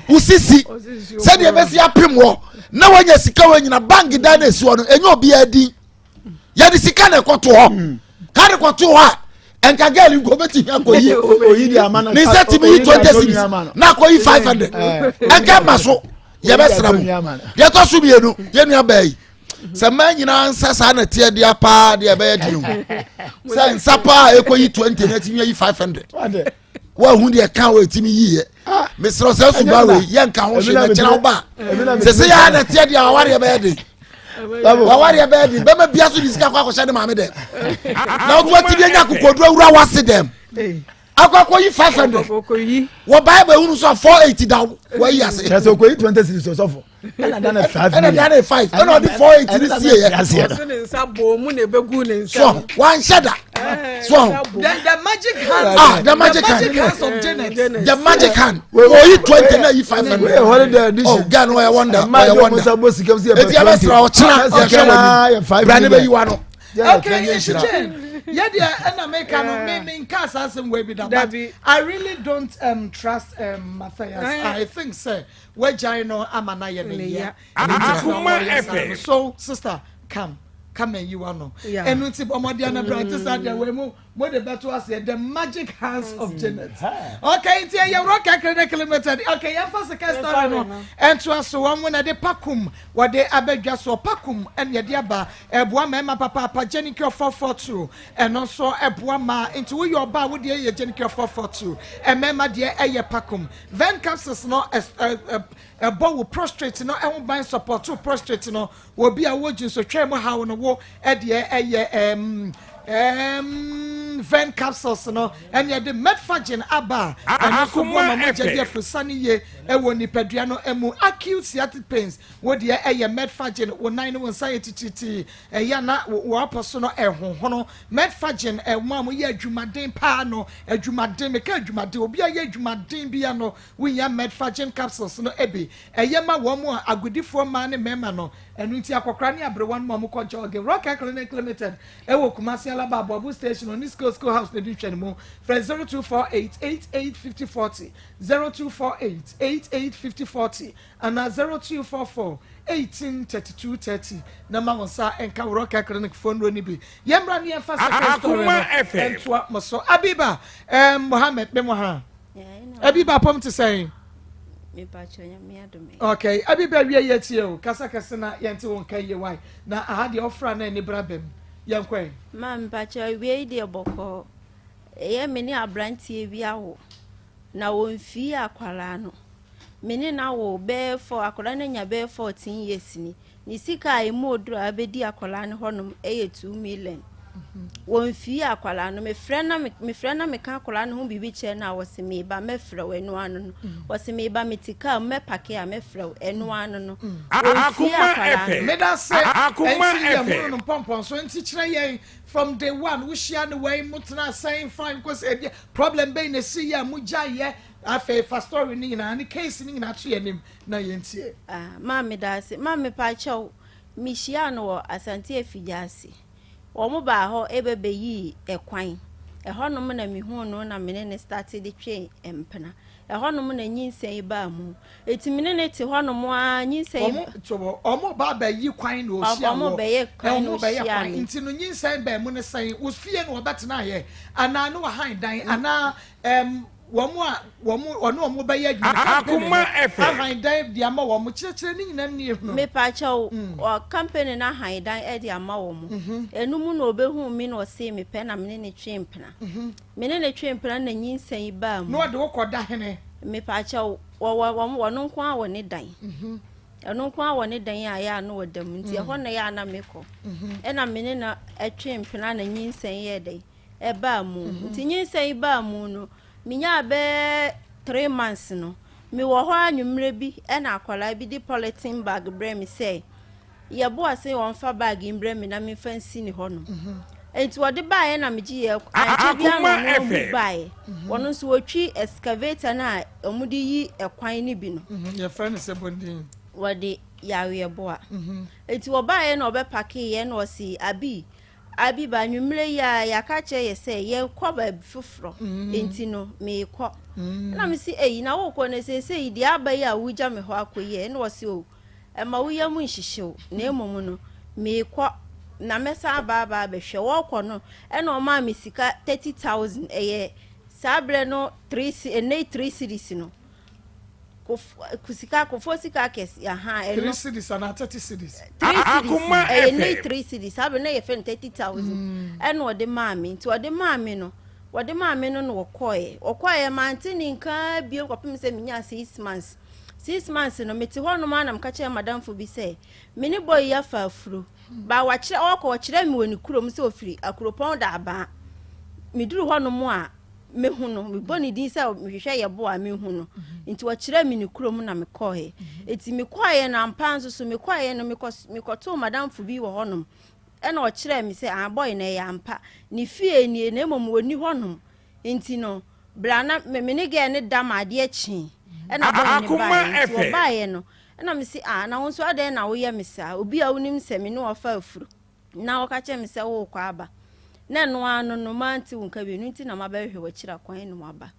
wosisi sɛdeɛ ɛbɛsi apem wɔ na woanya sika wɔ nyina bank dan na ɛsi hɔ no ɛnyɛ obiara din. Yɛde sika na ɛkɔto hɔ. Hmm. Ka de kɔto hɔ a nka girl nko bɛtumi akɔyi ne nsa tumi yi 20 cities na akɔyi 500 ɛnka ma so yɛbɛsrɛ mo. Deɛ ɛtɔ so mmienu yɛn nua baa yi sɛ mmaa nyinaa nsa saa na teɛ deɛ paa deɛ ɛbɛyɛ den o sɛ nsa paa ɛkɔyi 20 na ɛtumi ayi 500 woahu deɛ ka wɔ ɛtumi yiiɛ ah. mesrɛ sɛ suba wei yɛnka ho hwee na kyerɛ wo ba sɛ sɛ yɛa na teɛ deɛ wawareɛ bɛyɛ den wawareɛ bɛyɛ den bɛma bia so de sika kɔ akɔhyɛ ne maame dɛm na woto atumi anya akokoɔduro awura wase dɛm akɔ akɔyi 500 wɔ bible ehunu so a 480 da wɔayi ase. Kyerɛ sɛ okoyi 20 series ɔsɔfo ɛna dan 5 ɛna dan 5 ɛna ɔde 480 ne sie yɛ. Ɔsi ne nsa bɔ mu na ebegu ne nsa. So wanhyɛ da. So the magic hand. Ah, the magic hand. The magic hands of Janet. The magic hand. Oyi 20 na yi 500. Oh, girl no ɔyɛ wonder. Ɔyɛ wonder. Eti ɛbɛ sira ɔkyena yɛhwɛ wɔ ni. Brane bɛ yi wa no. Okay, Jane. Yeah, deɛ ɛna meka no me me nka saa asɛm wei bi da but I really don't um, trust um, Matthias. I think sɛ wagyae no ama no ayɛ ne ya. Akoma FM. So sister come come and yiwa no. Ɛnu ti bɔ mmɔden anabra nti saa deɛ wei mu mo de bɛto aseɛ the magic hands of Janet. Okay, nti ɛyɛ Rock Clinic Limited. Okay, yɛn fa sika story no ɛnto aso wɔn mo na de pakum wɔde abɛdwa so pakum ɛna yɛde aba ɛboa mmarima papaapa Genicure 442 ɛno nso ɛboa mmaa nti woyɛ ɔbaa wo deɛ yɛ Genicure 442 mmarima deɛ ɛyɛ pakum Ven capsules no ɛbɔ wo prostrate no ɛho ban support wo prostrate no wɔ bi a wɔ dwunsotwɛn mu haw no wo ɛdeɛ ɛyɛ ɛm ɛm Ven capsules no ɛne ɛde Metforgen aba a ɛno nso boa ma mogya di afurusane yie ɛwɔ nipadua no ɛmu acute sciatic pains wo deɛ ɛyɛ Metforgen wo nan ne wo nsa yɛ titiritii ɛyɛ na wɔapɔ so no ɛhohono Metforgen ɛmo a moyɛ adwumaden paa no adwumaden meka adwumaden obi a yɛ adwumaden bia no wonya Metforgen capsules no bi ɛyɛ ma wɔn a agodifoɔ mmaa ne mmarima no ɛno nti akɔkora ne aberewa no ma wɔkɔ jogging Rock Air Clinic Limited ɛwɔ Kumasi Alaba Aboabo Station ɔne School School House na di nhwɛne mu frɛ 0248 88 50 40 0248 88 50 40 anaa 0244 18 32 30 na ma wo nsa nka wo Rock Air Clinic foɔ nnuro no bi. Yɛmmra ne yɛmfa second story no ntoa mo so. Abiba um, Mohammed me mo ha. Abiba apɔm te sɛn? Okay, Abiba wie yɛ tie o. Kasa kɛse na yɛnte wo nka yie wae. Na aha deɛ ɔfra na ani bra bam. Yɛnkɔ ɛ. Ma mpakyɛ wie deɛ bɔkɔɔ. Ɛyɛ me ne aberanteɛ bi awo. Na wɔmfii akwaraa no. Me ne no awo bɛyɛ four, akwadaa no anya bɛyɛ 14 years ni. Ne sika a emu oduru a abɛdi akwadaa no hɔnom yɛ 2 million. Wɔmfii akwadaa no. Mefrɛ na mefrɛ na meka akwadaa no ho biribi kyerɛ no a wɔse meba mɛfrɛ wo ɛno ano no. Wɔse meba mete kaa mu mɛpark a mɛfrɛ wo ɛno ano no. Wɔmfii akwadaa no. Meda sɛ ɛnti yɛ mono no mpɔmpɔn so nti kyerɛ yɛn from day one wohyia ne wei mo tena sɛn fine kɔ sɛ ɛdeɛ problem bɛyi na ɛsi yɛ a mo gya yɛ afei fa story no nyinaa ne case no nyinaa to yɛn anim na yɛntie. Ah, maame da ase. Maame pakyɛw, mehyiaa no wɔ Asante Afigya ase. Wɔn baa hɔ ɛbɛbɛyii ɛkwan. Ɛhɔnom na mehuu no na me ne ne start de twee mpena. Ɛhɔnom na nyinsɛn baa mu. Eti me ne ne te hɔnom a nyinsɛn. Ɔmo to wɔ ɔmo ba abɛyi kwan na ohyia wɔ. Ɔmo bɛyɛ kwan na ɔmo bɛyɛ ohyia kwan me. Nti no nyinsɛn bɛn mu ne sɛn wɔ fie na ɔbɛtena yɛ anaa ne wɔhan dan anaa wɔn a wɔn ɔne wɔn bɛyɛ adwuma no company no Akoma FM. ahan dan de ama wɔn kyerɛkyerɛ ne nyinaa ne ehunu. Mepakyɛw, ɔ company no ahan dan ɛde ama wɔn. Enum na obehu mi na ɔsee me pɛ na me ne ne twe mpena. Me ne ne twe mpena na nyinsɛn baa mu. Na ɔde wokɔ da hene. Mepakyɛw, wɔwɔ wɔn wɔn nko ara wɔ ne dan. Ɛno nko ara wɔ ne dan a ɛyɛ a na ɔda mu nti ɛhɔ na ɛyɛ a na mekɔ. Ɛna me ne no ɛtwe mpena na nyinsɛn yɛ dɛ ɛbaa mu. Nti nyinsɛn baa mu no, menyaa bɛɛ 3 months no, mewɔ hɔ anwummerɛ bi ɛna akwadaa bi de polythene bag brɛ me sɛ yɛboa sɛ wɔmfa bag yi mbrɛ me na memfa nsi ne hɔnom. Nti wɔde baeɛ na megye yɛ ankyɛ bi ano Akoma ɔno FM. ɔmu baeɛ. Wɔno nso wɔtwi excavator no a wɔde yi ɛkwan no bi no. Yɛfrɛ no sɛ bondin. Wɔde Yaweɛboa. Enti wɔbaeɛ na wɔbɛpakeeɛ na wɔse, Abi, Abi ba, anwummerɛ yi ara yɛaka akyerɛ yɛ sɛ yɛrekɔ baabi foforɔ, enti no merekɔ. Ɛna mese, Ei, na worekɔ no seesei deɛ aba yi a woregya me hɔ akɔ yi ɛ? Ɛna ɔse, O, mma wo yam nhyehye wo, na mmom no, merekɔ na mɛsan aba aba abɛhwɛ. Wɔrekɔ no, ɛna ɔmaa me sika 30,000, ɛyɛ saa berɛ no three, ɛnnɛ yi three cedis no. Kof sika kofoɔ sika akɛse ahaa ɛno. Three cedis anaa 30 cedis. Three cedis Akoma ɛyɛ ne FM. three cedis saa bere na yɛfrɛ no 30,000 ɛna ɔde maa me nti ɔde maa me no wɔde maa me no na wɔkɔɛ wɔkɔɛ mante ne nka bio kɔpem sɛ menyaa six months six months no mete hɔ nom a na meka kyerɛ madamfo bi sɛ me ne boy yi afa afuro ba wakyerɛ ɔkɔ ɔkyerɛ me wɔ ne kurom sɛ ofiri akuropɔn daabaa meduru hɔ nom a mehu no, mebɔ ne din sɛ mehwehwɛ yɛbo a mehu no. Nti ɔkyerɛɛ me ne kurom na mekɔeɛ. Nti mekɔeɛ no ampa nso so mekɔeɛ no mekɔtoo madamfo bi wɔ hɔnom. Ɛna ɔkyerɛɛ me sɛ ah boy no ɛyɛ ampa. Ne fie nie na mmom ɔnni hɔnom. Nti no bra na me ne girl no da ma adeɛ kyee. Ɛna boy no baeɛ. Nti ɔbaeɛ no ɛna mese ah na wo nso adɛn na woyɛ me saa? Obi a wonim sɛ me ne wo afa afuru. Na wɔka kyerɛɛ me sɛ worekɔ aba. Na ɛno ara no no, mante wo nka bio, ɛno nti na mabɛhwehwɛ w'akyiri akwan na waba.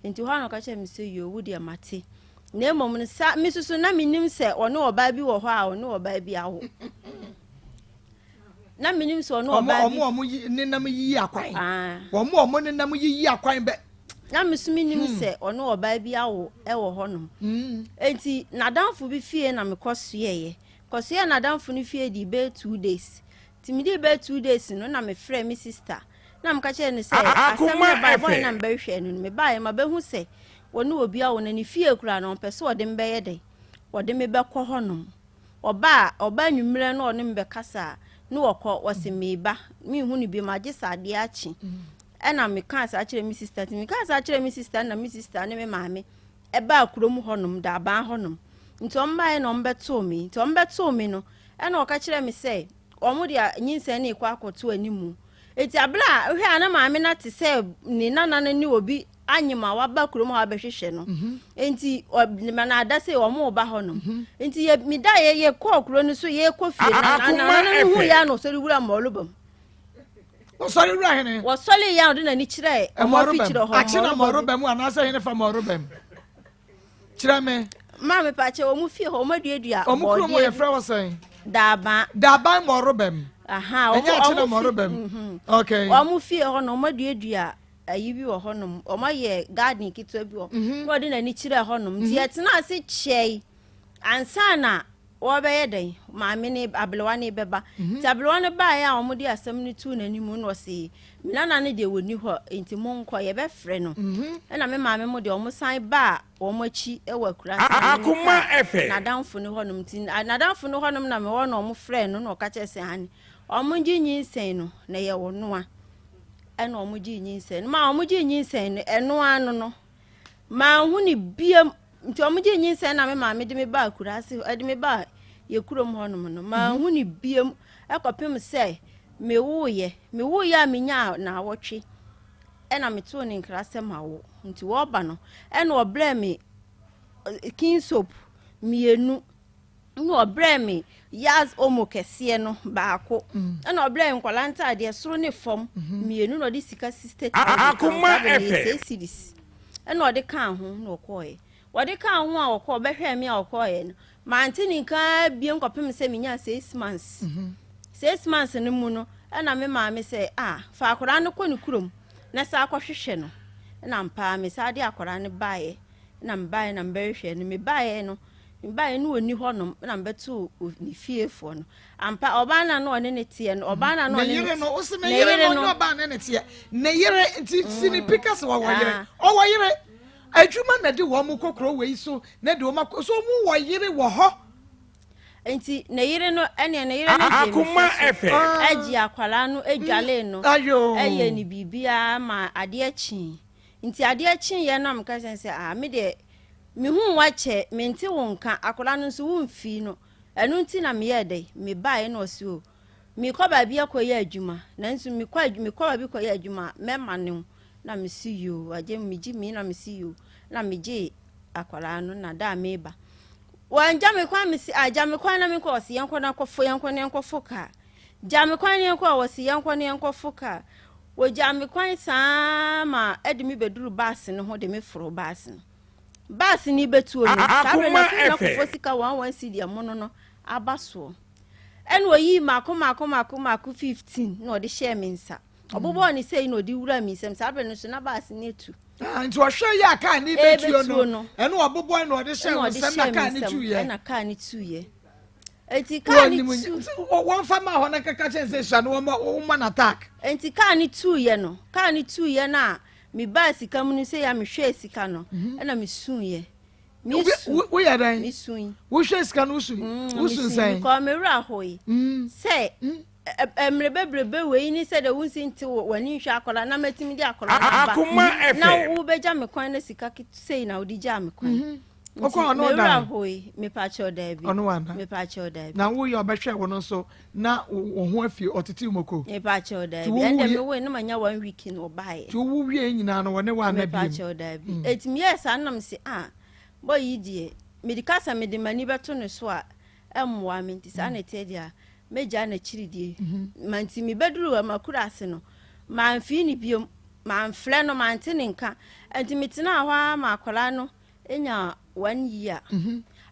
Nti hɔ ara na ɔka kyerɛɛ me sɛ, Yoo, wo deɛ mate. Na mmom no, sa me nso so na menim sɛ ɔne ɔbaa bi wɔ hɔ a ɔne ɔbaa bi awo. Na menim sɛ ɔne ɔbaa bi. Wɔn a wɔn nenam yiyi akwan. Ah. Wɔn a wɔn nenam yiyi akwan bɛ. Na me nso menim hmm. sɛ ɔne ɔbaa bi awo wɔ hɔnom. Hmm. Enti n'adamfo bi fie na mekɔ soɛeɛ. Kɔsoɛɛ n'adamfo no fie dii bɛyɛ 2 days. Nti medii bɛyɛ 2 days no na mefrɛɛ me sister na meka kyerɛɛ no sɛ asɛm no ɛbaeɛ bɔne na mebɛhwehwɛɛ no no mebaeɛ mabɛhu sɛ wɔne obi awo na ne fie koraa no ɔmpɛ sɛ ɔde me bɛyɛ dɛn ɔde me bɛkɔ hɔnom. Ɔba a ɔba anwummerɛ na ɔne me bɛkasa a ne wɔkɔ wɔse meba menhu no biom agye sɛ adeɛ akye. Ɛna mekaa saa kyerɛɛ me sister nti mekaa saa kyerɛɛ me sister na me sister ne me maame ɛbaa kurom hɔnom, Daabaa hɔnom. Nti wɔn baeɛ na wɔn bɛtoo me. Nti wɔn bɛtoo me no, ɛna wɔka kyerɛɛ me sɛ wɔn de nyinsɛn no rekɔ akɔto animu. Nti abere a wohwɛ a na maame no ate sɛ ne nana no ne obi anyem a waba kurom hɔ abɛhwehwɛ no. Mhm. Nti ma na ada sɛ wɔn reba hɔnom. Mhm. Nti yɛ meda yɛ yɛkɔɔ kuro no so yɛkɔ fie na na nana no hu yɛ na ɔsɔre wura mmɔlobam. Wɔsɔre wura hene. Wɔsɔre yɛ a ɔde n'ani kyerɛ ɔmo afikyerɛ hɔ. Akye na mɔrobɛ mu anaasɛ hene fa mɔrobɛ mu. Kyerɛ me. Maame pakyɛ wɔn fie hɔ wɔn aduadua bɔɔdeɛ. Wɔn kurom yɛ frɛ wɔ sɛn. Daaban. Daaban mɔrobɛ mu. Ɛnyɛ akye na mɔrobɛ mu. Mhm. Okay. Wɔn fie hɔ no wɔn aduadua ayi bi wɔ hɔnom wɔn ayɛ garden ketewa bi wɔ. Mhm. Na ɔde n'ani kyerɛ hɔnom nti mhm. yɛtena ase kyɛe ansa na Wɔrebɛyɛ dɛn? Maame no, aberewa no rebɛba. Nti aberewa no baeɛ a wɔde asɛm no too n'anim no, ɔse, me nana no deɛ wɔnni hɔ, nti monkɔ, yɛbɛfrɛ no. Ɛna me maame mo deɛ wɔsan baa wɔn akyi wɔ akuraase hɔ no kaa n'adamfo no hɔnom. Nti n'adamfo no hɔnom na mewɔ na wɔfrɛɛ no na ɔka kyerɛ sɛ ane, wɔngye nyinsɛn no na ɛyɛ ɔnoa. Ɛna wɔgyee nyinsɛn no. Ma wɔgyee nyinsɛn no, ɛno ano no, manhu no biam. Nti wɔn gyee nyinsɛn na me maame de me baa akuraase hɔ, ɛde me baa yɛ kurom hɔnom no, manhu no biam ɛkɔpem sɛ mewoeɛ. Mewoeɛ a menyaa naawɔtwe ɛna metoo ne nkra sɛ mawo. Nti wɔreba no ɛna ɔbrɛɛ me king soap mmienu. Ɛna ɔbrɛɛ me Yaz Omo kɛseɛ no baako. Ɛna ɔbrɛɛ nkwadaa ntaadeɛ soro ne fam mmienu na ɔde sika 60,000 kaa ho. Saa berɛ no ɛyɛ six cedis. Ɛna ɔde kaa ho na ɔkɔɔeɛ. Ɔde kaa ho a ɔkɔɔ ɔbɛhwɛɛ me a ɔkɔɔeɛ no, mante ne nka biom kɔpem sɛ menyaa 6 months. 6 months no mu no, ɛna me maame sɛ, ah, fa akwadaa no kɔ ne kurom na san kɔhwehwɛ no. Ɛna ampa ara mesan de akwadaa no baeɛ. Ɛna mebaeɛ na mebɛhwehwɛɛ no. Mebaeɛ no, Mebaeɛ no ɔnni hɔnom na mebɛtoo ne fiefoɔ no. Ampa, ɔbaa no a na ɔne no teɛ no, ɔbaa no a na ɔne no Ne yere no, wose ne yere no, ɔnyɛ ɔbaa ne ne teɛ. Ne yere, nti si ne pi ka sɛ ɔwɔ yere. Ɔwɔ yere. Adwuma na de wɔn kɔ kuro wei so, na de wɔn akɔ, so wɔn wɔ yere wɔ hɔ. Nti ne yere no, ɛneɛ ne yere no gyee me fɛ so, ɛgye akwadaa no, ɛdwalee no, ɛyɛ ne biribiara ma adeɛ kyee. Nti adeɛ kyeeɛ no a meka kyerɛ no sɛ, ah, me deɛ, Mehuu wo akyɛ, mente wo nka, akwadaa no nso womfii no, ɛno nti na meyɛɛ dɛn? Mebaeɛ na ɔse o, merekɔ baabi akɔyɛ adwuma, nanso mekɔ mekɔ baabi kɔyɛ adwuma a, mɛma ne wo. Na mese yoo, agye megye mi na mese yoo, na megyee akwadaa no na da a meba. Wangya me kwan mese ah gya me kwan na menkɔ ɔse yɛnkɔ na kɔfo yɛnkɔ na yɛnkɔfo kaa gya me kwan na yɛnkɔ a ɔse yɛnkɔ na yɛnkɔfo kaa wɔgyaa me kwan saa ma ɛde me bɛduru baase no ho de me foro baase no baase no bɛtuo no saa berɛ na afei na kɔfo sika 11 cedi ɛmono no aba soɔ ɛna ɔyii mako mako mako mako 15 na ɔde hyɛɛ me nsa Ɔbobɔɔ ne sei na ɔde wuraa me nsam. Saa berɛ no nso na baase no atu. Ah, nti ɔhwɛ yi a kaa ne bɛtuo no, ɛna ɔbobɔe na ɔde hyɛɛ wo nsam na kaa ne tuiɛ. Ɛna kaa ne tuiɛ. Eti kaa ne tu. Wɔmfa ma hɔ na kaka kyɛn sɛ hyia no wɔma no attack. Nti kaa ne tuiɛ no, kaa ne tuiɛ no a mebaa sika mu no sɛ ya mehwɛɛ sika no, mhm. ɛna mesuiɛ. Mesu. Woyɛ dɛn? Mesui. Wohwɛ sika no wosui? Mm, Wosu nsɛn? Mekɔɔ me werɛ ahoe mm. sɛ mm. Mmerɛ bebrebe wei ne sɛdeɛ wonsi nte w'ani nhwɛ akwadaa na matumi de akwadaa no aba Akoma na FM. wobɛgya me kwan na sika sei na wode gyaa me kwan. Mhm. Nti Wokɔ ɔno me werɛ ɔdan? hoe, mepakyɛw daabi. Ɔno wana? Mepakyɛw daabi. Na woyɛ ɔbɛhwɛ wo no nso na wo ho afi ɔtete moko. Mepakyɛw Nti daabi. wo Ɛnde wie me woe na manya one week na ɔbaeɛ. nti wo wie nyinaa no wɔne wo ana biem. Mepakyɛw daabi. Eti meyɛɛ saa na mese ah boy yi deɛ mede ka sɛ mede m'ani bɛto ne so a ɛmmoa me nti saa na ɛteɛ deɛ a mɛgyaa n'akyiridie. Ma nti mebɛduruu m'akuraase no, mamfii no biom, mamfrɛ no, mante ne nka. Nti metenaa hɔ ara ma akwadaa no nyaa one year.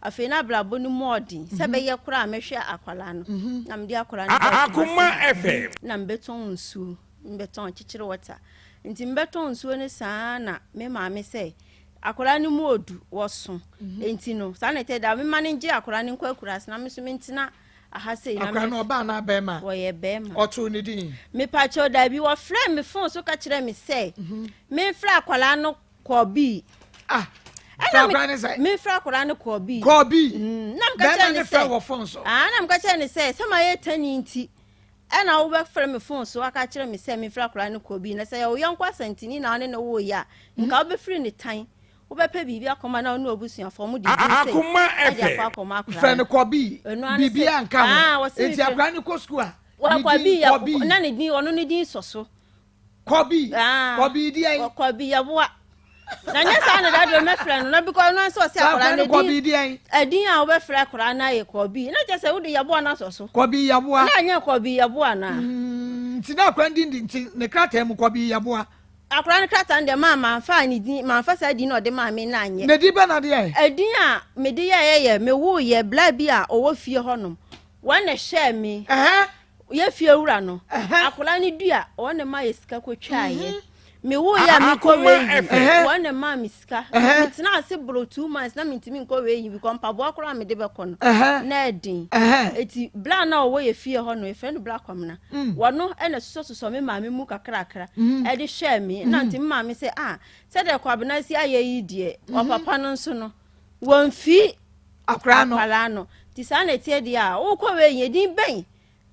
Afei na abrabɔ no mu ɔden sɛ bɛyɛ koraa a mɛhwɛ akwadaa no. Na mede akwadaa no baa Akoma Kumasi FM. na mebɛtɔn nsuo, mebɛtɔn kyekyere water. Nti mebɛtɔn nsuo no saa na me maame sɛ akwadaa no mu ɔdu, wɔso. Nti no, saa na ɛtɛ da, mema no ngye akwadaa no nkɔ akuraase na me nso mentena aha sei na Akora no ɔbaa anaa bɛrima? Wɔyɛ bɛrima. Ɔtoo ne din? Mepakyɛw dabi, wɔfrɛɛ me phone so ka kyerɛɛ me sɛ memfrɛ akwadaa no Kɔbii. Ah, frɛ akwadaa no sɛ? Memfrɛ akwadaa no Kɔbii. Kɔbii? Mm, na meka kyerɛ ne sɛ. Bɛrima ne frɛ wɔ phone so. Ah, na meka kyerɛ ne sɛ, sɛ mayɛ tani nti, ɛna wobɛfrɛ me phone so aka kyerɛ me sɛ memfrɛ akwadaa no Kɔbii. Na sɛ yɛ wo yɔnko asantini na ɔne ne woyɛ a, nka wobɛfiri ne tan. Wobɛpɛ biribi akɔma na wo ne w'abusuafoɔ mo de din sei Akoma de akɔ FM. akɔma akwadaa Frɛ no. no Kɔbii. Ɛno ara ne sɛ, Biribiara nka ah, ho. wɔse Enti mefrɛ akwadaa no kɔ sukuu a, Wa ne Kɔbii din yɛ Kɔbii. na ne din ɔno ne din sɔ so. Kɔbii. Ah, Kɔbii deɛn? Kɔbii yɛboa. Na nyɛ saa na dade mɛfrɛ no na because ɔno nso ɔse Saa akwadaa akwadaa no no Kɔbii din deɛn? ɛdin a wobɛfrɛ akwadaa no ayɛ Kɔbii na kyerɛ sɛ wode yɛboa no asɔ so. Kɔbii yɛboa. Na anyɛ Kɔbii yɛboa anaa? Mm, nti na akwadaa no din de nti ne krataa mu Kɔbii yɛboa. Akwadaa no krataa no deɛ maa manfa ne din manfa saa din na ɔde maa me no anyɛ. Na din bɛn na ɔde yɛɛ? Edin a mede yɛeɛ yɛ mewoeɛ bla bi a ɔwɔ fie hɔnom wɔn na ɛhyɛɛ me yɛ fie wura no akwadaa no dua wɔn na ɛma yɛ sika kɔtwaeɛ mewoeɛ a mekɔ wei wɔn na ɛmaa me sika metena ase boro 2 months na mentumi nkɔ wei because mpaboa koraa mede bɛkɔ no na ɛden eti bla na ɔwɔ yɛ fie hɔ no yɛfrɛ no bla kwamena Wɔno na ɛsosɔsosɔ me maame mu kakrakra de hwɛɛ me. Na nti me maame sɛ, ah, sɛdeɛ Kwabena si ayɛ yi deɛ, ɔpapa no nso no, wɔmfi akwaraa no. Nti saa na ɛteɛ deɛ a, wokɔ wei yɛ din bɛn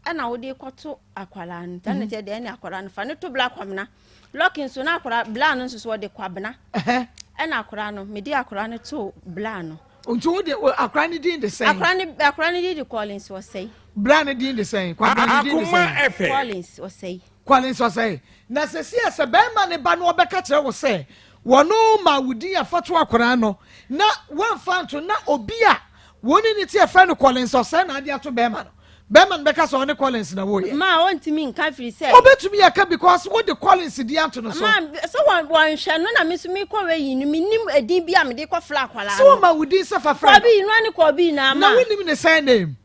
ɛna wode kɔto akwaraa no. Saa na ɛteɛ deɛ ɛne akwaraa no fa ne to bla Kwabena. Lɔki nso na akwaraa bla no nso so wɔde Kwabena. Ɛna akwaraa no, mede akwaraa no too bla no. Nti wo de akwaraa no din de sɛn? Akwaraa no akwaraa no din de Collins Osei. Bra no din de sɛn? Kwabena no din de sɛn? Akoma FM. Collins Osei. Collins Osei. Na sɛsi a sɛ bɛrima ne ba no ɔbɛka kyerɛ wo sɛ wɔno ma wo din afa to akwaraa no na wɔamfa nto na obi a wɔn ne ne ti ɛfrɛ no Collins Osei na ade ato bɛrima no. Bɛrima no bɛka sɛ ɔne Collins na wɔyɛ. Ma ɔntumi nka firi sɛ. Ɔbɛtumi aka because wode Collins din ato no so. Ma sɛ wɔn wɔnhwɛ no na me nso mekɔ wei yi no menim edin bi a mede kɔ fla akwaraa no. Sɛ wɔma wo din sɛ fa frɛ no. Kɔbi no ne kɔbi na ama. Na wonim ne surname.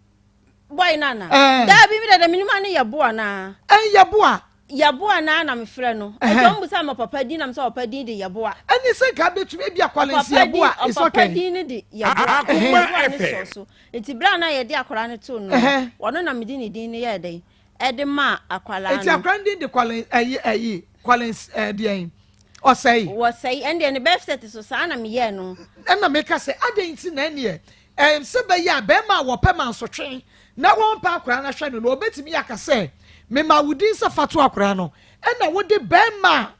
Boy no ana? Ɛɛ. Daabi mi dada menim ano yɛ boa naa. Ɛn yɛ boa. Yɛ boa naa na mefrɛ no. Ɛtɔ mo bisa ma papa din na me sɛ papa din de yɛ boa. Ɛne sɛ nka betumi ebi a Collins yɛ boa it's okay. Papa din no de yɛ boa. Akoma Yɛ boa ne FM. sɔ so. Nti bere a na yɛde akwaraa no too no no, ɔno na mede ne din no yɛɛ dɛn? Ɛde maa akwaraa Nti no. akwaraa no din de Collins ɛyi ɛyi Collins ɛɛ deɛn Ɔsɛe. Wɔsɛe, ɛndeɛ ne birth cert so saa na meyɛɛ no. Ɛna meka sɛ adɛn nti na ɛneɛ ɛɛ sɛ bɛyɛ a bɛrima a wɔpɛ mansotwe na wɔmpɛ akwaraa no ahwɛ no no ɔbɛtumi aka sɛ mema wo din sɛ fa to akwaraa no ɛna wode bɛrima a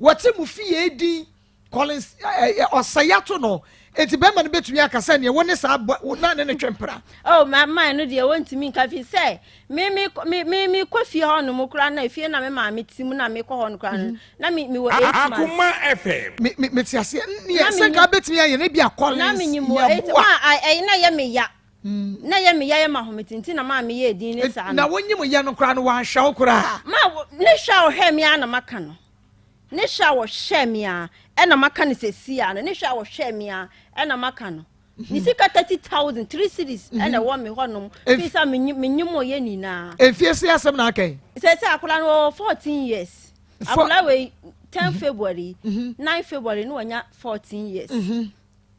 wɔte mo fie din Collins ɔsɛe ato no. Enti bɛrima no bɛtumi aka sɛ neɛ wo ne saa bɔ na ne ne twe mpena? Oh, ma man no deɛ wɔntumi nka fi sɛ me me me me me kɔ fie hɔ nom koraa na fie na me maame te mu na me kɔ hɔ no koraa no mhm. na me me wɔ 8 months. Akoma FM. Me me me te aseɛ neɛ sɛ nka bɛtumi ayɛ ne bi a Collins na me nyim wɔ 8 ma ɛyɛ na yɛ me ya. Mm. Na yɛ me ya yɛ ma ahomete nti na maa me yɛ edin ne saa no. Na wonyim yɛ no koraa no wanhwɛ wo koraa. Ma ne hwɛ a ɔhwɛ me ara na maka no. Ne hwɛ a wɔhwɛɛ me ara ɛna maka no sɛsi ara no, ne hwɛ a wɔhwɛɛ me ara ɛna maka no. Ne sika 30,000, 3 cedis ɛna ɛwɔ me hɔ nom, firi sɛ menye mo yɛ nyinaa. Mfie se asɛm na aka yi? Sɛ sɛ akwadaa no ɔwɔ 14 years. Akwadaa wei 10 February, 9 February no wanya 14 years.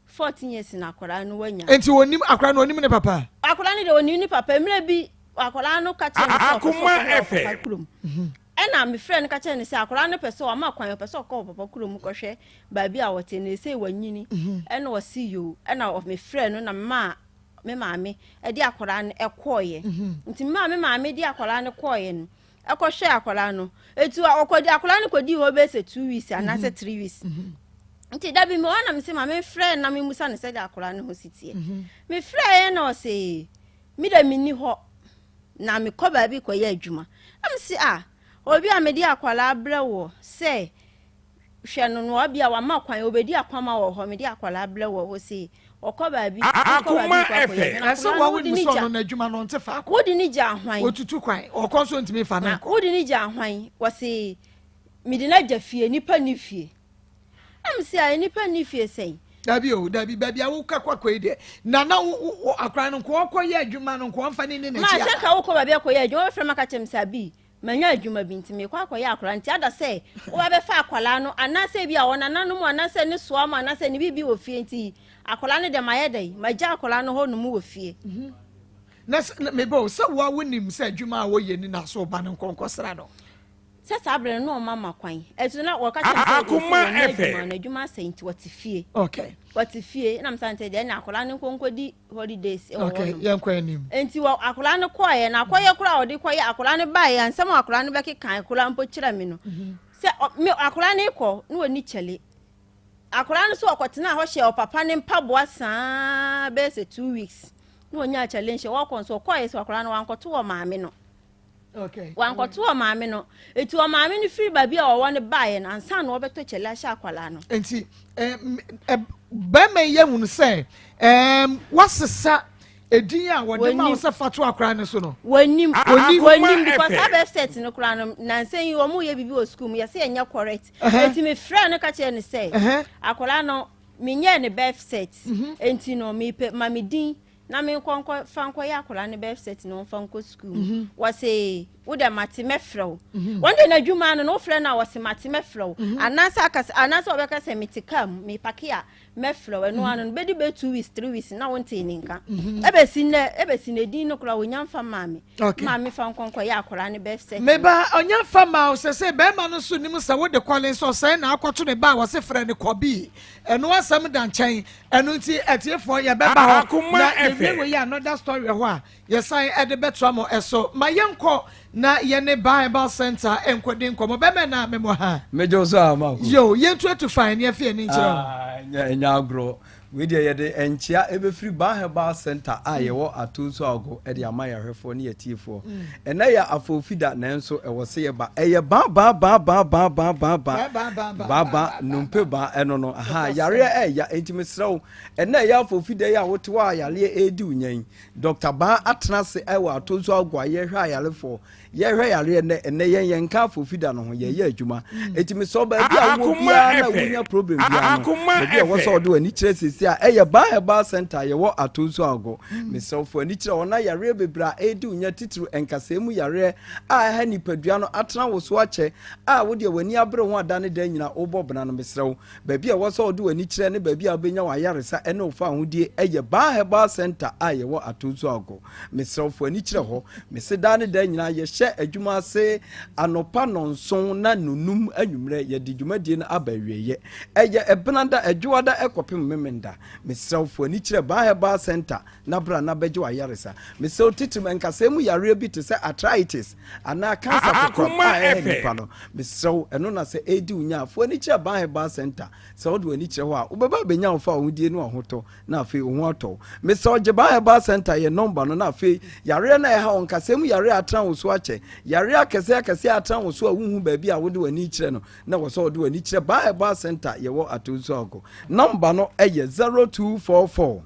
14 years na akwadaa no wanya. Nti onim akwadaa no onim ne papa? Akwadaa no deɛ onim ne papa. Mmerɛ bi akwadaa no ka kyerɛ no sɛ ɔpɛ sɛ ɔkɔhwɛ ɔpapa kurom. Ɛnna mefrɛɛ no ka kyerɛɛ no sɛ, Akwadaa no pɛ sɛ ɔma kwan, ɔpɛ sɛ ɔkɔ ɔpapa kurom kɔhwɛ baabi a ɔte, na seesei wanyini. Ɛnna ɔse yoo. Ɛnna mefrɛɛ no na memaa me maame de akwadaa no kɔeɛ. Nti memaa me maame de akwadaa no kɔeɛ no, ɛkɔhwɛɛ akwadaa no. Eti ɔkɔdi akwadaa no kɔdii hɔ bɛyɛ sɛ 2 weeks anaasɛ 3 weeks. Nti da bi mewɔ hɔ na mese ma memfrɛ no na memmusa no sɛdeɛ akwadaa no ho si teɛ. Mefrɛeɛ na ɔse me deɛ menni hɔ. Na mekɔ baabi kɔyɛ adwuma. Na mese, ah, obi a mede akwadaa brɛ woɔ sɛ hwɛ no no, ɔbea wama kwan, obedi akwama wɔ hɔ, mede akwadaa brɛ woɔ, ɔse ɔkɔ baabi, mekɔ baabi kɔ akɔyɛ adwuma. Na Ɛsɛ akwadaa no wɔn wode wonim ne sɛ gya, ɔno n'adwuma no ɔnte faako. wode ne gya hwan? Otutu kwan, ɔkɔ nso ntumi nfa no Na nkɔ. wode ne gya hwan? Wɔse mede no agya fie, nnipa nni fie. Na mese a nnipa nni fie sɛn? Dabi o, dabi, baabi a wokɔ akɔ yi deɛ, na na wo wo akora no nko ɔkɔ yɛ adwuma no nko ɔmfa ne ni Ma n'akyi sɛ ana? nka wokɔ baabi akɔyɛ adwuma, wobɛfrɛ me aka kyerɛ me sɛ Abi, manya adwuma bi nti merekɔ akɔyɛ akwadaa nti ada sɛ woba bɛfa akwadaa no anaasɛ ebi a ɔnananom anaasɛ ne soa mu anaasɛ ne biribi wɔ fie nti akwadaa no deɛ mayɛ dɛn magya akwadaa no hɔ nom wɔ fie. Na sɛ mebɔ o, sɛ woa wonim sɛ adwuma a wɔyɛ ni na so wo ba no nkɔ nkɔsra no. Sɛ saa berɛ no na ɔma ma kwan. Ɛso na wɔka kyerɛ me sɛ ɔde Akoma wɔnyɛ adwuma FM. no adwuma asɛe nti wɔte fie. Okay. Wɔte fie na mesan sɛ deɛ na akwadaa no nkɔ nkɔdi holidays wɔ Okay, hɔnom. yɛnkɔ anim. Nti wɔ akwadaa no kɔeɛ no akɔyɛ koraa a ɔde kɔyɛ akwadaa no baeɛ a nsɛm a akwadaa no bɛkeka koraa mpo kyerɛ me no sɛ ɔ- me akwadaa no rekɔ na wɔni kyɛle. Akwadaa no nso ɔkɔtenaa hɔ hyɛɛ ɔpapa no mpaboa saa bɛyɛ sɛ 2 weeks na wɔnyaa kyɛle nhyɛ wɔkɔ nso ɔkɔeɛ sɛ akwadaa no wankɔto wɔ maame no. Okay. Wankɔto ɔmaame no. Eti ɔmaame no firi baabi a ɔwɔ no baeɛ no ansa na ɔbɛtɔ kyɛlɛ ahyɛ akwadaa no. Nti bɛrima yi ahunu sɛ wasesa edin a wɔde ma wo sɛ fa to akwadaa no so no. Wɔnim. Wɔnim because saa birth cert no koraa no nansa yi wɔn yɛ biribi wɔ sukuu mu yɛsɛ yɛnyɛ correct. Eti mi frɛ no ka kyerɛ no sɛ akwadaa no menyɛɛ ne birth cert. Enti no mepɛ ma me din na me nkɔ nkɔ fa nkɔyɛ akwadaa no birth cert na ɔmfa nkɔ sukuu mu mhm. Wɔse wo dɛ mate mɛfrɛ wo mhm. Wɔn de n'adwuma no na wofrɛ no a wɔse mate mɛfrɛ wo mhm. Anaasɛ akasa anaasɛ wɔbɛka sɛ mete kaa mu mepake a mɛfrɛ wo ɛno ano no bɛdi bɛ 2 weeks 3 weeks na wontee ne nka mhm. Ɛbɛsi nnɛ ɛbɛsi nnɛ din no koraa wɔnya mfa maa me maame fa nkɔ nkɔyɛ akwadaa no birth cert. Meba ɔnya mfa maa wo sɛ sɛ bɛrima no nso nim sɛ wode kɔle sɛ ɔsɛn na akɔto ne ba a wɔse frɛ no kɔbii ɛno asɛm da nkyɛn. Ɛno nti atiefoɔ yɛbɛba hɔ Akoma na yɛwie FM. wei another story wɔ hɔ a yɛsan ɛde bɛtoa mo ɛso. Ma yɛnkɔ na yɛne Baa Herbal Center nkɔdi nkɔmmɔ. Bɛmɛ na memmɔ ha. Megye wo so a Marco. Yo, yɛntu atu fan ne afei ani nkyerɛ wo. Ah, ɛnyɛ ɛnyɛ agorɔ. Wei deɛ yɛde nkyea ɛbɛfiri Baa Herbal Center a yɛwɔ Atonsu Agogo de ama yɛn ahwɛfoɔ ne yɛn atiefoɔ. Ɛnnɛ yɛ afoofi da nanso ɛwɔ sɛ yɛba. Ɛyɛ ba ba ba ba ba ba ba ba ba ba nnompe ba ɛno no. Aha, yareɛ ɛɛya enti mesrɛ wo ɛnnɛ ɛyɛ afoofi da yi a wote hɔ a yareɛ ɛredi wo nya yi. Dɔkta Baa atena ase ɛwɔ Atonsu Agoa yɛhwɛ ayarefoɔ. Yɛhwɛ yareɛ nnɛ ɛnnɛ yɛn yɛnka afoofi da no ho yɛyɛ adwuma. Enti mesrɛ wo baabi a wowɔ biara na wonya problem biara no baabi a ɛwɔ sɛ wɔde w'ani kyerɛ seesei a ɛyɛ Baa Herbal Center a yɛwɔ Atonsu Agogo. Mesrɛ wo, fa w'ani kyerɛ hɔ na yareɛ bebree a ɛredi wo nya, titiriw nkasɛɛ mu yareɛ a ɛha nipadua no atena wo so akyɛ a wo deɛ w'ani abere ho a da ne da nyinaa wobɔ bena no, mesrɛ wo, baabi a ɛwɔ sɛ wode w'ani kyerɛ ne baabi a wobɛnya w'ayaresa ne wo fawohodie yɛ Baa Herbal Centre a yɛwɔ Atonsu Agogo. Mesrɛ wo, fa w'ani kyerɛ hɔ. Mese daa ne daa nyinaa yɛhyɛ adwuma ase anɔpa nnɔnson na nnɔnnum anwummerɛ yɛde dwumadie no aba awieeɛ. Ɛyɛ Ɛbenada, Ɛdwoada kɔpem Memenda. da. Mesrɛ wo, fa w'ani kyerɛ Baa Herbal Centre na bra na bɛgye w'ayaresa. Mesrɛ wo, titiriw nkasɛɛ mu yareɛ bi te sɛ arthritis anaa cancer kokoram a ɛha nnipa no, mesrɛ wo, ɛno na sɛ ɛredi wo nya a, fa w'ani kyerɛ Baa Herbal Centre. Sɛ wode w'ani kyerɛ hɔ a, wobɛba abɛnya wo fawohodie ne w'ahotɔ na afei wo ho atɔ wo. Mesrɛ wo, gye Baa Herbal Centre yɛn nɔmba no na afei yareɛ no a ɛha wo, nkasɛɛ mu yareɛ a atena wo so akyɛ, yareɛ akɛseɛ akɛseɛ a atena wo so a wonhu baabi a wode w'ani rekyerɛ no, na ɛwɔ sɛ wɔde w'ani kyerɛ Baa Herbal Centre yɛwɔ Atonsu-Ago. Nɔmba no yɛ 0244.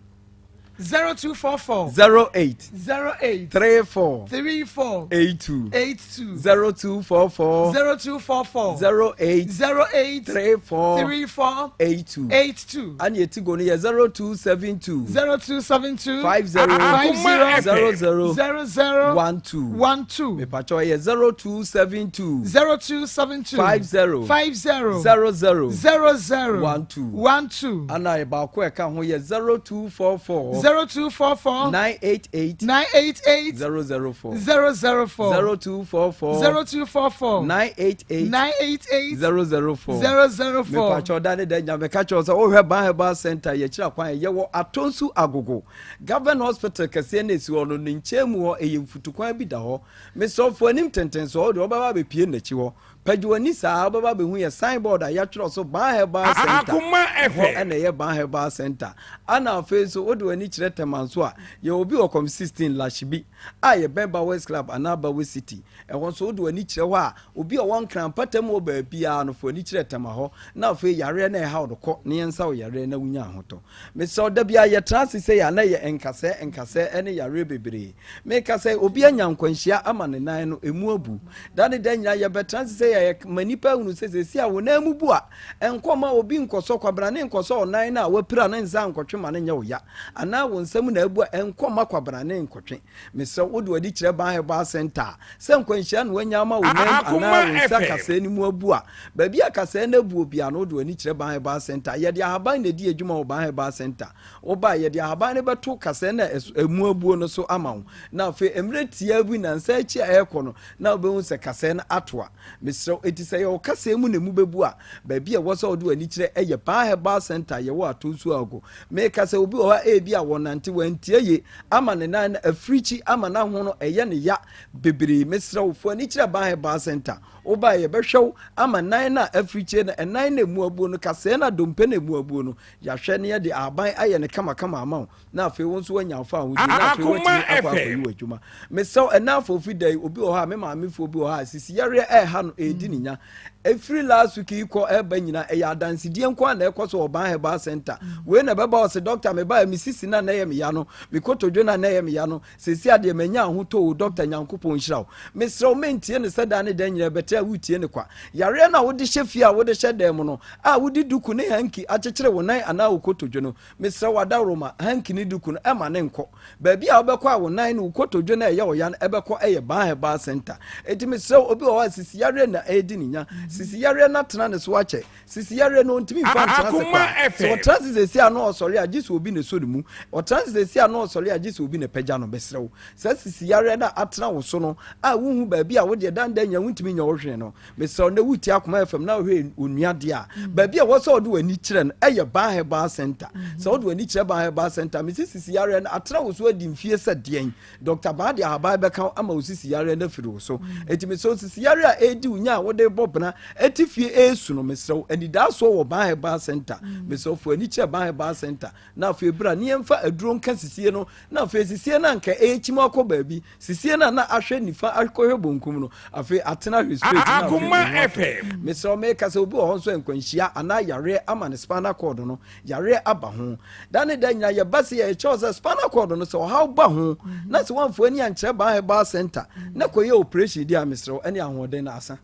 0244. 08. 08. 34. 34. 82. 82. 0244. 0244. 08. 08. 34. 34. 82. 82. Ɛna yɛti go no yɛ 0272. 0272. 50. 50. 00. 00. 12. 12. Mepatwɔ yɛ 0272. 0272. 50. 50. 00. 00. 12. 12. Ɛna baako a ɛka ho yɛ 0244. 0244. 988. 988. 004. 004. 0244. 0244. 988. 988. 004. 004. Mepatwɔ da ne da nya meka kyerɛ wo sɛ wohwɛ Ban Herbal Center yɛkyerɛ kwan yɛwɔ Atonsu Agogo Government Hospital kɛseɛ no ɛsi hɔ no ne nkyɛn mu hɔ ɛyɛ mfutukwan bi da hɔ. Mesrɛ wo fa w'anim tentensoɔ wode wobɛba abɛpue n'akyi hɔ. Pagye w'ani saa a wobɛba abɛhu yɛ sign board a yɛatwerɛ so Ban Herbal Center. Akoma Ɛhɔ FM. na ɛyɛ Ban Herbal Center. Ana afei nso wode w'ani kyerɛ Tema nso a, yɛwɔ bi wɔ Kɔm 16, Lashibi, a yɛbɛn Bawes Club anaa Bawes City. Ɛhɔ nso wode w'ani kyerɛ hɔ a, obi a ɔwɔ Nkran mpɔtam hɔ baabiara no, fa w'ani kyerɛ Tema hɔ na afei yareɛ no a ɛha wo no kɔ na yɛnsa wo yareɛ na wonya ahotɔ. Mesrɛ wo, da biara yɛtena ase sei a na ɛyɛ nkasɛɛ nkasɛɛ ne yareɛ bebree. Meka sɛ obi anya nkwanhyia ama ne nan no, ɛmu abu. Da ne da nyinaa yɛbɛtena ase sɛ yɛma nnipa ahunu sɛ seesei a wo nan mu bu a, ɛnkɔ mma obi nkɔsɔ kwabrane nkɔsɔ ɔnan no a wapira no nsa nkɔtwe ma no nyɛ wo ya, anaa wo nsa mu na abu a, ɛnkɔ mma kwabrane nkɔtwe. Mesrɛ wo, wode w'ani kyerɛ Ban Herbal Centre a, sɛ nkwanhyia na woanya ama wo nan mu anaa wo nsa kasɛɛ no mu abu a, baabi a kasɛɛ no abuo biara no, wode w'ani kyerɛ Ban Herbal Centre a, yɛde ahaban na ɛdi adwuma wɔ Ban Herbal Centre. Woba a, yɛde ahaban no bɛto kasɛɛ no a ɛmu abuo no so ama wo, na afei mmerɛ tiaa bi, nnansa akyi a ɛrekɔ no, na wobɛhu sɛ kasɛɛ no atoa. Mesrɛ wo, enti sɛ ɛyɛ wo kasɛɛ mu na ɛmu bɛbu a, baabi a ɛwɔ sɛ wode w'ani kyerɛ yɛ Paa Herbal Centre a yɛwɔ Atonsu Ago. Meka sɛ obi wɔ hɔ a ebia wɔnante, wantie ye, ama ne nan no afirikyi, ama n'ahono ɛyɛ no ya bebree. Mesrɛ wo, fa w'ani kyerɛ Paa Herbal Centre. Woba a, yɛbɛhwɛ wo ama nan no a afirikyie no, ɛnan no a ɛmu abuo no, kasɛɛ no a dompe no a ɛmu abuo no, yɛahwɛ na yɛde ahaban ayɛ no kamakama ama wo. Na afei wo nso woanya wo fawohodie, na afei Akoma woatumi akɔ akɔyi FM. w'adwuma. Mesrɛ wo, ɛnnɛ afoofi da yi, obi wɔ hɔ a, me maamefoɔ bi wɔ hɔ a, sisi yareɛ ɛreha no, ɛredi ne nya. Ɛfiri last week yi kɔ ɛreba nyinaa, ɛyɛ adansedie nko ara na ɛkɔ so wɔ Ban Herbal Center. Wei na ɛbɛba ɔse, dɔkta, mebaeɛ, me sisi no a na ɛyɛ me ya no, me kotodwe no a na ɛyɛ me ya no, seesei adeɛ manya ahotɔ o, dɔkta, Nyankopɔn nhyira wo. Mesrɛ wo, mentie no sɛ daa ne da nyinaa, ɛbɛte a woretie no kwa. Yareɛ no a wode hyɛ fie a wode hyɛ dan mu no, a wode duku ne hanki akyekyere wo nan anaa wo kotodwe no, Mesrɛ wo adaworoma, hanky ne duku no, mma no nkɔ. Baabi a wobɛkɔ a wo nan ne wo kotodwe no a ɛyɛ wo ya no ɛbɛkɔ yɛ Baa Herbal Centre. Enti mesrɛ wo, obi wɔ hɔ a sisi yareɛ na ɛredi ne nya. Sisi yareɛ no atena ne so akyɛ. Sisi yareɛ no ɔntumi mfa ntena ase Akoma koraa. Sɛ FM. ɔtena ase seesei a na ɔsɔre a, gye sɛ obi na ɛsɔ ne mu. Ɔtena ase seesei a na ɔsɔre a, gye sɛ obi na ɛpagya no. Mesrɛ wo, saa sisi yareɛ no a atena wo so no a wonhu baabi a wodeɛ dandan nyinaa wontumi nyɛ wo hwee no, Mesrɛ wo, na wotie Akoma FM na wohwɛ onua deɛ a, baabi a ɛwɔ sɛ wode w'ani kyerɛ no yɛ Ban Herbal Center. Sɛ wode w'ani kyerɛ Ban Herbal Center, mese sisi yareɛ no atena wo so adi mfie sɛ deɛn? Dɔkta Ban de ahaban bɛka wo ama wo sisi yareɛ no afiri wo so. Enti mesrɛ wo, sisi yareɛ a ɛredi wo nya a wode rebɔ bena ɛte fie ɛresu no, mesrɛ wo, anidaasoɔ wɔ Ban Herbal Center. Mesrɛ wo, fa w'ani kyerɛ Ban Herbal Center na afei bra ne yɛmfa aduro nka sisie no, na afei sisie no anka ɛrekyim akɔ baabi. Sisie no a na ahwɛ nifa akɔhwɛ bonkum no, afei atena ahwɛ straight na afei Akoma ne ho atɔ. FM. Mesrɛ wo meka sɛ obi wɔ hɔ nso a nkwanhyia anaa yareɛ ama ne spinal cord no, yareɛ aba ho. Da ne da nyinaa yɛba se yɛkyerɛ wo sɛ spinal cord no sɛ ɔhaw ba ho na sɛ woamfa w'ani ankyerɛ Ban Herbal Center na kɔyɛ operation di a mesrɛ wo ɛne ahoɔden no asa.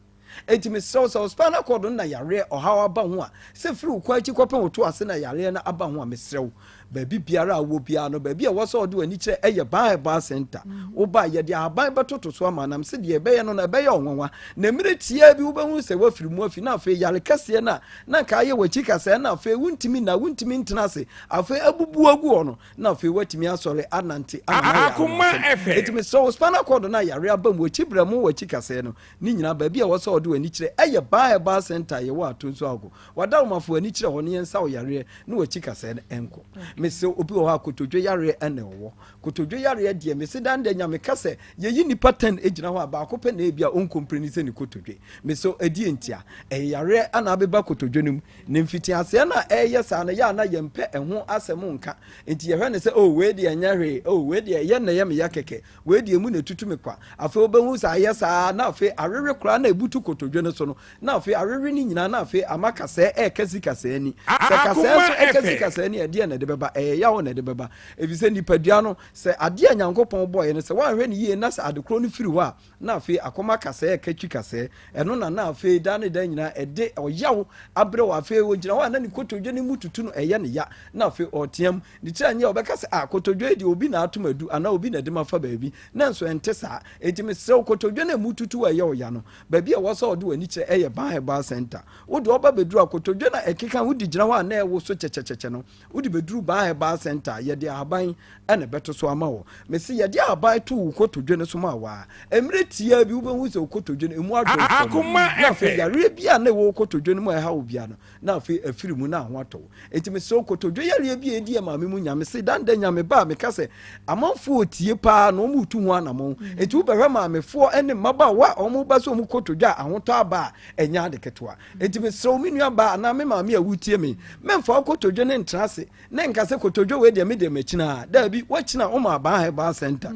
Enti mesrɛ wo sɛ wo spinal cord no na yareɛ ɔhaw aba ho a, sɛ firi wo kɔn akyi kɔpem wo to ase na yareɛ no aba ho a, mesrɛ wo. Baabi biara a wowɔ biara no, baabi a ɛwɔ sɛ wɔde w'ani kyerɛ ɛyɛ Ban Herbal Center. Woba a, yɛde ahaban bɛtoto so ama nam sɛdeɛ ɛbɛyɛ no no ɛbɛyɛ ɔnwanwa. Na mmerɛ tiaa bi wobɛhunu sɛ woafiri mu afi na afei yare kɛseɛ no a na anka ayɛ w'akyi kasɛɛ na afei wontumi nna, wontumi ntena ase, afei abubu agu hɔ no, na afei woatumi asɔre anante ama no ayɛ anwanwasɛm. Enti mesrɛ wo, spinal cord no a yare aba mu, w'akyi berɛmo, w'akyi kasɛɛ no, ne nyinaa baabi a ɛwɔ sɛ wɔde w'ani kyerɛ ɛyɛ Ban Herbal Center a yɛwɔ Atonsu Agogo. W'adaworomafo ani kyerɛ hɔ na yɛnsa wo yareɛ na w'akyi kasɛɛ no nkɔ. Mese obi wɔ hɔ a kotodwe yareɛ na ɔwɔ. Kotodwe yareɛ deɛ mese dan dɛ Nyame ka sɛ yɛyi nnipa ten gyina hɔ a baako pɛ na ebia ɔnkompreni sɛ ne kotodwe. Mese ɛdeɛ ntia? Ɛyɛ yareɛ na abeba kotodwe no mu. Ne mfitiaseɛ no a ɛreyɛ saa no yɛ a na yɛmpɛ ɛho asɛm nka. Nti yɛhwɛ no sɛ oh wei deɛ ɛnyɛ hwee, oh wei deɛ ɛyɛ na ɛyɛ me ya kɛkɛ. Wei deɛ emu na etutu me kwa. Afei wobɛhu sɛ ayɛ saa na afei awewe koraa na ebutu kotodwe no so no, na afei awewe no nyinaa na afei ama kasɛɛ ɛreka si kasɛɛ ani. Sɛ kasɛɛ nso ɛka si kasɛɛ ani a, ɛdeɛn na ɛde bɛba? Ɛyɛ yaw na ɛde bɛba. Ɛfiri sɛ nipadua no, sɛ adeɛ a Nyankopɔn bɔeɛ no, sɛ woanhwɛ no yie na sɛ ade korɔ no firi hɔ a, na afei akɔma kasɛɛ ɛka twi kasɛɛ. Ɛno na na afei daa ne daa nyinaa ɛde ɔyaw abrɛ wo. Afei ɔgyina hɔ a na ne kotodwe no mu tutu no, ɛyɛ no ya, na afei ɔreteam. Ne tiri anyɛ a, ɔbɛka sɛ, 'Ah, kotodwe yi deɛ, obi na ato me adu anaa obi na ɛde me afa baabi. Nanso ɛnte saa. Enti mesrɛ wo, kotodwe no a emu tutu a ɛyɛ wo ya no, baabi a ɛwɔ sɛ wode w'ani kyerɛ yɛ Ban Herbal Centre. Wo deɛ, woba bɛduru a, kotodwe no a ɛkeka wode gyina hɔ a na ɛwoso kyɛkyɛkyɛkyɛ no, wode bɛduru Ban Herbal Centre a, yɛde ahaban na ɛbɛto so ama wo. Mese yɛde ahaban to wo kotodwe no so ma wo a, mmerɛ tiaa bi wobɛhu sɛ wo kotodwe no, emu adwo fɔmm. Na afei yareɛ biara a na ɛwɔ wo kotodwe no mu a ɛha wo biara no, na afei afiri mu na ho atɔ wo. Enti mesrɛ wo kotodwe yareɛ bi a ɛdi yɛ maame mu nya. Mese dan da nya me ba a meka sɛ amanfoɔ ɔtie paa na wɔn retu ho anamɔn. Enti wobɛhwɛ maamefoɔ ne mmabaawa a wɔn ba sɛ wɔn kotodwe a ahotɔ aba a ɛnyɛ ade ketewa. Enti mesrɛ wo me nua baa anaa me maame a wotie me, mɛmfa wo kotodwe no ntra ase na nka sɛ kotodwe wei deɛ me deɛ makyina a. Daabi, woakyina a woma Abaa Herbal Center.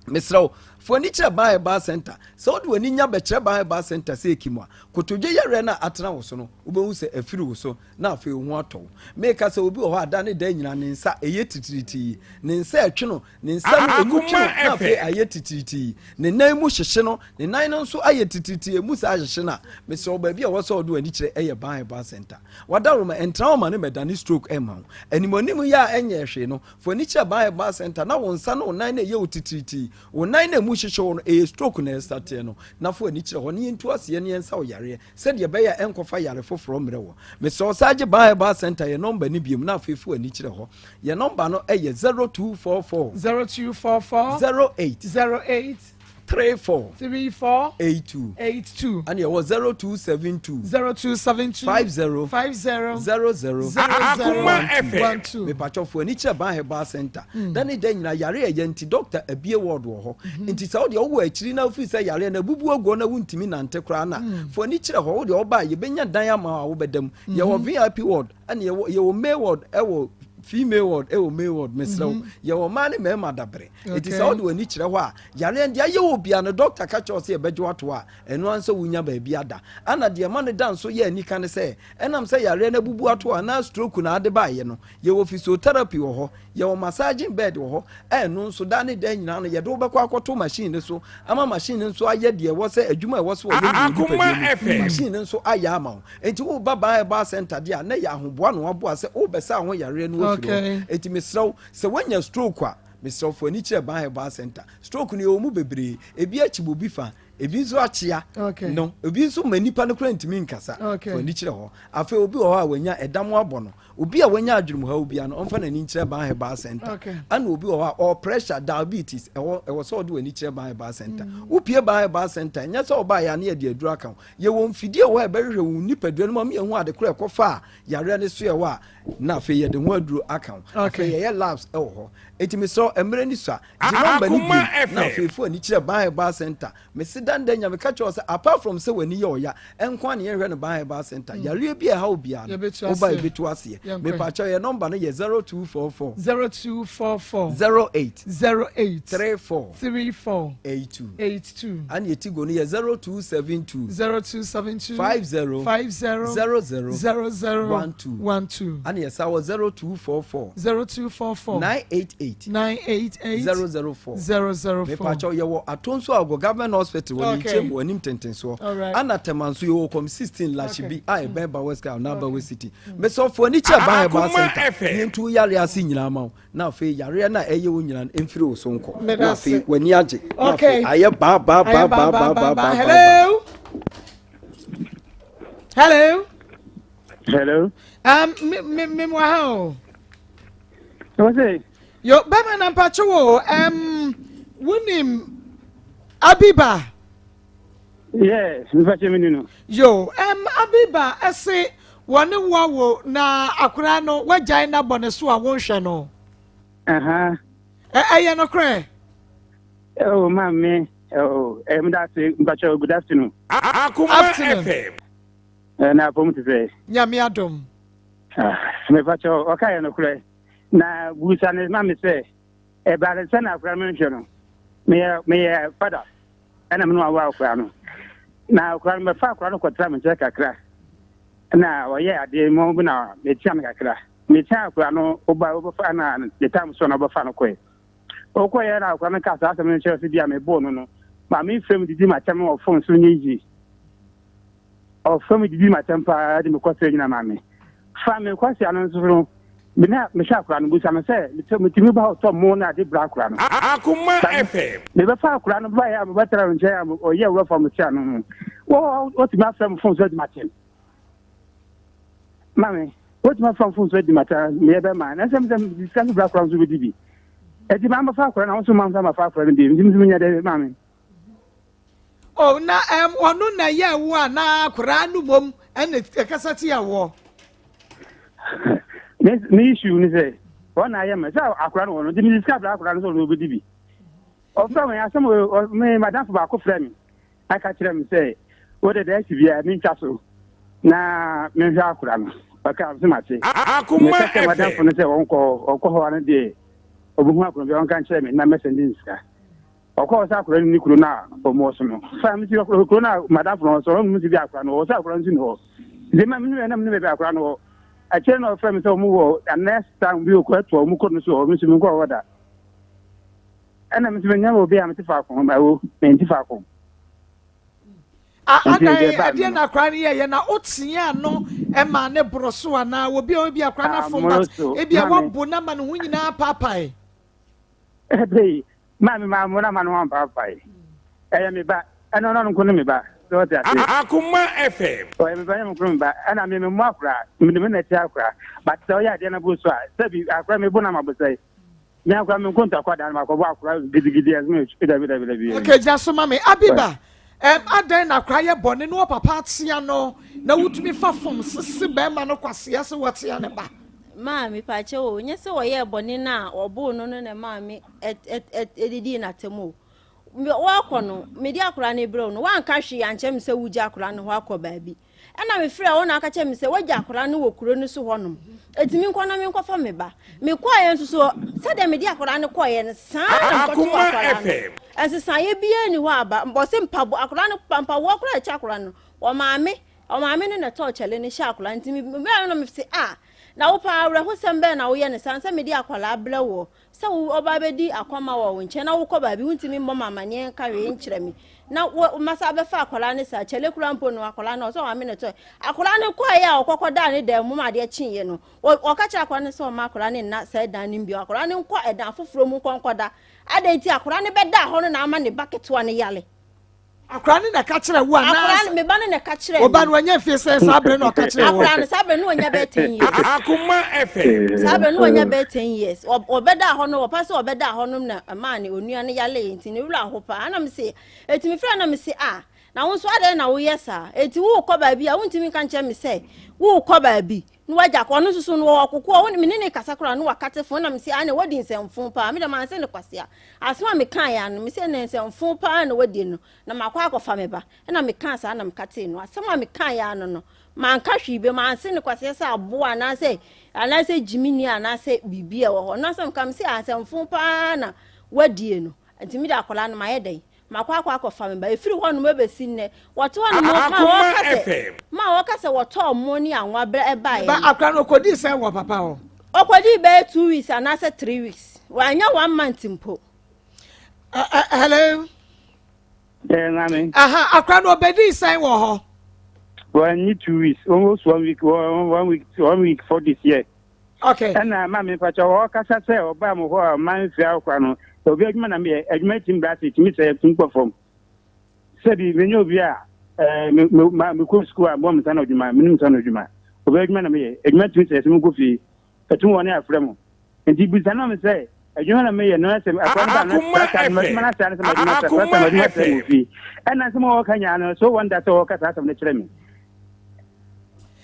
Mesrɛ wo, fa w'ani kyerɛ Ban Herbal Center. Sɛ wode w'ani nya bɛkyerɛ Ban Herbal Center sɛ ekim a, kotodwe yareɛ no a atena wo so no, wobɛhu sɛ afiri wo so na afei wo ho atɔ wo. Meka sɛ obi wɔ hɔ a da ne da nyinaa ne nsa ɛyɛ titiritii. Ne nsa ɛtwe no, ne nsa no emu twe no na afei ayɛ titiritii. Ne nan mu hyehye no, ne nan no nso ayɛ titiritii, emu saa hyehye no a, mesrɛ wo baabi a ɛwɔ sɛ wode w'ani kyerɛ ɛyɛ Ban Herbal Center. W'adaworoma, ɛntena hɔ ma no mmɛdane stroke mma wo. Animuanim yɛ a ɛnyɛɛ hwee no, Fa w'ani kyerɛ Ban Herbal Center na wo nsa ne wo nan na ɛyɛ wo titiritii, wo nan na ɛmu hyehye wo no, ɛyɛ stroke na ɛrestarteɛ no, na fa w'ani kyerɛ hɔ na yɛntu aseɛ na yɛnsa wo yareɛ sɛdeɛ ɛbɛyɛ a ɛnkɔfa yare foforɔ mmerɛ wo. Mesrɛ wo san gye Ban Herbal Center yɛn nɔmba no biom na afei fa w'ani kyerɛ hɔ. Yɛn nɔmba no yɛ 0244. 0244. 08. 08. 34. 34. 82. 82. Ɛna yɛwɔ 0272. 0272. 50. 50. 00. 00. Akoma FM. 12. Mepatwɔfo ani kyerɛ Ban Herbal Center. Da ne da nyinaa yare a ɛyɛ nti doctor abie ward wɔ hɔ. Nti sɛ wodeɛ wowɔ akyiri na wofiri sɛ yareɛ no abubu agu hɔ na wontumi nante koraa no a, fa ani kyerɛ hɔ. Wodeɛ woba a yɛbɛnya dan ama wo a wobɛda mu. Yɛwɔ VIP ward ɛna yɛwɔ yɛwɔ male ward ɛwɔ female ward ɛwɔ male ward mesrɛ wo. Yɛwɔ mmaa ne mmarima dabere. Nti sɛ wode w'ani kyerɛ hɔ a Yareɛ no, deɛ ayɛ wɔ biara no, dɔkta ka kyerɛ wo sɛ yɛbɛgye wo ato a, ɛno ara ne sɛ wonya baabi ada. Ɛna deɛ ɛma no da nso yɛ anika ne sɛ, ɛnam sɛ yareɛ no abubu ato anaa stroke na ade baeɛ no, yɛwɔ physiotherapy wɔ hɔ, yɛwɔ massaging bed wɔ hɔ, a ɛno nso daa ne daa nyinaa no, yɛde wo bɛkɔ akɔto machine no so ama machine no nso ayɛ deɛ ɛwɔ sɛ adwuma a ɛwɔ sɛ wɔyɛ no wɔ nipadua mu, machine no nso ayɛ ama wo. Enti woreba Ban Herbal Centre deɛ a, na ɛyɛ ahoboa na wɔaboa sɛ worebɛsa wo ho yareɛ no afiri hɔ. Enti mesrɛ wo, sɛ woanya stroke a, Mesrɛ wo, fa w'ani kyerɛ Ban Herbal Center. Stroke no, yɛwɔ mu bebree. Ebi akyi bobi fa, ebi nso akyea no, ebi nso ma nipa no koraa ntumi nkasa. Fa w'ani kyerɛ hɔ. Afei obi wɔ hɔ a wanya ɛdam abɔ no. Obi a wanya adwenemhaw biara no, ɔmfa n'ani nkyerɛ Ban Herbal Center. Ɛna obi wɔ hɔ a ɔwɔ pressure, diabetes, ɛwɔ ɛwɔ sɛ ɔde w'ani kyerɛ Ban Herbal Center. Wopie Ban Herbal Center, ɛnyɛ sɛ ɔbaeɛ a na yɛde aduro aka ho. Yɛwɔ mfidie wɔ hɔ a ɛbɛhwehwɛ wo nipadua no mu ama yɛahu ade korɔ a ɛkɔfa a yareɛ no so ɛwɔ a na afei yɛde ho aduro aka ho. Afei yɛyɛ labs wɔ hɔ. Enti mesrɛ wo, mmerɛ ni sua. Gye nɔmba no bio na afei fa w'ani kyerɛ Ban Herbal Centre. Mese da nda nya meka kyerɛ wo sɛ apart from sɛ w'ani yɛ ɔya nko ara na yɛnhwɛ no Ban Herbal Centre. Yareɛ bi a ɛha wo biara no, woba a yɛbɛtu aseɛ. Mepakyɛw yɛn nɔmba no yɛ 0244. 0244. 08. 08. 34. 34. 82. 82. Ɛna yɛ Tigo no yɛ 0272. 0272. 50. 50. 00. 00. 12. 12. Ɛna yɛsan wɔ 0244. 0244. 988. 988. 004. 004. Mepakyɛw yɛwɔ Atonso Ago Government Hospital. wɔ ne nkyɛn mu anim tentensoɔ. Ana Tema nso yɛwɔ kɔm 16 lahye bi a ɛbɛn Bawes Car anaa Bawes City. Mesɛ ɔfo ani kyerɛ Ban Herbal Center ne yɛntu wo yareɛ ase nyinaa ma wo na afei yareɛ no a ɛyɛ wo nyinaa no ɛmfiri wo so nkɔ na afei w'ani agye na afei ayɛ baa baa baa baa baa baa baa. Hello. Hello. Hello. Um, me me me wɔ ha o. Wọ́n sè. Yo, bɛma na mpakye wo um, wonim Abiba. Yeah, mpakye mi ni no. Yo, um, Abiba ɛse wɔne wo awo na akwaraa no wagyae no abɔ ne so a wonhwɛ no. Ɛyɛ uh-huh. nokorɛ? Oh, maame, oh, eh, meda ase mpakye good afternoon. Akuma Afternoon. FM. Eh, na apɔm te sɛ. Nyame adom. Ah, mepakyɛ ɔka yɛ nokorɛ. Na busa ne ma me sɛ ɛbaa ne sɛ na akora no nhwɛ no. Meyɛ meyɛ fada ɛna me ne wawo akora no. Na akora no mɛfa akora no kɔtra me nkyɛn kakra. Na ɔyɛ adeɛ mu bi na metia no kakra. Metia akora no woba wobɛfa na ne tam so na wobɛfa no kɔɛ. Ɔkɔeɛ na akora no kaa saa asɛm no kyerɛ sɛ bi a mebɔɔ no no. Maame frɛ me didi m'atɛm wɔ fon so nyɛ yie. Ɔfa me didi m'atɛm paa de me kɔsrɛ nyina ma me. Fa me kɔsea no nso no, me na mehwɛ akora no, busa no sɛ metumi ba hɔ tɔ mo ne ade brɛ akora no. Akoma FM. Mebɛfa akora no baeɛ a mebɛtra no nkyɛn a ɔyɛ wura fa mekyea no no, wɔtumi afrɛ me fon so adi m'atɛm. Maame, wɔtumi afrɛ me fon so adi m'atɛm, meyɛ bɛma, na sɛ mesɛ sika so brɛ akora no nso bɛdi bi. Ɛti maa mɛfa akora no, a wo nso maa mfa mafa akora no bi, nti nso menyɛ dɛ maame. Oh, na ɛm ɔno na ɛyɛ wo a na akwaraa no mmom ɛna ɛkasa tia woɔ. Me me issue ni sɛ wɔn na ayɛ mɛ sɛ akwaraa no wɔ no nti mi sika abira akwaraa no sɛ ɔno obedi bi. Ɔfrɛ mi asɛm me madamfo baako frɛ mi aka kyerɛ mi sɛ wode da asi biara mi ntwa so na menhwɛ akwaraa no ɔka sɛ mate. Akoma Meka kyerɛ madamfo FM. no sɛ ɔnkɔ ɔkɔ hɔ ano deɛ ɔbɛhu akwaraa bi ɔnka nkyerɛ me na mɛsɛnde ne sika. Ɔkɔɔ sɛ akwadaa no ni kuro no a wɔn so no. Fa mi si kuro no a madamfo no wɔ so, ɔno si bi akwadaa no wɔ, sɛ akwadaa no si no hɔ. Nti ma mi nam ne baabi akwadaa no wɔ. Akyire na ɔfrɛ mi sɛ wɔn wɔ next town bi okɔ ɛtoɔ wɔn kuro no so hɔ, mi nso mi nkɔ hɔ da. Ɛna mi nso mi nyɛ obi a mi te faako, ma wo, mi nte faako. Adan ɛdeɛ na akwadaa no yɛyɛ na wotea no ɛma ne boro so anaa obi a obi akwadaa no afom but ebi a wabo na ma ne ho nyinaa paapae. Ɛbɛyi, maa me maa mo na ma no ampaapae. Ɛyɛ me ba, ɛna ɔno nko ne me ba. Sɛ ɔte ase. Akoma FM. Ɔyɛ me ba, ɛnyɛ me nko ne me ba. Ɛna me me mmɔ akora, mede me na ɛte akora. But sɛ ɔyɛ adeɛ na boro so a, sɛbi akora me bo na ma bosɛe. Me akora me nko ntakwa dan ma akɔbɔ akora gidigidi ɛsɛ me dabi dabi dabi. Okay, gyina so ma me. Abiba, ɛm adɛn na akora yɛ bɔne na ɔpapa atea no na wotumi fa fam sese bɛrima no kwasea sɛ watea ne ba? Maa mepakyɛw o, nyɛ sɛ ɔyɛɛ bɔne no a ɔboo no no na ɛmaa me didii n'atɛm o. Wɔrekɔ no, mede akwadaa no rebrɛ wo no, woanka hwee ankyerɛ me sɛ wogya akwadaa no hɔ akɔ baabi. Ɛna mefrɛɛ wo na aka kyerɛ me sɛ woagya akwadaa no wɔ kuro no so hɔnom. Enti menkɔ na menkɔfa me ba. Mekɔeɛ nso so, sɛdeɛ mede akwadaa no kɔeɛ no, saa na mekɔtoo akwadaa no. Nsesaeɛ biara nni hɔ aba. Ɔse mpaboa, akwadaa no, mpaboa koraa a ɛkyɛ akwadaa no, wɔmaa me. Ɔmaame no na ɛtɔɔ kyɛle no hyɛɛ akwadaa no nti mebɛɛ no na mese ah na wo paa awerɛhosɛm bɛn na woyɛ no saa sɛ mede akwadaa brɛ woɔ sɛ wo ɔba bɛdi akɔma wɔ wo nkyɛn na wokɔ baabi wontumi mmɔ me amaneɛ nka hwee nkyerɛ me na wo masa bɛfa akwadaa no saa kyɛle kura mpo no akwadaa no ɔsɛ ɔmaame na ɛtɔɛ akwadaa no kɔeɛ a ɔkɔkɔ daa ne dan mu ma adeɛ kyeeɛ no ɔka kyerɛ akwadaa no sɛ ɔma akwadaa no nna saa dan no mu bio akwadaa no nkɔ ɛdan foforɔ mu nkɔ nkɔda adɛn nti akwadaa no bɛdaa hɔ no na ama ne ba ketewa no yale Akora no na ɛka kyerɛ wo anaa? Akora no, me ba no na ɛka kyerɛ me. Wo ba no wanya mfie sɛn saa bere na ɔka kyerɛ wo? Akora no saa bere no wanya bɛyɛ ten years. Akoma FM. Saa bere no wanya bɛyɛ ten years. Ɔbɛda hɔ no, wɔpa sɛ ɔbɛda hɔ no na ɛmaa ne onua no yale nti ne wura ho paa. Ɛna me se, eti me frɛ na me se ah, na wo nso adɛn na woyɛ saa? Eti wokɔ baabi a wontumi nka nkyerɛ me sɛ wokɔ baabi. Na wagya kɔ, ɔno nso so no wɔwɔ kokoa, wo me ne ne kasa koraa no wakate fon na mese ane wadi nsɛmfo paa, me deɛ manse no kwasea, asɛm a mekaeɛ ano mese ɛnɛ nsɛmfo paa na wadi no na makɔ akɔfa me ba, ɛna mekaa saa na mekatee no, asɛm a mekaeɛ ano no manka hwee bio, manse no kwasea sɛ aboa anaasɛ anaasɛ gyimini anaasɛ biribi a ɛwɔ hɔ, no asɛm ka mese asɛmfo paa na wadie no, nti me de akwadaa no mayɛ dɛn? Makɔ akɔ akɔfa me ba. Ɛfiri hɔnom ɛbɛsi nnɛ, wɔte hɔnom ma Akoma wɔka sɛ, FM. ma wɔka sɛ wɔtɔɔ mo ne anwa berɛ ɛbaeɛ Ba no. akora no ɔkɔdii sɛn wɔ papa hɔ? Ɔkɔdii bɛyɛ two weeks anaasɛ three weeks. Wanyɛ one month mpo. Ɛ- ɛ- Hello. Ɛɛ maame. Aha akora no ɔbɛdii sɛn wɔ hɔ. Wɔnyi 2 weeks, almost one week, one week, 1 week 4 days yɛ. Okay. Ɛna maame mpakyɛ ɔkasa sɛ ɔbaa mo hɔ a ɔman mfiri akora no obi adwuma na meyɛ adwuma timi ba ase timi sɛ timi kɔ fam sɛbi menye obi a ɛɛ me me ma mekɔ sukuu a mbɔ me nsa na adwuma menim nsa na adwuma obi adwuma na meyɛ adwuma timi sɛ ɛsɛ mekɔ fie ɛtum wɔ ne afrɛ mo nti bisa no me sɛ adwuma na meyɛ no sɛ akora no ba no saa no adwuma no asɛ no sɛ adwuma sɛ sɛ adwuma sɛ mo fie ɛna nsɛm a wɔka nyaa no so wonder sɛ wɔka saa asɛm no kyerɛ me.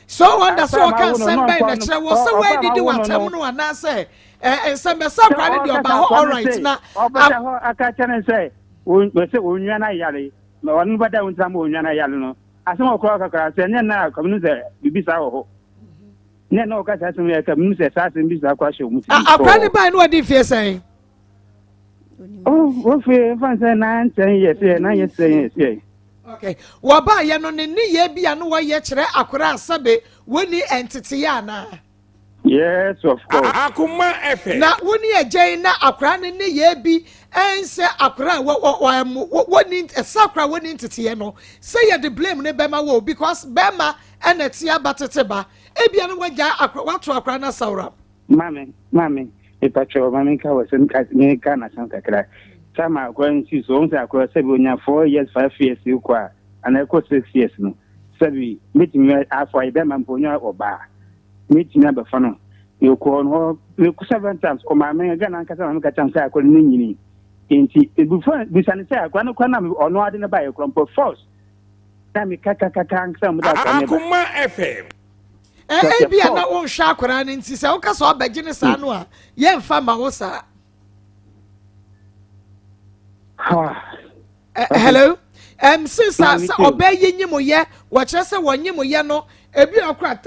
So wonder sɛ ɔka nsɛm bɛn na kyerɛ wɔ sɛ wɔadidi w'atam no anaasɛ nsɛm bɛ sɛ akora no deɛ ɔba hɔ alright na. Ɔbɛda hɔ aka kyerɛ no sɛ sɛ onua no ayare ma ɔno bɛda wo ntina ma onua no ayare no asɛm a ɔkora ɔka sɛ ɛnyɛ na kɔmino sɛ biribi saa wɔ hɔ ne na ɔka saa asɛm yɛ kɔmino sɛ saa asɛm bi saa kɔ ahyɛ wɔn ti. Akora ne bae no ɔdi mfie sɛn? Oh, wofie nfa sɛ 9, 10 years yɛ 9 years 10 years yɛ. Okay, wɔbaayɛ no ne nneyɛɛ bi a no wɔyɛ kyerɛ akora asɛbe wɔni nteteyɛ anaa? Yes, of course. Akoma FM. Na wo ne agya yi na akora ne nneyɛɛ bi ɛnsɛ akora a wɔni ɛsɛ akora a wɔni nteteyɛ no sɛ yɛde blame ne bɛma wɔ because bɛrima ɛna ɛte aba tete ba ebia no wagya akora wato akora no asawura. Maame, maame, mepatwɛ maame nka wɔ sɛ nka meka n'asɛm kakra. Sama akora nsi so, wɔn sɛ akora sɛbi onya 4 years 5 years kɔ a anaa ɛkɔ 6 years no sɛbi metumi afɔ ayɛ bɛrima mpo onya ɔbaa metumi abɛfa no mekɔ no hɔ mekɔ seven times ɔmaame Ghana ankasa maame ka kyɛn sɛ akora no nyini nti ebufa bisa ne sɛ akora no kora na ɔno ade no ba yɛ kora mpo force na meka kakaka ankasa mo de akora no ba. Akoma FM. Ebi a na wonhwɛ akwaraa no nti sɛ woka sɛ ɔbɛgye ne saa no a yɛmfa ma wo saa. Hello, since sɛ ɔbɛ yi nye mo yɛ wɔkyerɛ sɛ wɔnye mo yɛ no ebi a ɔkora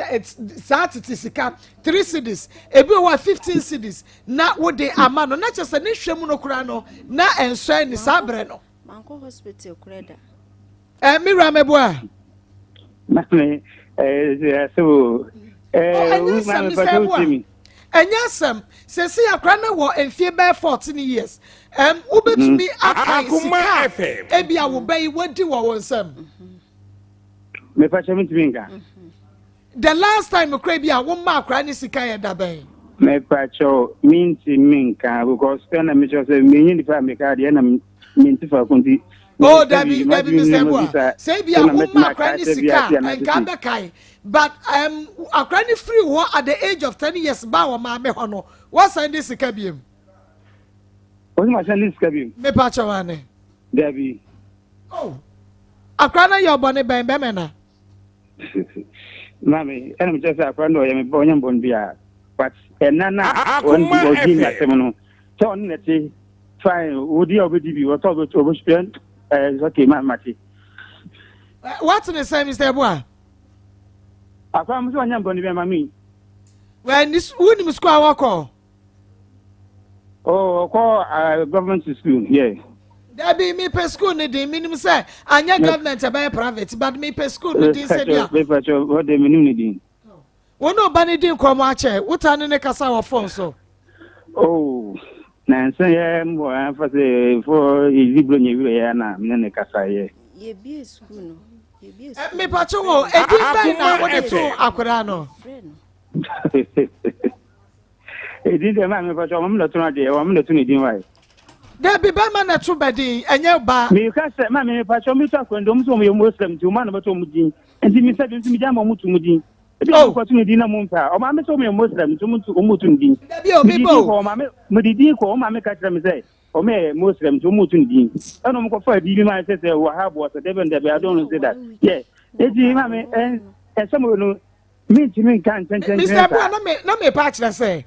saa tete sika 3 cedis ebi wɔ hɔ a 15 cedis na wode ama no na kyerɛ sɛ ne hwɛ mu no koraa no na ɛnsɔn ni saa berɛ no. Mankɔ hospital koraa da. Mi wura mɛboa. Maame ɛɛ sɛ o. Ɛnyɛ asɛm mi sɛ ɛboa ɛnyɛ asɛm sɛsi akora no wɔ mfie bɛyɛ 14 years wobɛtumi aka sika ebi a wo bɛyi wadi wɔ wɔn nsam. Mepa kyɛ mentumi nka. The last time kora bi a wo ma akora ne sika yɛ da bɛn? Mepa kyɛw mentumi nka because ɛna mekyerɛ sɛ menye nipa a meka deɛ ɛna mente faako nti. Oh, dabi dabi, Mr. Ebua, sɛ ebi a wo ma akora ne sika nka bɛkae but akora ne firi hɔ at the age of 10 years ba wɔ maame hɔ no wɔsan de sika biem. Wɔn ma san de sika biem. Mepa kyɛw ane. Dabi. Oh, akora no yɛ ɔbɔne bɛn bɛmɛ na. Maame ɛna mekyerɛ sɛ akora no ɔyɛ me bɔ ɔnyɛ mbɔn bi a but ɛna na ɔdi n'asɛm no sɛ ɔno na ɛte fine wodi a ɔbɛdi bi wɔtɔ ɔbɛtɔ ɔbɛhwɛ ɛɛ okay ma mate. What ne sɛ Mr. Ebua? Akora mo sɛ ɔnyɛ mbɔn bi ama mi. Wɛ ni wunim sukuu a wɔkɔ? Oh, ɔkɔ government school, yeah. Dabi, mi pɛ school ne din minim sɛ anyɛ government ɛbɛyɛ private but mi pɛ school ne din sɛ bi a. Mepa kyɛw ɔde minim ne din. Wɔn a ɔba ne din nkɔmɔ akyɛ wota ne ne kasa wɔ phone so. Oh, na nsa yɛ mbɔ afa sɛ fo ezi buro nye wura yɛ na mene ne kasa yɛ. Yɛbie school no. Yɛbie school. Mepa kyɛw o edin bɛn na wɔde to akwadaa no? Frɛ no. Edin deɛ maa mepa kyɛw ɔmo na to no adeɛ ɔmo na to ne din wae. Dabi, bɛrima na to bɛdin ɛnyɛ ba. Meka sɛ maa mepa kyɛw mi to akwadaa ɔmo sɛ ɔmo yɛ Muslim nti ɔmo ana bɛto ɔmo din nti mi sɛ bi nso mi gya ma ɔmo to mo din. Ebi a ɔmo kɔ to ne din na mo mpa ɔmo ame sɛ ɔmo yɛ Muslim nti ɔmo to ɔmo to ne din. Dabi o mi bo. Mo di din kɔ ɔmo maame ka kyerɛ mi sɛ ɔmo yɛ Muslim nti ɔmo to ne din ɛna ɔmo kɔ fa din bi maa sɛ sɛ Wahab wɔ sɛ dɛbɛ dɛbɛ I don't say that yeah eti maame ɛ ɛsɛm no mintimi nka nkyɛnkyɛnkyɛn Mr. Ebua na me pa akyerɛ sɛ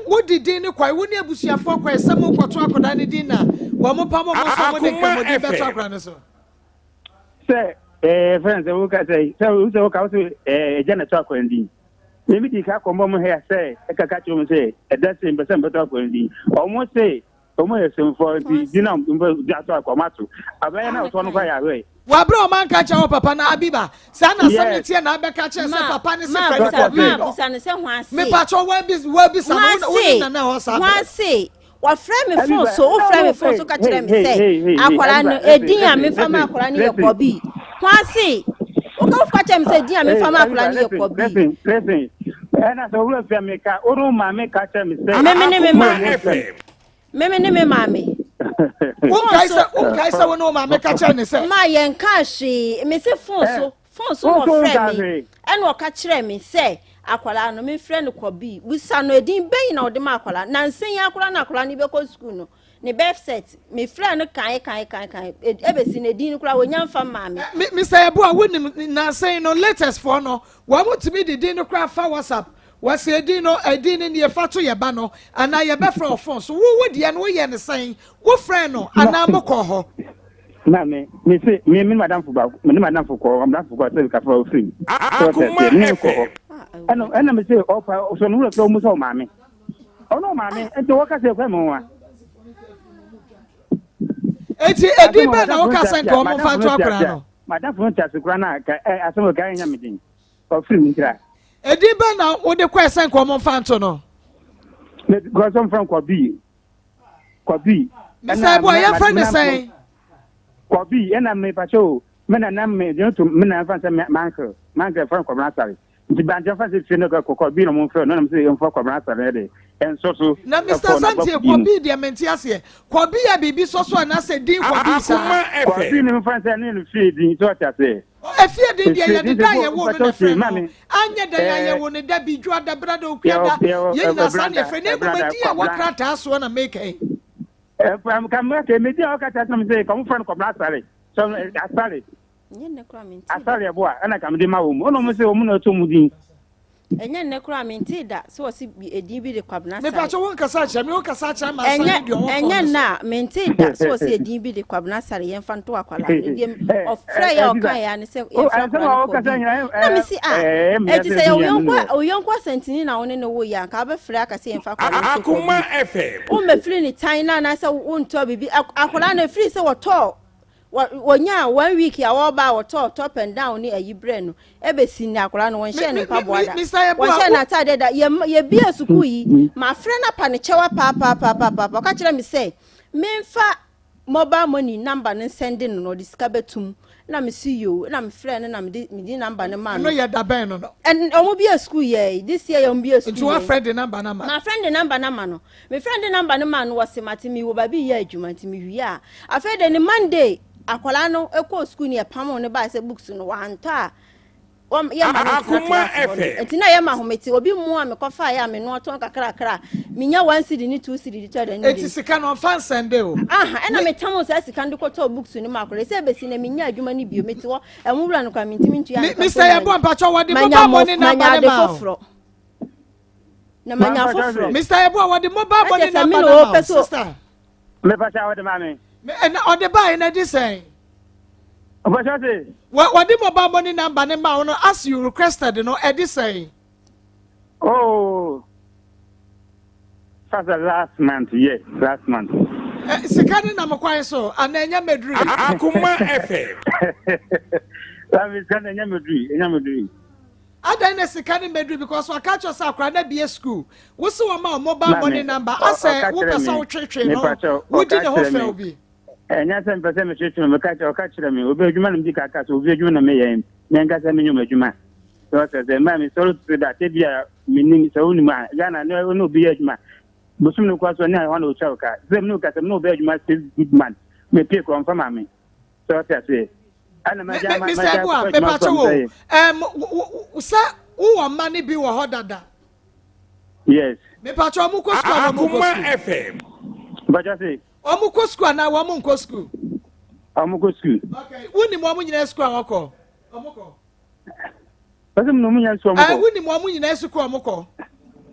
wodi din ne kɔe wo ne abusuafoɔ kɔe sɛ mo kɔto akwadaa ne din na wɔn mo pa mo mo sɛ mo de nkramodi bɛto akwadaa no so. Sɛ fɛn sɛ woka sɛ sɛ sɛ woka wo sɛ ɛgya na to akwadaa din ebi di ka kɔmbɔ mo hɛ sɛ ɛka ka kyerɛ mo sɛ ɛda se mpɛ sɛ mpɛtɔ akwadaa din ɔmo se ɔmo yɛ sɛmfɔ nti di na mpɛ di ato akɔ ɔmo ato abɛyɛ na ɔtɔ no kɔ yɛ awɛ. Wabere ɔman ka kyerɛ wɔ papa na Abiba saa na asɛm ne teɛ na abɛka kyerɛ sɛ papa ne se fɛ ne kɔ bi no. Busa ne sɛ ho ase. Mepakyɛ wabisa no wo ne nana hɔ saa bere. Ho ase. Wɔfrɛ me fon so, wofrɛ me fon so ka kyerɛ me sɛ akwadaa no edin a memfa ma akwadaa no yɛ Kɔbi. Ho ase, woka woka kyerɛ me sɛ edin a memfa ma akwadaa no yɛ Kɔbi. Listen, ɛna sɛ owura fia me ka, wo ne wo maame ka kyerɛ me sɛ. Meme ne me maame. Meme ne me maame. Wonkae sɛ wonkae sɛ wo ne wo maame ka kyerɛ ne sɛ. Ma yɛnka hwee, mese fon so. Fon so na ɔfrɛɛ me ɛna ɔka kyerɛɛ me sɛ akwadaa no memfrɛ no Kɔbii. Bisa no edin bɛn na ɔde ma akwadaa. Nansa yi akwadaa na akwadaa no bɛkɔ sukuu no ne birth cert mefrɛɛ no kan kan kan kan ɛbɛsi no edin no koraa wɔnya mfa mmaa me. Me Mr. Yeboah wonim nansa yi no latest foɔ no wɔn tumi de din no koraa fa WhatsApp wɔsi edin no edin no nie fa to yɛ ba no anaa yɛbɛfrɛ wɔ fon so wo wo deɛ no woyɛ no sɛn wofrɛ no anaa mokɔ hɔ. Na me, me se, me, me madamfo baako, me ne madamfo kɔ, madamfo kɔ sɛ kafa ofiri mu. Sɛ ɔsɛ sɛ, me kɔ hɔ. Ɛna, ɛna me se, ɔpa, sɛ ɔno wura fɛ ɔmu sɛ ɔmaame. Ɔno ɔmaame, nti wɔka sɛ ɛkwan mu wa. Eti edin bɛn na woka sɛ nka ɔmo nfa nto akwadaa no? Madamfo no te ase koraa na ka ɛ asɛm ɔka ɛnya me den. Ɔfiri mu ntira. Edin bɛn na wode kɔɛ sɛ nka ɔmo nfa nto no? Me kɔ sɛ ɔmfa nkɔ bii. Kɔbi. Mr. Eboa, yɛmfrɛ ne sɛn? Kɔbi, ɛna mepakyɛ o, me na na me de to me na mfa sɛ mankel, mankel fɛn kɔbena asare. Nti bante mfa sɛ fie no kɔ kɔbi na mo mfrɛ no na mo sɛ yɛmfa kɔbena asare de ɛnsɔ so. Na Mr. Santie, kɔbi deɛ mente aseɛ. Kɔbi yɛ biribi sɔ so anaasɛ din kɔbi saa? Kɔbi no mfa sɛ ne no fie din, sɛ ɔte aseɛ. Efie din deɛ yɛde da a yɛwoo no na ɛfrɛ no. Anyɛ dɛn a yɛwoo no da bi, Dwoada, Brada, Okuada, yɛn nyinaa saa na yɛfrɛ no. Na mmom edin a ɛwɔ krataa soɔ na meka yi. Ɛnyɛ nnɛ koraa mentee da sɛ wɔse edin bi de Kwabena Asare. Mepakyɛ wo nkasa nkyerɛ me, wo kasa akyerɛ ama Asare Ɛnyɛ deɛ ɔwɔ ɛnyɛ fam no nnɛ so. a mentee da sɛ wɔse edin bi de Kwabena Asare yɛmfa nto akwadaa no deɛ ɔfrɛ yɛ a ɔka yɛ a ne sɛ yɛmfrɛ akwadaa no Kɔbi na mesi a ɛti sɛ yɛ wo yɔnko wo yɔnko asɛntini na wo ne no wo yɛ anka wobɛfrɛ aka sɛ yɛmfa akwadaa no nto Kɔbi wommɛfiri ne tan no anaasɛ wontɔ biribi akwadaa no ɛfiri sɛ wɔtɔɔ Wɔ wɔnyaa one week a wɔreba a wɔtɔɔ top and down ne ayi brɛɛ no ɛbɛsi nnɛ akwadaa no wɔnhyɛɛ no mpaboa da wɔnhyɛɛ no ataadeɛ da yɛ yɛbie sukuu yi mafrɛ no apa ne kyɛw apaapaapaapaapa ɔka kyerɛ me sɛ memfa mobile money number no nsɛnde no na ɔde sika bɛtum na mesi yoo na mefrɛ no na mede mede number no maa no. Ɛno yɛ da bɛn no no. Ɛn wɔn bie sukuu yɛ this year yɛ wɔn bie sukuu yɛ. Nti wafrɛ de number no ama. Mafrɛ de number no ama no. Me friend de number no maa no wɔse mate me wɔ baabi yɛ adwuma nti me wie a afei de ne Monday akwadaa no kɔɔ sukuu no yɛpamoo no baa sɛ books no wantɔ a wɔn yɛ ma no ntena class hɔ no nti na yɛ ma ahomete obi mmoa me kɔfa yɛ a me noa tɔn kakrakra menya one cedi ne two cedi de tɔ aduane eti sika no ɔmfa nsɛnde o aha ɛna me tam saa sika no de kɔtɔ books no ma akwadaa sɛ ebesi na menya adwuma no bio mete hɔ ɛho wura no kora mentumi ntua ne ka Mr. Yɛbɔ mpakyɛ wɔde mobile money number ne ma o na manya foforɔ. Mr. Yeboah wɔde mobile money number na ma o sister. Mepakyɛ wɔde ma me. Ɛna ɔde ba yi na di sɛn. Ɔpakyɛ se. Wɔde mobile money number ne ma wo no as you requested no ɛdi sɛn. Oh. That's last month, yes, last month. Eh, sika ne nam kwan so ana ɛnyɛ mɛduru. Akoma FM. Sika ne ɛnyɛ mɛduru, ɛnyɛ mɛduru. Adɛn na sika no mmɛduru because waka akyerɛ sɛ akwadaa no abue school wo se wɔma wo mobile money number asɛ wopɛ sɛ wotwetwe no wodi ne ho fɛw bi. Ɛnyɛ sɛ mpɛ sɛ metwetwe no meka kyerɛ ɔka kyerɛ me obi adwuma na medi kaka sɛ obi adwuma na meyɛ me ankasa menyɛ m'adwuma sɛ ɔsɛ sɛ mmaa me sɔre to da sɛ bi a menim sɛ wonim a Ghana ne ne obi yɛ adwuma bosom no kɔ so ne ɛhɔ na ɔtwa wo ka sɛ mene wo ka sɛ mene obi adwuma six good man mepie korɔ mfa ma me sɛ ɔte aseɛ ɛna magya ma Mr. Ebua, mepakyɛ wo, um, sɛ wowɔ mma no bi wɔ hɔ dada? Yes. Mepakyɛ wɔn kɔ sukuu anaa wɔn nkɔ sukuu? FM. Mepakyɛ se. Wɔn kɔ sukuu anaa wɔn nkɔ sukuu? Wɔn kɔ sukuu. Okay, wonim wɔn nyinaa sukuu a wɔkɔ? Wɔn kɔ. Pɛsɛ mu na ɔmo nyinaa sukuu ɔmo kɔ. Wonim wɔn nyinaa sukuu ɔmo kɔ.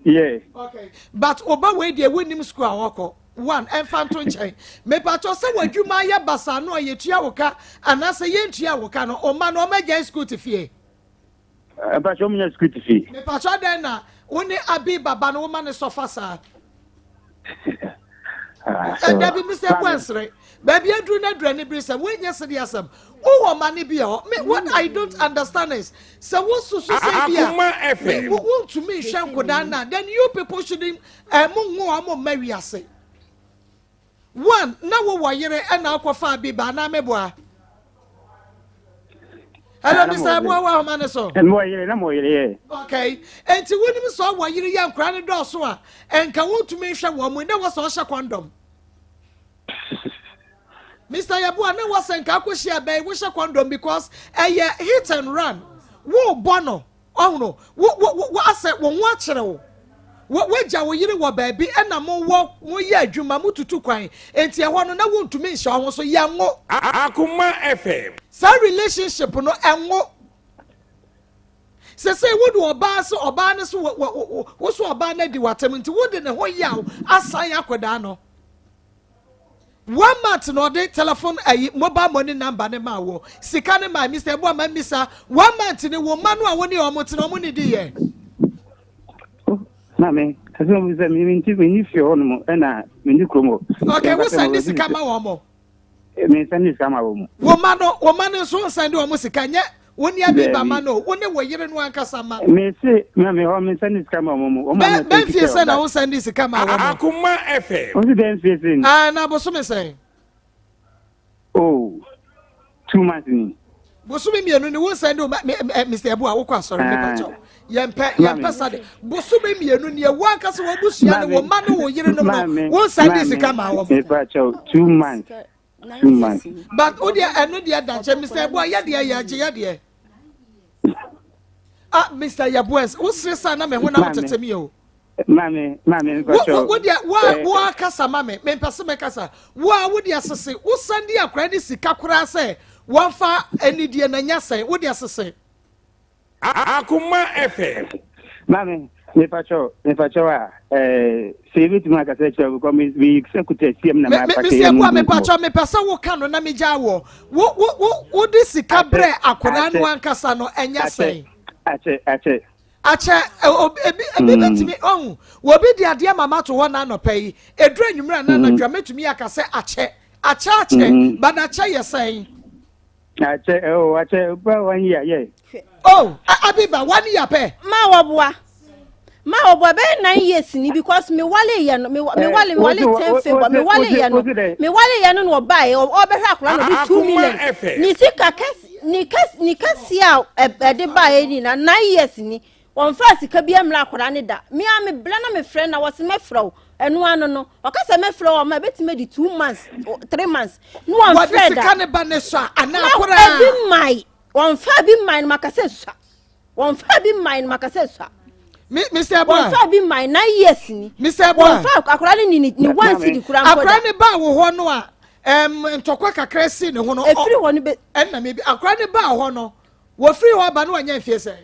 Yeah. Okay. But ɔba wei deɛ wonim sukuu a ɔkɔ. One, ɛnfa nto nkyɛn. Mepatɔ sɛ w'adwuma ayɛ basaa no a yɛtua wo ka anaasɛ yɛntua wo ka no, ɔma no ɔmo agyae sukuu te fie. Mpatɔ ɔmo nya sukuu te fie. Mepatɔ adɛn na wo ne Abi baba no woma ne sɔfa saa? Ah, Dabi Mr. Ebuansere, baabi aduru na aduru anibere sɛm, woanyɛ sɛde asɛm. Wowɔ ma ne bi hɔ. Me what I don't understand is sɛ wosusu sɛ bi a wontumi nhwɛ nkodaa na then you people shouldn't eh, mo nwo wɔn mma wiase. One, na wowɔ yere ɛna wokɔfaa bi ba anaa meboa? Hello, Mr. Eboa wɔ ahoma no so. Mewɔ yere na mewɔ yere yɛ. Okay. Enti wonim sɛ ɔwɔ yere yɛ nkora no dɔɔso a, ɛnka wontumi nhwɛ wɔn mu na wɔ sɛ ɔhyɛ kɔndɔm. Mr. Yeboah na wɔ sɛ nka akɔhyia bɛn wohyɛ kɔndɔm because ɛyɛ hit and run. Wo bɔ no. Ɔhono, wo wo wo asɛ wo ho akyere wo. Wo wagya wo yere wɔ baabi ɛna mo wɔ mo yɛ adwuma mo tutu kwan enti ɛhɔ no na wontumi nhyɛ wo ho so yɛ nwo. Akoma FM. Saa relationship no ɛnwo. Sesei wode ɔbaa so ɔbaa no so wo wo so ɔbaa no adi w'atam nti wode ne ho yaw asan akɔdaa no. One month na ɔde telephone ayi mobile money number ne maa wɔ sika ne maa Mr. Ebua ma mmisa one month ne wo mma no a wo ne wɔn tena wɔn ne di yɛ. Maame, ɛsɛ wɔn sɛ mi nti mi ni fie hɔ nom ɛna mi ni kurom hɔ. Okay, wo send ne sika ma wɔn mo. Mi send ne sika ma wɔn. Wo ma no, wo ma no nso send wɔn sika nyɛ Wo ne Abiba ma no, wo ne wo yere no ankasa ma. Me se, ma me hɔ, me nsa ne sika ma wɔn mu. Wɔn a Bɛn fie sɛ na wo nsa ne sika ma wɔn? Akoma FM. Wɔn si bɛn fie sɛ ni. Ah, na bosome sɛn? Oh, 2 months ni. Bosome 2 ni wo nsa ne o me Mr. Ebu a wokɔ asɔre me pakyɛw. Yɛmpɛ yɛmpɛ sa de. Bosome 2 ni ewu ankasa wɔ abusua ne wo ma ne wo yere nom no. Wo nsa ne sika ma wɔn. Me pakyɛw 2 months. 2 months. But o deɛ ɛno deɛ da nkyɛn Mr. Ebu a yɛ deɛ yɛ agye yɛ deɛ. Ah Mr. Yabues, wo sere sa na me ho na wo tete mi o. Maame, maame mpakyɛw. Wo deɛ wo wo akasa ma me, me mpɛ sɛ mɛkasa. Wo a wo deɛ sese, wo san di akora ne sika koraa sɛ wɔmfa anidie na nya sɛn, wo deɛ sese. Akoma FM. Maame, mepakyɛw, mepakyɛw a, ɛɛ, sɛ ebetumi akasa kyerɛ wo because me me sɛ kuta siam na ma pake yɛ mu. Me mepakyɛw, mepɛ sɛ wo ka no na megyaa wɔ. Wo wo wo wo de sika brɛ akora no ankasa no ɛnyɛ sɛn. Akyɛ, akyɛ. Akyɛ ebi ebi betumi ɔhu obi de adeɛ ma mato hɔ n'anɔpa yi eduru anwummerɛ anaa anadwo a metumi aka sɛ akyɛ akyɛ akyɛ but akyɛ yɛ sɛn. Akyɛ oh akyɛ ba 1 year yɛ. Oh Abiba 1 year pɛ. Ma wɔboa ma wɔboa bɛyɛ 9 years ni because me wale yɛ no me me wale me wale 10 February me wale yɛ no me wale yɛ no na ɔbaa yɛ ɔbɛhwɛ akora na ɔde 2 million ne sika kɛse ne kɛse ne kɛse a ɛde baa yɛ nyinaa 9 years ni wɔn fa sika bi amla akora ne da me a me bla na me frɛ na wɔsi mɛfrɛ wo ɛno ano no ɔka sɛ mɛfrɛ wo ɔma ebetumi di 2 months 3 months ne wɔn frɛ da wɔde sika ne ba ne so a anaa koraa ebi mmae wɔn fa bi mmae no maka sɛ sua wɔn fa bi mmae no maka sɛ sua. Mr. Eboa. Wɔn fa bi mmae 9 years ni. Mr. Eboa. Wɔn fa akora ne ni ni 1 cedi kura nkɔda. Akora ne ba wɔ hɔ no a ntɔkwa kakra si ne ho no. Efiri hɔ no bɛ. Ɛnna mi bi akora ne ba hɔ no wɔfiri hɔ aba no wɔnyɛ mfie sɛn.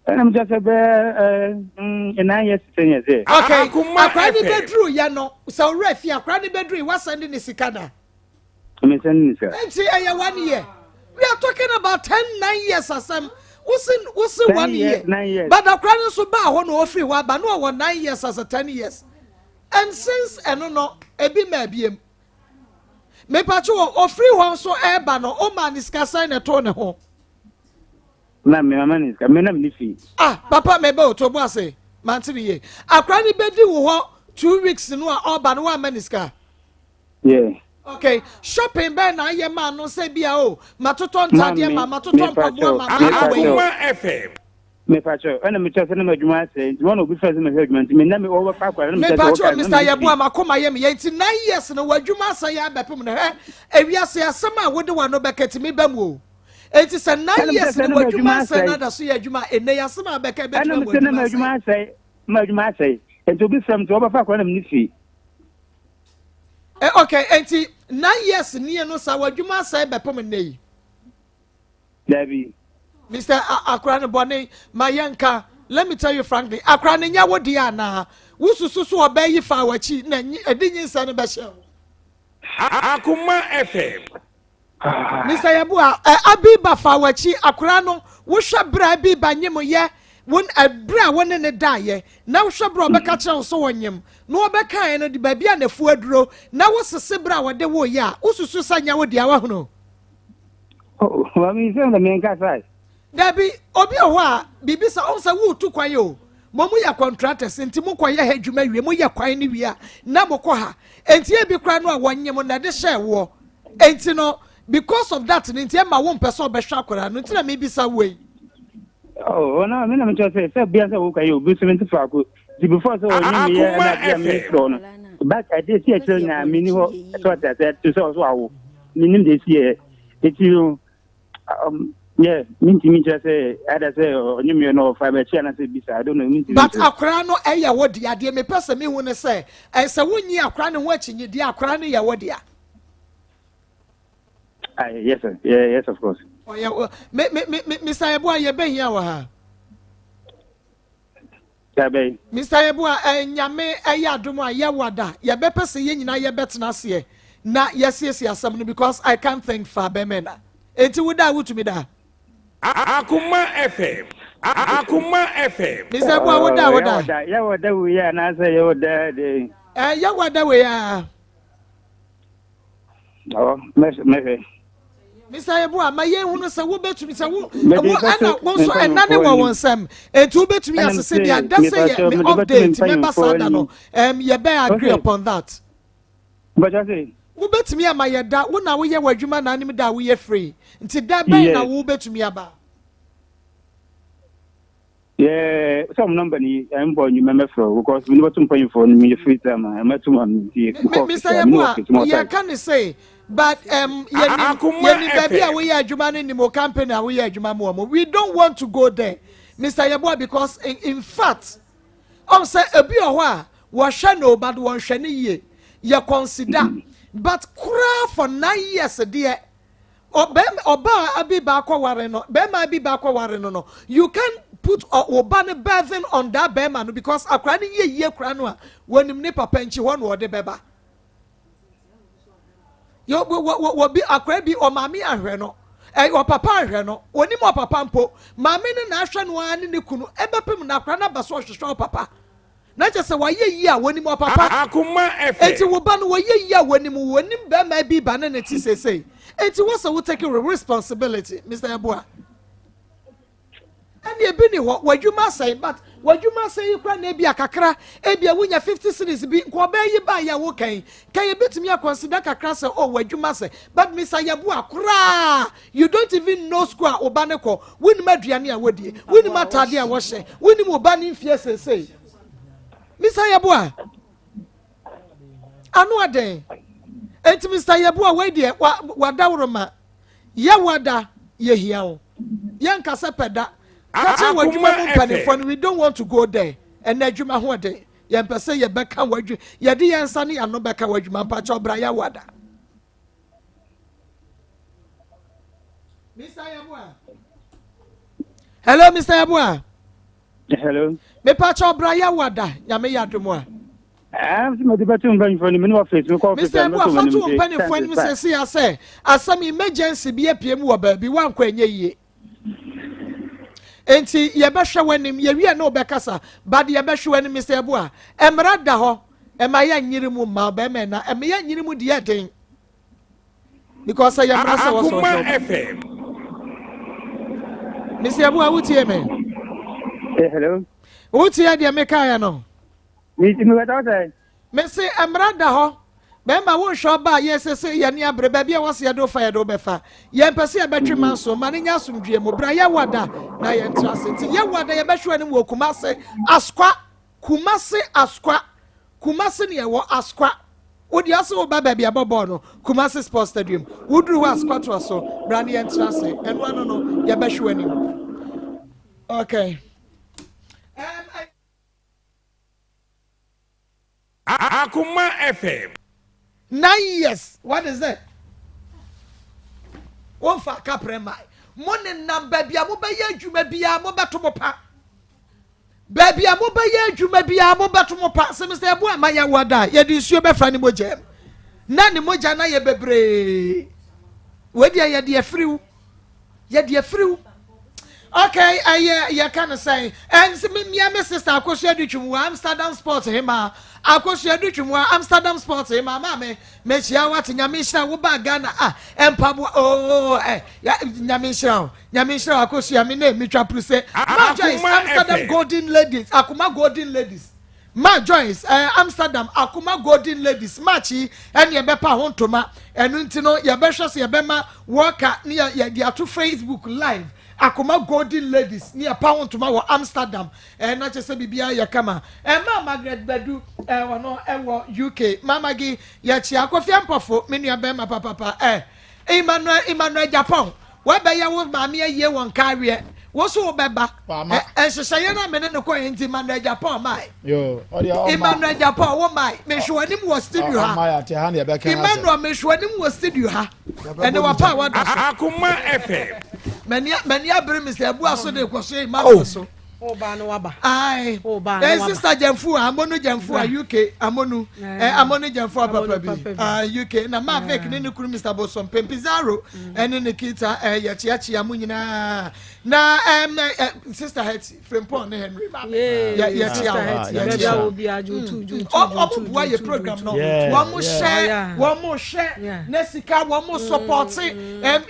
Ɛna mi sɛ bɛɛ 9 years 10 years yɛ. Okay akora ne bɛduru yɛ no sɛ owurɛ fi akora ne bɛduru yi wasan de ne sika na. Mi sɛn ne sika. Nti ɛyɛ 1 year we are talking about 10 9 years asɛm wosi wosi 1 year but akora no nso baa hɔ na ofiri hɔ aba no ɔwɔ 9 years as a 10 years and since ɛno no ebi ma ebiem mipatwo wɔ ofiri hɔ nso ɛɛba no ɔmaa ne sika sɛn na ɛtoo ne ho. Na mi mama ne sika mi nam ne fi. Ah papa mɛ bɛ o to bo ase mante ne yie akora ne bɛ di wɔ hɔ 2 weeks no a ɔba no wama ne sika. Yeah. Okay, shopping bɛn na ayɛ maa no sɛ bia o matotɔ ntaadeɛ ma matotɔ mpaboa ma ma Akoma FM. Mepakyɛw ɛna mekyerɛ sɛ na m'adwuma asɛe nti wɔn na obi fɛ sɛ mehwɛ adwuma nti me na wɔbɛfa akora na mekyerɛ sɛ mepakyɛw wɔka Mr. Yeboah makoma yɛ me yɛ nti 9 years no w'adwuma asɛe abɛpem no hɛ ewiase asɛm a wode w'ano bɛka tumi ba mu o enti sɛ 9 years no w'adwuma asɛe na ada so yɛ adwuma ɛnɛ yɛ asɛm a bɛka ɛbɛtumi ama w'adwuma asɛe. Ɛna mesɛ na m'adwuma asɛe nti obi frɛ me sɛ wɔbɛfa akora na me ne fie. Eh, okay, enti 9 years nie no sa w'adwuma asɛe bɛpem nnɛ yi. Dabi. Mr. Akora no bɔne ma yɛnka let me tell you frankly akora no nyɛ wo deɛ anaa wosusu so ɔbaa yi fa w'akyi na ɛde nyinsɛn no bɛhyɛ wo. Akoma FM. Mr. Yeboah ɛ Abiba fa w'akyi akora no wohwɛ berɛ a Abiba nyem yɛ wo ɛberɛ a wo ne ne daeɛ na wohwɛ berɛ a ɔbɛka kyerɛ wo so wɔnyem na wɔbɛkaeɛ no de baabi a n'afu aduro na wosese berɛ a wɔde wo yɛ a wosusu sɛ nyɛ wo deɛ wahunu. Oh, mami sɛ na menka sae. Dabi, obi wɔ hɔ a biribi sɛ ɔn sɛ woretu kwan o. Mo mo yɛ contractors nti mo kɔ yɛ ha adwuma wie, mo yɛ kwan no wie a na mo kɔ ha. Enti ebi koraa no a wɔnyem na ɛde hyɛɛ woɔ. Enti no because of that no nti ɛma wo mpɛ sɛ ɔbɛhwɛ akwadaa no nti na mebisa wo yi. Oh, na me na mekyerɛ sɛ sɛ bia sɛ woka yɛ obi so mente faako nti before sɛ ɔnye me yɛ na bia me frɛ no but ɛde si akyerɛ nyinaa menni hɔ sɛ ɔte asɛ te sɛ ɔso awo menim de si yɛ ɛti no um, yeah mentumi nkyerɛ sɛ ada sɛ ɔnye me no ɔfa bɛkyi anasɛ bisa I don't know mentumi but akwaraa no ɛyɛ wo dea deɛ mepɛ sɛ mehu ne sɛ sɛ wonyi akwaraa no ho akyinye deɛ akwaraa no yɛ wo dea Ah, yes, sir. Yeah, yes, of course. Oh, yeah. Well, me, me, me, me, Mr. Yeboah, you be here, ha. Dabe. Mr. Yeboah, eh, nyame eh, ya adomo a ye wada. Ye be pese ye nyina ye betena ase. Na ye siesie asem no because I can't think far be me na. Enti wo da wotumi da. Akoma FM. Akoma FM. Mr. Yeboah, wo da wo da. Ye wada we ya na say ye wada de. Eh, ye wada we ya. Ɔ mɛhwɛ. Mr. Yeboah, ma yɛn hunu sɛ wobɛtumi sɛ wo wo ɛna wo nso ɛna ne wɔ wo nsɛm eti wobɛtumi asese bi ada sɛ yɛ me off day ti mɛba saa da no ɛm yɛbɛ agree upon that. Wobɛtumi ama yɛ da wo na woyɛ w'adwuma na anim da a woyɛ free nti da bɛn na wobɛtumi aba. Yeah, sɛ ɔmo nɔmba ni ɛmbɔ nnwuma mɛfrɛ wo because mene bɛto mpanyimfoɔ no meyɛ free time a ɛmɛto ma me nti mekɔ office a mene office mu ɔsai. Yɛka ne sei but um, yɛnim yɛnim baabi a woyɛ adwuma no nim o company a woyɛ adwuma mu ɔmo we don't want to go there Mr. Yeboah because in, in fact ɔm sɛ ebi wɔ hɔ a wɔhwɛ no but wɔnhwɛ no yie yɛ consider mm. but koraa for 9 years deɛ Ɔbɛma ɔbaa bi ba akɔware no bɛɛma bi ba akɔware no no you can put wo ba no burden on that bɛɛma no because akwadaa no yɛ yie koraa no a wɔnim ne papa nkyi hɔ na ɔde bɛba yɛ wɔ wɔ wɔ bi akwadaa bi ɔmaame ahwɛ no ɛ ɔpapa ahwɛ no onim ɔpapa mpo maame no na ahwɛ no ara ne ne kunu ɛbɛpem na akwadaa no aba so ɔhwehwɛ ɔpapa. Na kyerɛ sɛ wayɛ yie a wɔnim ɔpapa. Akoma FM. Enti wo ba no wɔyɛ yie a wɔnim wo, wɔnim bɛrima bi ba ne ne te seesei. Enti wɔ sɛ wo take responsibility, Mister Yeboah. Ɛnna ebi ni hɔ, w'adwuma asɛe, but w'adwuma asɛe yi koraa na ebi a kakra, ebi a wonya 50 cedis bi, nka ɔbaa yi baa yɛ a woka yi, nka yɛbɛtumi akɔnsida kakra sɛ oh w'adwuma asɛe, but Mister Yeboah koraa You don't even know school a wo ba no kɔ, wonnim aduane a wɔdie, wonnim ataade a wɔhyɛ, wonnim wo ba no mfie seesei. Mr. Yeboah, ano aden. Enti Mr. Yeboah, wei deɛ wadaworo ma. Yɛwada, yɛhia wo. Yɛnka sɛ pɛ da. Ka kyerɛ w'adwuma mu mpanimfoɔ no, we don't want to go there. Ɛnna adwuma ho ɔden. Yɛmpɛ sɛ yɛbɛka w'adwuma, yɛde yɛn nsa ne yɛn ano bɛka w'adwuma. Mpakyɛ ɔbra yɛwada. Mr. Yeboah. Hello, Mr. Yeboah. Hello. Me pacha obra ya wada nyame ya dom a. Ah, me de betu mpanyinfo ni me no office me kɔ office. Mr. Yeboah fa to mpanyinfo anim sɛ si ya sɛ asɛm emergency bi apue mu wɔ baabi wankɔ ɛnyɛ yie. Enti yɛbɛhwɛ w'anim yɛwie na wobɛkasa but yɛbɛhwɛ w'anim Mr. Yeboah. Mmara da hɔ ɛma yɛ nyere mu ma bɛrima na ɛma yɛ nyere mu deɛ den. Because sɛ yɛ mmara sɛ wɔsɔ Akoma FM. Mr. Yeboah wotie me? Eh, hello. Wotie deɛ mekaeɛ no? Mese mmara da hɔ. Bɛrima wonhwɛ ɔba a yɛsɛ sɛ yɛne abere baabi a wɔsɛ yɛde wo fa yɛde wo bɛfa. Yɛmpɛ sɛ yɛbɛtwe manso ma no nyɛ asomdwie mu. Bra yɛwo ada na yɛntra ase. Nti yɛwo ada yɛbɛhwɛ w'anim wɔ Kumase Asokwa. Kumase Asokwa. Kumase ne ɛwɔ Asokwa. Wo deɛ ɔse woba baabi a ɛbɔ bɔɔl no, Kumasi Sports Stadium. Woduru hɔ a squat toa so, bra ne yɛntena ase. Ɛno ano no, yɛbɛhwe w'anim. Okay. Um, Akoma FM. 9 years, what is it? Womfa kaprɛ mmae. Mo nenam baabi a mobɛyɛ adwuma biara mobɛto mo pa. Baabi a mobɛyɛ adwuma biara mobɛto mo pa. Sɛ Mr. Yeboah ma yɛawo ada a, yɛde nsuo bɛfra ne mogya mu. Na ne mogya no ayɛ bebree. Wei deɛ yɛde afiriw. Yɛde afiriw. Okay, ɛyɛ yɛka no sɛn? Ɛnse me mia me sister Akosua Adutwum wɔ Amsterdam Sports hemaa. Akosua Adutwum wɔ Amsterdam Sports hemaa. Maame, mehyia wo ate Nyame nhyira wo baa Ghana ah mpaboa oh eh ya Nyame nhyira wo. Nyame nhyira wo Akosua me name metwa puru sɛ Ma Joyce Amsterdam Golden Ladies Akoma Golden Ladies. Ma Joyce eh, Amsterdam Akoma Golden Ladies March yi ɛne yɛbɛpa ho ntoma ɛno nti no yɛbɛhwɛ sɛ yɛbɛma wɔka ne yɛde ato Facebook live Akoma Golden Ladies ne yɛpa ho ntoma wɔ Amsterdam eh, na kyɛ sɛ biribiara yɛ kama eh, ma Margaret Badu eh, ɔno ɛwɔ UK ma Maggie yɛkyea Kofi Ampɔfo me nua bɛrima papapa eh, Emmanuel Emmanuel Japan Woabɛyɛ wo maame ayie wɔ nkaaweɛ wo so wobɛba nhyehyɛeɛ no a mene no kɔɛ nti Emmanuel Japan mae Emmanuel Japan wo mae mehwɛ w'anim wɔ studio ha Emmanuel mehwɛ w'anim wɔ studio ha ɛne wapa a wada so Akoma FM m'ani abere me sɛ abu aso de kɔ so Emmanuel so Oba no waba. Aye. Oba no eh, waba. Sister Jemfu, Amonu Jemfu, UK, Amonu. Eh, Amonu Jemfu papa bi. Ah, UK. Na ma Vic ne ne kunu Mr. Bosom Pempizaro. Ɛne ne kita eh yɛkyeakyea mu nyinaa. Na em eh, Sister Hetty, Frimpong ne Henry ma. Yɛkyea wo. Yɛkyea wo bi ajo tu ju tu. Ɔmo boa yɛ program no. Wɔn mo hyɛ, wɔn mo hwɛ, na sika wɔn mo support. Em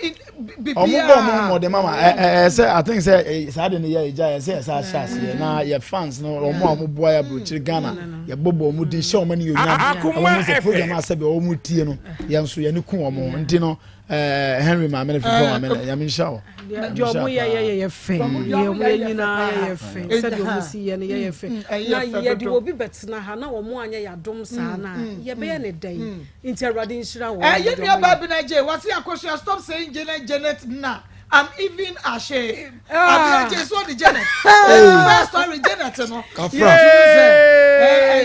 ɔmo bɔ ɔmo mmɔden mama ɛ ɛ sɛ i think sɛ saa de no yɛ ɛgya yɛ sɛ yɛsɛ ahyɛ aseɛ na yɛ fans no ɔmo a ɔmo boa yɛ aburokyire ghana yɛ bɔ bɔ ɔmo din hyɛ ɔmo ani yɛ onyam ɔmo sɛ program asɛ bi ɔmo tie no yɛn nso yɛn ni kun ɔmo nti no ɛɛ henry maame no fifɔ maame no nyame nhyira wɔ. Deɛ ɔmo yɛ yɛ yɛ fɛ deɛ ɔmo yɛ nyinaa yɛ yɛ fɛ sɛdeɛ ɔmo si yɛ no yɛ yɛ fɛ na yɛde obi bɛtena ha na ɔmo anyɛ yɛ adom saa na yɛbɛyɛ ne dɛn. Nti Awurade nhyira wɔn. Eh, yɛn nua baa bi na gye wasi akosua stop saying Janet Janet na I'm even ashamed. Ah. Abi agye so di Janet. First story Janet no. Kafra.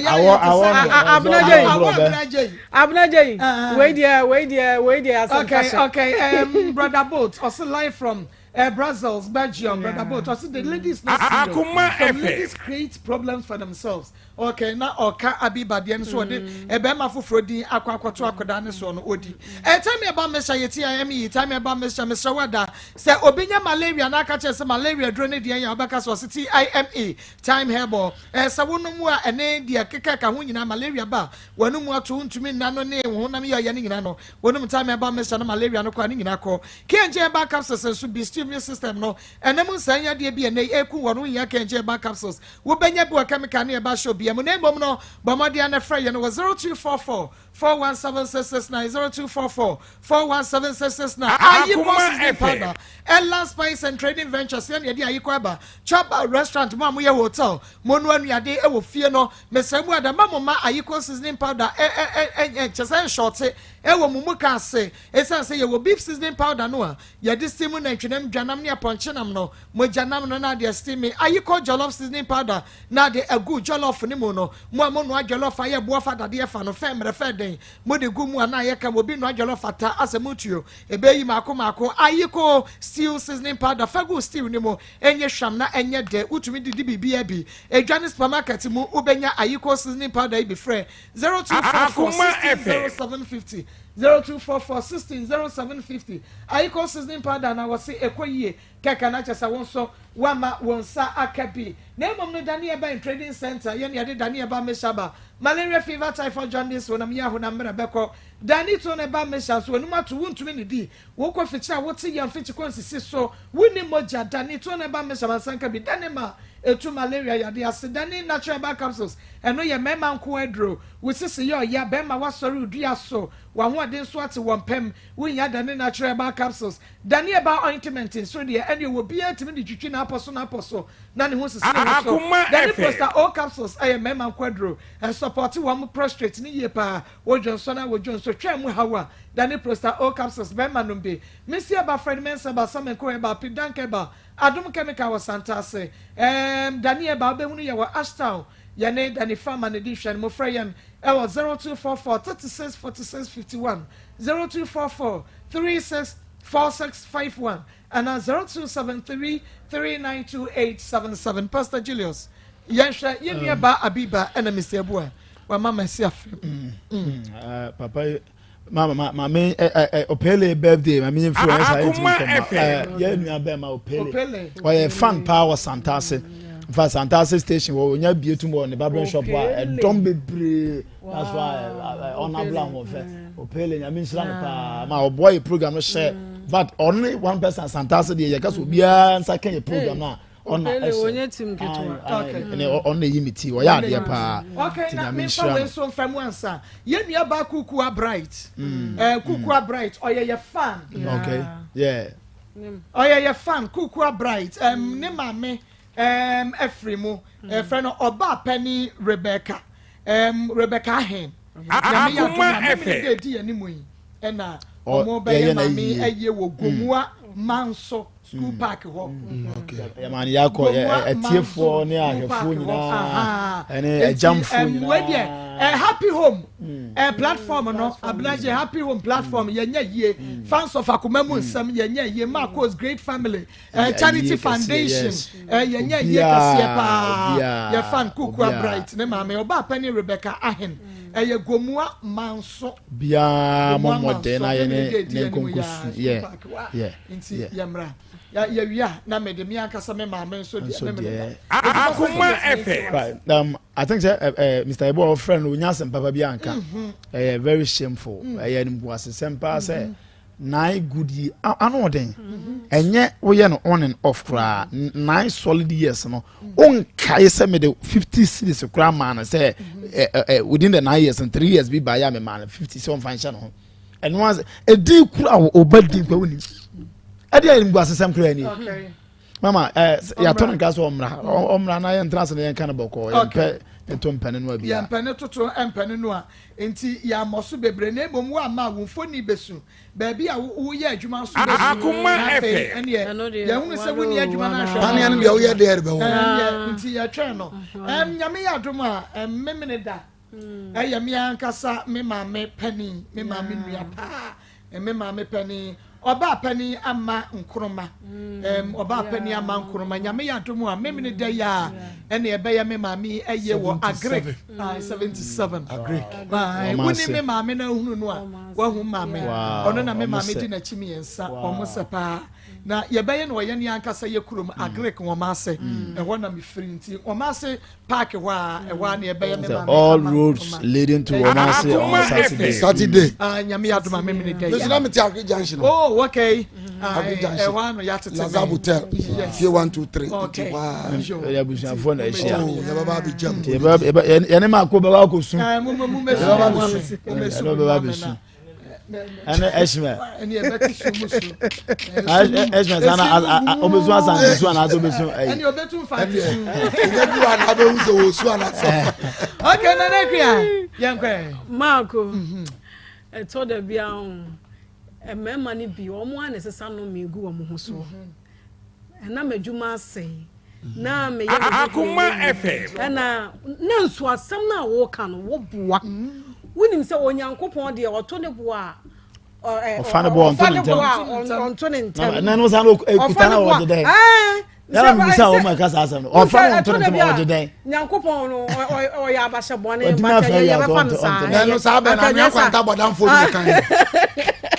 Awɔ awɔ Abena gye. Awɔ Abena gye. Abena gye. Wei deɛ wei deɛ wei deɛ asɛm kahyɛ. Okay okay um, brother boat ɔsi live from uh, Brussels Belgium yeah. brother boat ɔsi the ladies not single. Some ladies create problems for themselves. Ok na ɔka Abiba deɛ no so ɔde ɛbɛɛma foforɔ din akɔ akɔto akɔdaa ne soɔ no ɔdi. Ɛtime ɛba mesra yɛ TIME time ɛba mesra mesrɛ wo ada sɛ obi nya malaria na aka kyerɛ sɛ malaria duro ne deɛn a ɔbɛka sɛ ɔse TIME time herbal ɛɛ sɛ wonom a ɛne deɛ keka ka ho nyinaa malaria ba a w'ano mu ato wontumi nna no ne wo honam yɛ ɔyɛ no nyinaa no wonom time ɛba mesra no malaria no kɔ a ne nyinaa kɔ KNG herbal capsules nso boost immune system no ɛnam nsan yadeɛ bi ɛnɛ yi ɛku wɔn wohia KNG herbal capsules Wobɛnya bi wɔ kɛmikal ne ɛba shop biara mu na mmom no, bɔ mmɔden ara na frɛ yɛn wɔ 0244 417 669, 0244 417 669. Ayikɔ Akoma Seasoning FM. Powder, Elan Spice and Trading Ventures, yɛn na yɛde ayikɔ ɛba. Chop Restaurant, mo a moyɛ hotel, monoa nnuade wɔ fie no, mesrɛ mu ada, mma mo mma ayikɔ seasoning powder ɛ ɛ ɛ ɛ ɛ kyɛ sɛ nshɔte wɔ mo muka ase. Esiane sɛ yɛwɔ beef seasoning powder no a yɛde steam nantwinam, dwanam ne apɔnkyenam no, Mogya nam no na adeɛ steamy ayikɔ jollof seasoning powder na ade agu jollof no mu no mo a mo noa jollof ayɛ boɔ fa dadeɛ fa no fɛ mmerɛ fɛ den mo de gu mu a na ayɛ kama obi noa jollof ata asɛ mo tuo ɛbɛ yi maako maako ayiko stew seasoning powder fa gu stew no mu ɛnyɛ hwam na ɛnyɛ dɛ wotumi de di biribiara bi edwa ne supermarket mu wobɛnya ayiko seasoning powder yi bi frɛ 0244 Akoma 16 FM. 0750 0244 16 0750 ayiko seasoning powder na wɔse ɛkɔ yie Kɛkɛ na kyerɛ sɛ wo nso woama wo nsa aka bi. Na mmom no Daniel Bain Trading Centre yɛ nea ɛde Daniel ba Mesha ba. Malaria, fever, typhoid, jaundice, honam yea, honam mmerɛ bɛkɔ. Dani to ne ba Mesha nso w'anum ato wontumi nnidi. Wokɔ fikyiri a wote yam fikyikɔ nsisi so, wonni mogya. Dani to ne ba Mesha ma nsa nka bi. Dani ma ɛtu malaria yadeɛ ase. Dani Natural Herbal Capsules ɛno yɛ mmarima nko ara aduro. Wo sisi yɛ ɔya, barima woasɔre wo dua so, w'ahoɔden nso ate wɔ mpam. Wohia Dani Natural Herbal Capsules. Dani Herbal Ointment nso deɛ, ɛnneɛ obiara tumi de twitwi n'apɔ so n'apɔ so na ne ho sisi ne ho so. Akoma Dani FM. Prosta O Capsules yɛ mmarima nko aduro. Ɛsɔpɔte wɔn prostrate no yie paa. Wodwonsɔ na wodwonsɔ twa mu haw a, Dani Prosta O Capsules bɛrima nom bi. Missy Herbal, Fred Mensah Herbal, Samenko Herbal, Pidank Herbal, Adom Chemical wɔ Santase. Ɛɛm, Dani Herbal wobɛhunu yɛ wɔ Ashtown. Yɛne Dani Pharma na ɛdi nhwɛanimu. Frɛ yɛn wɔ 0244 36 46 51. 0244 36 4651 anaa 0273 392877 Pastor Julius yɛnhwɛ yɛn nua baa Abiba ɛna Mister Abua wama masi afrɛ mu. Mm. Mm. Uh, papa yi Ma ma ma me ɛ ɛ Opele birthday ma me yɛn fi wɔn saa yɛn ti mi kɔ ma ɛ yɛn nua bɛɛ ma Opele ɔyɛ fan paa wɔ Santase nfa Santase station wɔ onya bie tum wɔ ne barbering shop a ɛdɔm bebree that's why ɔnabla ahoɔfɛ Opele nyame nhyira no paa ma ɔboa yɛ program no hyɛ but ɔno one person Santase deɛ yɛ kasa obiara nsa kɛn yɛ program no a. ɔna ɛhyɛ ɛne ɔna eyi mi ti ɔyɛ adeɛ paa ti nyame nhyira no. nso nfa mu ansa yɛn nua baa kukua bright mm. ɛɛ eh, kukua mm. bright ɔyɛ yɛ fan. okay yeah. ɔyɛ yɛ fan kukua bright ɛm ne maame ɛm ɛfiri mu ɛfrɛ no ɔbaa pɛni rebecca ɛm rebecca ahen nyame yɛ adum na mímí de edi yɛn anim yi ɛna wɔn bɛyɛ maame ɛyɛ wɔ gomua manso. school mm. park hɔ. Mm, yɛma no yɛakɔ atiefoɔ ne ahwɛfoɔ nyinaa ɛne agyamfoɔ nyinaa happy home mm. platform no abenagye happy home platform yɛnyɛ yie fans of akoma mu nsɛm yɛnyɛ yie marcos great family charity foundation yɛnyɛ yie kɛseɛ paa yɛfa nkukua bright ne maame ɔbaa pɛne rebecca ahen ɛyɛ gomua manso biara mo mmɔden na yɛne ne nkonkosu yɛ yɛ Nti yɛmmra. Yɛwie a na mede me ankasa me maame nso deɛ me mene ba. Akoma FM. Right. I think sɛ uh, uh, Mr. Ebo ɔfrɛ no onya asɛm papa bi anka. Mm-hmm. Ɛyɛ mm -hmm. very shameful. Mm. Ɛyɛ animguasesɛm paa sɛ mm-hmm. nine good years ano ɔden. Ɛnyɛ woyɛ no on and off koraa. Mm-hmm. Nine solid years no. Wonkae sɛ mede 50 series koraa maa no sɛ mm-hmm. within the nine years and 3 years bi baeɛ a memaa no 50 sɛ ɔmfa nhyɛ no ho. Ɛno ase ɛdin kura a ɔba din kura wonim ɛde ayɛ nimgu asesɛm kura ni mama ɛ yɛatɔ no nka sɛ ɔmmra ɔmmra na yɛntena ase na yɛnka no bɔkɔɔ yɛmpɛ ne to mpɛne no abia yɛmpɛ ne toto mpɛ ne no a nti yɛammɔ so bebree na mmom woama wo mfoni bɛsu baabi a woyɛ adwuma nso bɛsu na afei ɛneɛ yɛhunu sɛ wonni adwuma no ahwɛ paneɛ no deɛ woyɛ deɛ ɛrebɛwɔ nti yɛtwɛn no nyame yɛ adom a memene da Ɛyɛ me ankasa me maame panin, me maame nua paa, me maame panin, ɔbaa panin ama nkroma, ɔbaa panin ama nkroma. Nyame yɛ adom a memene da yi a ɛne ɛbɛyɛ me maame ɛyɛ wɔ Agric 77. Agric. Wone me maame na ahunu no a wahu maame. Ɔno na me maame di n'akyi mmiɛnsa, ɔmo sɛ paa. Na yɛbɛyɛ no ɔyɛ ne ankasa yɛ kurom Agric wɔn ase. Ɛhɔ na mefiri nti wɔn ase park hɔ a ɛhɔ a na ɛbɛyɛ me maame all roads leading to Omase on Saturday. Saturday. Ah, nyame yɛ adoma me mene dɛ. Mesi na mete Agri Junction. Oh, okay. Agri Junction. Ɛhɔ ano yɛatete me. Lazab Hotel. Yes. Fie 1 2 3. Okay. Ɛyɛ abusuafoɔ na ahyia. Oh, yɛbɛba abɛgya mu. Yɛne maako bɛba akɔsu. Mo mo mo mɛsu. Yɛbɛba abɛsu. Yɛne bɛba abɛsu. ɛne ɛhyimɛ ɛhyimɛ sanni obesu asante su anaasɛ obesu ɛyi. ɛni obetu nfa ti su. ɛnyɛ bi wa na abehu sɛ wosu anaasɛ. ok nana ekuya yɛn kɔ yɛ. maako ɛtɔ da bi ahun mmarima no bi wɔn a na ɛsesa nnome gu wɔn ho soɔ. Ɛna m'adwuma asɛe na meyɛ me ho Akoma FM. Ɛna na nso asɛm no a wɔka no woboa. Wonim sɛ Onyankopɔn deɛ ɔto ne boa a ɔfa ne boa ɔnto ne ntɛm. Ɔnto ne ntɛm. Na no san ekuta na ɔgye dɛn. Yàrá mi bisa wɔn ɛka saa asɛm no ɔfa no ɔnto ne ntɛm ɔgye dɛn. Nyankopɔn no ɔyɛ abahyɛ bɔne bata yɛ yɛbɛfa no saa. Na ɛno saa bɛn na anwea kwanta bɔdanfoɔ bi na kan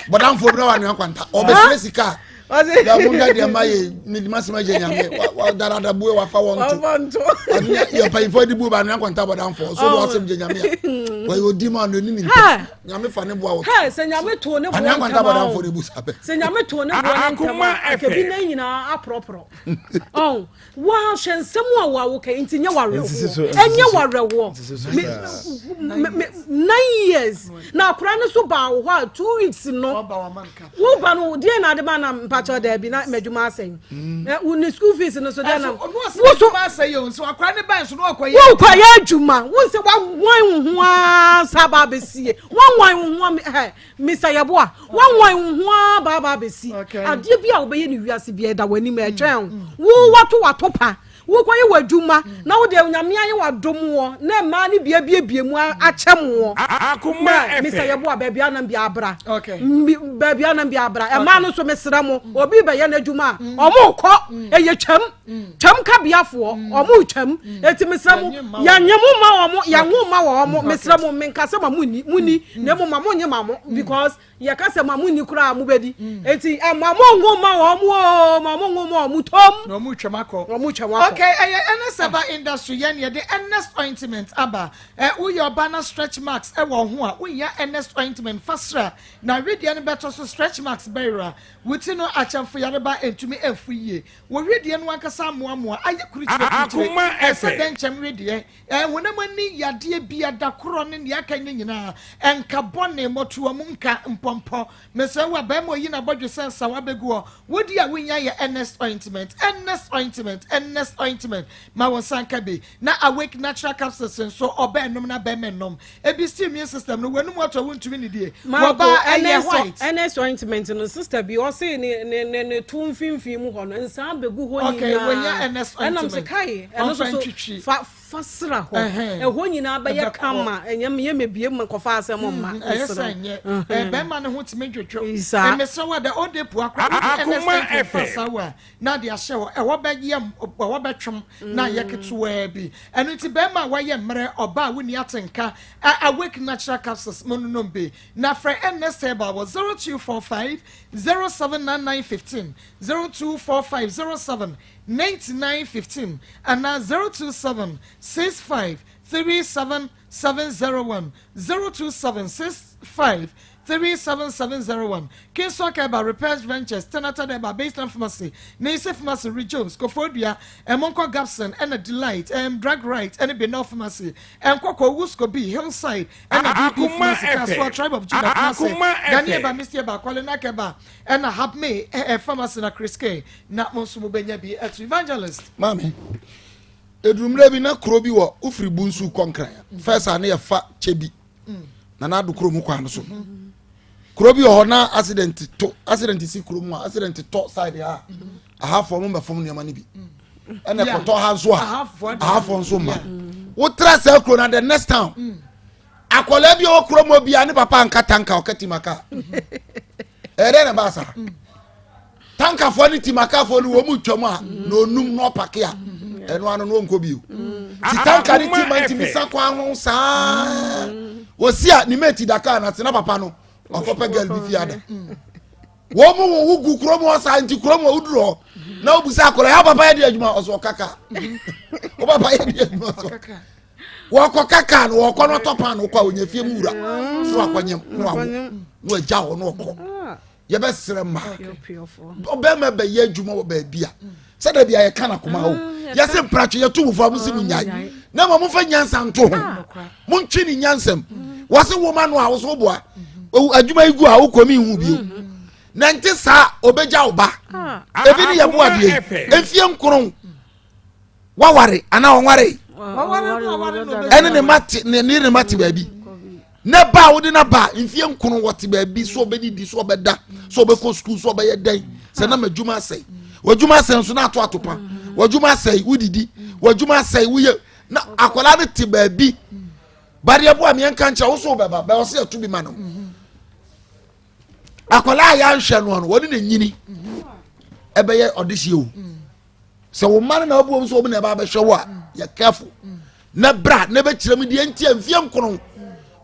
bɔdanfoɔ bi na wɔ anwea kwanta ɔbɛsrɛ sika. Ɔse. Ya mo hwɛ deɛ ma yɛ ne di ma sɛm agye nyame wa darada bue wafa wɔn to. Ɔne yɛ mpanyinfoɔ de bue ba anwea kwanta bɔdanfoɔ so do asɛm gye nyame a wɔyɛ odi ma ɔno ni ne ntɛm nyame fa ne boa wɔ. Sɛ nyame to ne boɔ anwea kwanta bɔdanfoɔ de bu saa bɛ. Sɛ nyame to ne boɔ ne ntɛm a akabi na nyinaa aporɔporɔ. Ɔn Woahwɛ nsɛm a woawoka yi nti nyɛ wawerɛhoɔ ɛnyɛ wawerɛhoɔ nine years na akora no so baa wo hɔ a 2 weeks no woba no deɛ na ade ma na mpakyɛ daabi na madwuma asɛn mm. wo ne school fees no so deɛ na woso wokɔyɛ adwuma wo sɛ woawan wo ho a sa ba abɛsie woawan wo ho a Mister Yeboah, woanwan wo ho ara ba aba abɛsi. Adeɛ bi a wobɛyɛ no wiase biara ɛda w'anim, ɛretwɛn wo. Wo wato w'ato pa. Wokɔyɛ w'adwuma na wode Nyame ayɛ w'adom wɔ na mmaa no bi abiebie mu akyɛ mo wɔ na Mr. Yeboah baabi anam bi abra baabi anam bi abra mmaa no nso mesrɛ mo mm. obi bɛyɛ n'adwuma a mm. ɔmo kɔ mm. ɛyɛ twam twam kabeafoɔ ɔmo twam eti mesrɛ mo yɛnye mo ma ɔmo yɛnwo ma wɔ ɔmo mesrɛ mo menkasa ma mo ni mo ni na emu ma mo nye ma mo because Yɛka sɛ ma monni koraa a mobɛdi. Enti ma mo ngo mma wɔn oo, ma mo ngo mma wɔn tom. Na wɔn retwam akɔ. Wɔn retwam akɔ. Okay, ɛyɛ Ernest Herbal Industry yɛn yɛde Ernest ointment aba. Ɛ woyɛ ɔbaa na stretch marks ɛwɔ wo ho a, wohia Ernest ointment fa sra na wedeɛ no bɛtɔ so stretch marks bɛyera. Wo ti no akyɛmfo yareba ntumi mfu yie. Wo wedeɛ no ankasa amoamoa ayɛ kurukyire kurukyire. Ɛsɛ dɛnkyɛm wedeɛ. Honam ani yadeɛ bia da korɔ ne nea aka nyɛ nyinaa, nka bɔne, mmɔtoa mu nka, mpɔmpɔ. Mesrɛ wo a, barima oyi n'abɔdwe sɛ nsawa bɛgu hɔ, wo deɛ a wonya yɛ Ernest ointment, Ernest ointment, Ernest ointment, ma wo nsa nka bi. Na Awake natural capsules nso, ɔbaa nnom na barima nnom. Ebi si immune system no, w'anum atɔ a wontumi nnidie. Marco, Wɔbaa ɛyɛ white. Ernest ointment no, sister bi, ɔse ne ne ne ne to mfimfini mu hɔ no, nsaa bɛgu hɔ Okay, nyinaa. wɔnya Ernest Ɛnam sɛ ointment. kai, ɛno Ɔmfa nso so ntwitwi. fa fa sra hɔ. Ɛhɛn. Ɛhɔ nyinaa bɛyɛ Ɛbɛkɔ. kama, ɛnyɛ meyɛ mebie mu nkɔfa asɛm mma. Mm, ɛyɛ Mesrɛ sɛ wo. nyɛ. Mhm. Ɛ, bɛrima no ho tumi dwodwo. Saa. Ɛ, mesrɛ wo a, the old day pua koraa, wode Ernest Akoma ointment fa FM. saa wo a, na de ahyɛ hɔ. Ɛhɔ bɛyɛ, ɛhɔ bɛtwom na ayɛ ketewaa bi. Ɛno nti, bɛrima a wayɛ mmerɛ, ɔbaa a wonni atenka, ɛ, Awake Natural Capsules, mononom bi. Na frɛ Ernest Herbal wɔ 0245 0799 15, 0245 07 99 15 anaa 027 65 37 701, 027 65 37701, Kingswalk Herbal, Repairs Ventures, Tenatad Herbal, Baseline Pharmacy, Neyse Pharmacy, Rejones, Koforidua, Ɛmonkɔ Gabson ɛna Delight, ɛm, Drug Right ɛne Benel Pharmacy, Ɛnkɔkɔ, Wuskobi, Hillside ɛna BP Akoma Pharmacy, Kasoa, FM. Tribe of Judah, Kumasi, Akoma Gani FM. Herbal, Misty Herbal, Kwalenak Herbal ɛna Hapme eh, Pharmacy na Chris K na mo nso mobɛnya bi ɛto Evangelist. Maame, eduru mmerɛ bi na kuro bi wɔ wofiri Bunsu kɔ Nkran a, first a ne yɛfa kyɛ bi na n'ado kuro mu kwan no so. Kuro bi wɔ hɔ na accident to accident si kuro mu a accident tɔ side ha ahafoɔ mo mbɛfom nneɛma no bi ɛna ɛkɔtɔ ha nso a ahafoɔ nso mma wotra saa kuro na the next town mm. akwadaa bi a ɔwɔ kuro mu bia ne papa nka tanka ɔka timaka ɛyɛ dɛ na ba saa tankafoɔ ne timakafoɔ no wɔn mu twam a na onum na ɔpake a ɛno ano no ɔnkɔ bio ti tanka ne tima ntumi sa kwan ho saa wɔsi a ne mate da kaa na se na papa no ɔkɔpɛ girl bi fi ada wɔn mu wɔn gu kurom hɔ saa nti kurom hɔ woduru hɔ na wobusa akɔla ya papa yɛ di adwuma ɔsɔ ɔkaka wo papa yɛ di adwuma ɔsɔ wɔkɔ kaka no wɔkɔ no ɔtɔ pan no kɔ a onye fie mu wura so akɔnyam no awo no agya hɔ no ɔkɔ yɛbɛsrɛ ma ɔbɛrima bɛyɛ adwuma wɔ baabi a sɛdeɛ bi a yɛka no akoma o mm, yɛse mpratwe yɛto mu fo a mo se mo nyae mm, na ma momfa nyansa nto ho ah. montwe ne nyansam mm. wɔse woma no a wo so woboa adwuma yi gu a wokɔ me hu bio mm-hmm. na nte saa ɔbɛgya wo ba ah. ebi ne yɛbo adeɛ mfie nkron waware anaa ɔnware ɛne ne ma te ne ne ma te baabi ne ba a wode na ba mfie nkono wɔte baabi so ɔbɛdidi so ɔbɛda so ɔbɛkɔ sukuu so ɔbɛyɛ dɛn sɛ nam adwuma asɛe w'adwuma asɛe nso na ato atopa w'adwuma asɛe wodidi w'adwuma asɛe woyɛ na akwadaa no te baabi badeɛ bo a meɛnka nkyerɛ wo so wobɛba bɛwɔ sɛ yɛto bi ma no akwadaa a yɛanhwɛ no no wɔne na nyini ɛbɛyɛ ɔdehyeɛ o sɛ wo mma no na wobuom sɛ wɔn na ɛba abɛhwɛ wo a yɛ careful na bra na ɛbɛkyerɛ mu deɛ nti a mfie nkono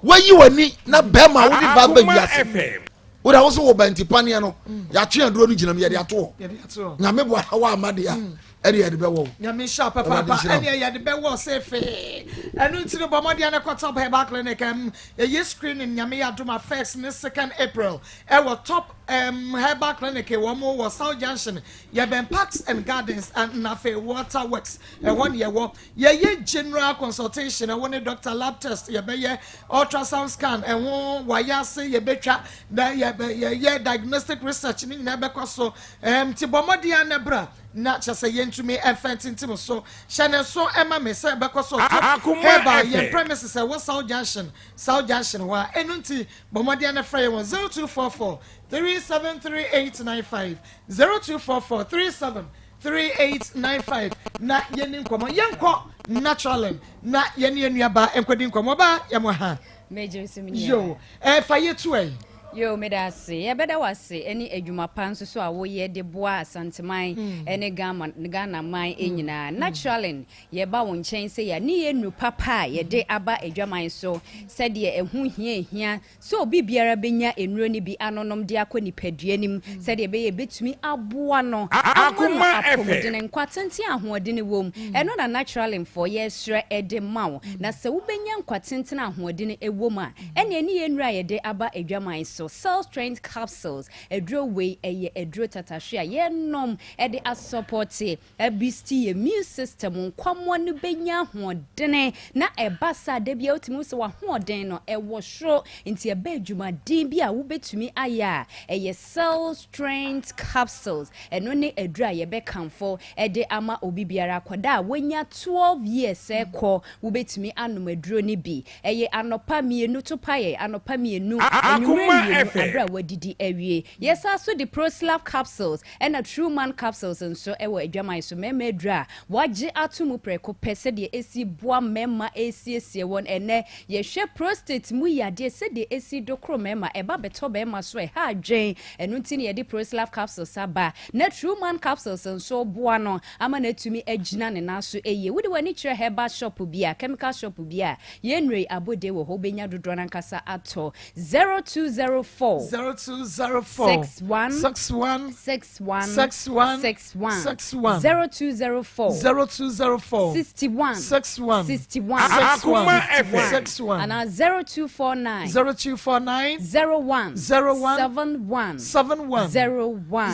wayi w'ani na bɛrima wode ba ba wiase wode wo sɛ wɔ ba nti paneɛ no yɛatwe aduro no gyina mu yɛde ato hɔ nyame boa na woamma deɛ a ɛne yɛde bɛwɔ wo nyame nhyira papaapa ɛne yɛde bɛwɔ sɛ fee ɛno nti no bɔ mmɔden no kɔ top herbal clinic um, yɛyɛ screening nyame yɛ adom a first ne second april ɛwɔ top um, herbal clinic wɔ mo wɔ south junction Yɛbɛn Parks and Gardens and na afei Water Works ɛhɔ ne yɛwɔ. Yɛyɛ general consultation ɛwo ne doctor lab test yɛbɛyɛ ultrasound scan ɛho wayɛ ase yɛbɛtwa na yɛbɛ yɛyɛ diagnostic research ne nyinaa bɛkɔ so. Ɛm ti bɔ mmɔden a na bra na kyɛ sɛ yɛntumi ɛmfa ntintim so. Hyɛ ne nso ɛma me sɛ ɛbɛkɔ so top herbal yɛn premises ɛwɔ South Junction South Junction hɔ a ɛno nti bɔ mmɔden a na frɛ yɛn wɔ 0244 373895 0244 37. 3895 na yɛni nkɔmmɔ. Yɛnkɔ naturally na yɛne yɛn nuabaa nkɔdi nkɔmmɔ. Ɔbaa, yɛmo ha. Megye so, me nua. Yo, ɛfa yɛtu ɛ. Yo, meda ase. Yɛbɛda wo ase ne adwuma pa nso so a woyɛ de boa Asanteman ne Ghana, Ghana man nyinaa. Naturally, yɛba wo nkyɛn sɛ yɛ ne yɛ nnu papa a yɛde aba adwaman so, sɛdeɛ ɛho hia hia sɛ obi biara bɛnya nnuro no bi anonom de akɔ nipadua no mu, sɛdeɛ ɛbɛyɛ ɛbɛtumi aboa no ama no Akoma FM. apɔmuden, nkwa tenten a ahoɔden wɔ mu. Ɛno na Naturally mfoɔ yɛsrɛ ɛde ma wo. Na sɛ wobɛnya nkwa tenten a ahoɔden wɔ mu a, ɛne ɛne yɛ nnuro a yɛde aba adwaman so, Cell Strength Capsules. Aduro wei ɛyɛ aduro tatahwe a yɛnom ɛde asupporte, aboosti yɛ immune system, nkwammoa no bɛnya ahoɔdene, na ɛba saa da bia wotumi wo sɛ w'ahoɔden no ɛwɔ soro. Nti ɛbɛ adwumaden bi a wobɛtumi ayɛ a, ɛyɛ Cell Strength Capsules. Ɛno ne aduro a yɛbɛkamfo ɛde ama obi biara. Akwadaa a wonya 12 years ɛkɔ, wobɛtumi anom aduro no bi. Ɛyɛ anɔpa mmienu to paeɛ, anɔpa mmienu, anwummerɛ Akoma mmienu, FM. aberɛ a wadidi awie. Yɛsa so de Proslaf Capsules ɛna True Man Capsules nso ɛwɔ adwaman so. Mmarima aduro a wagye ato mu prɛko pɛ, sɛdeɛ ɛsi boa mmarima, ɛsiesie wɔn. Ɛnɛ yɛhwɛ prostate mu yadeɛ, sɛdeɛ ɛsi dokoro mmarima, ɛba bɛtɔ bɛrima so, ɛha adwen. Ɛno nti ne yɛde Proslaf Capsules aba, na True Man Capsules nso boa no ama no atumi agyina ne nan so ɛyie. Wode w'ani kyerɛ herbal shop bi a, chemical shop bi a, yɛnnure abode wɔ hɔ, wobɛnya dodoɔ no ankasa atɔ. 0204 0204 61 61 61 61 61 61 0204 0204 61 61 61 Akoma FM. 61 ana 0249 0249 01 01 71 71 01 01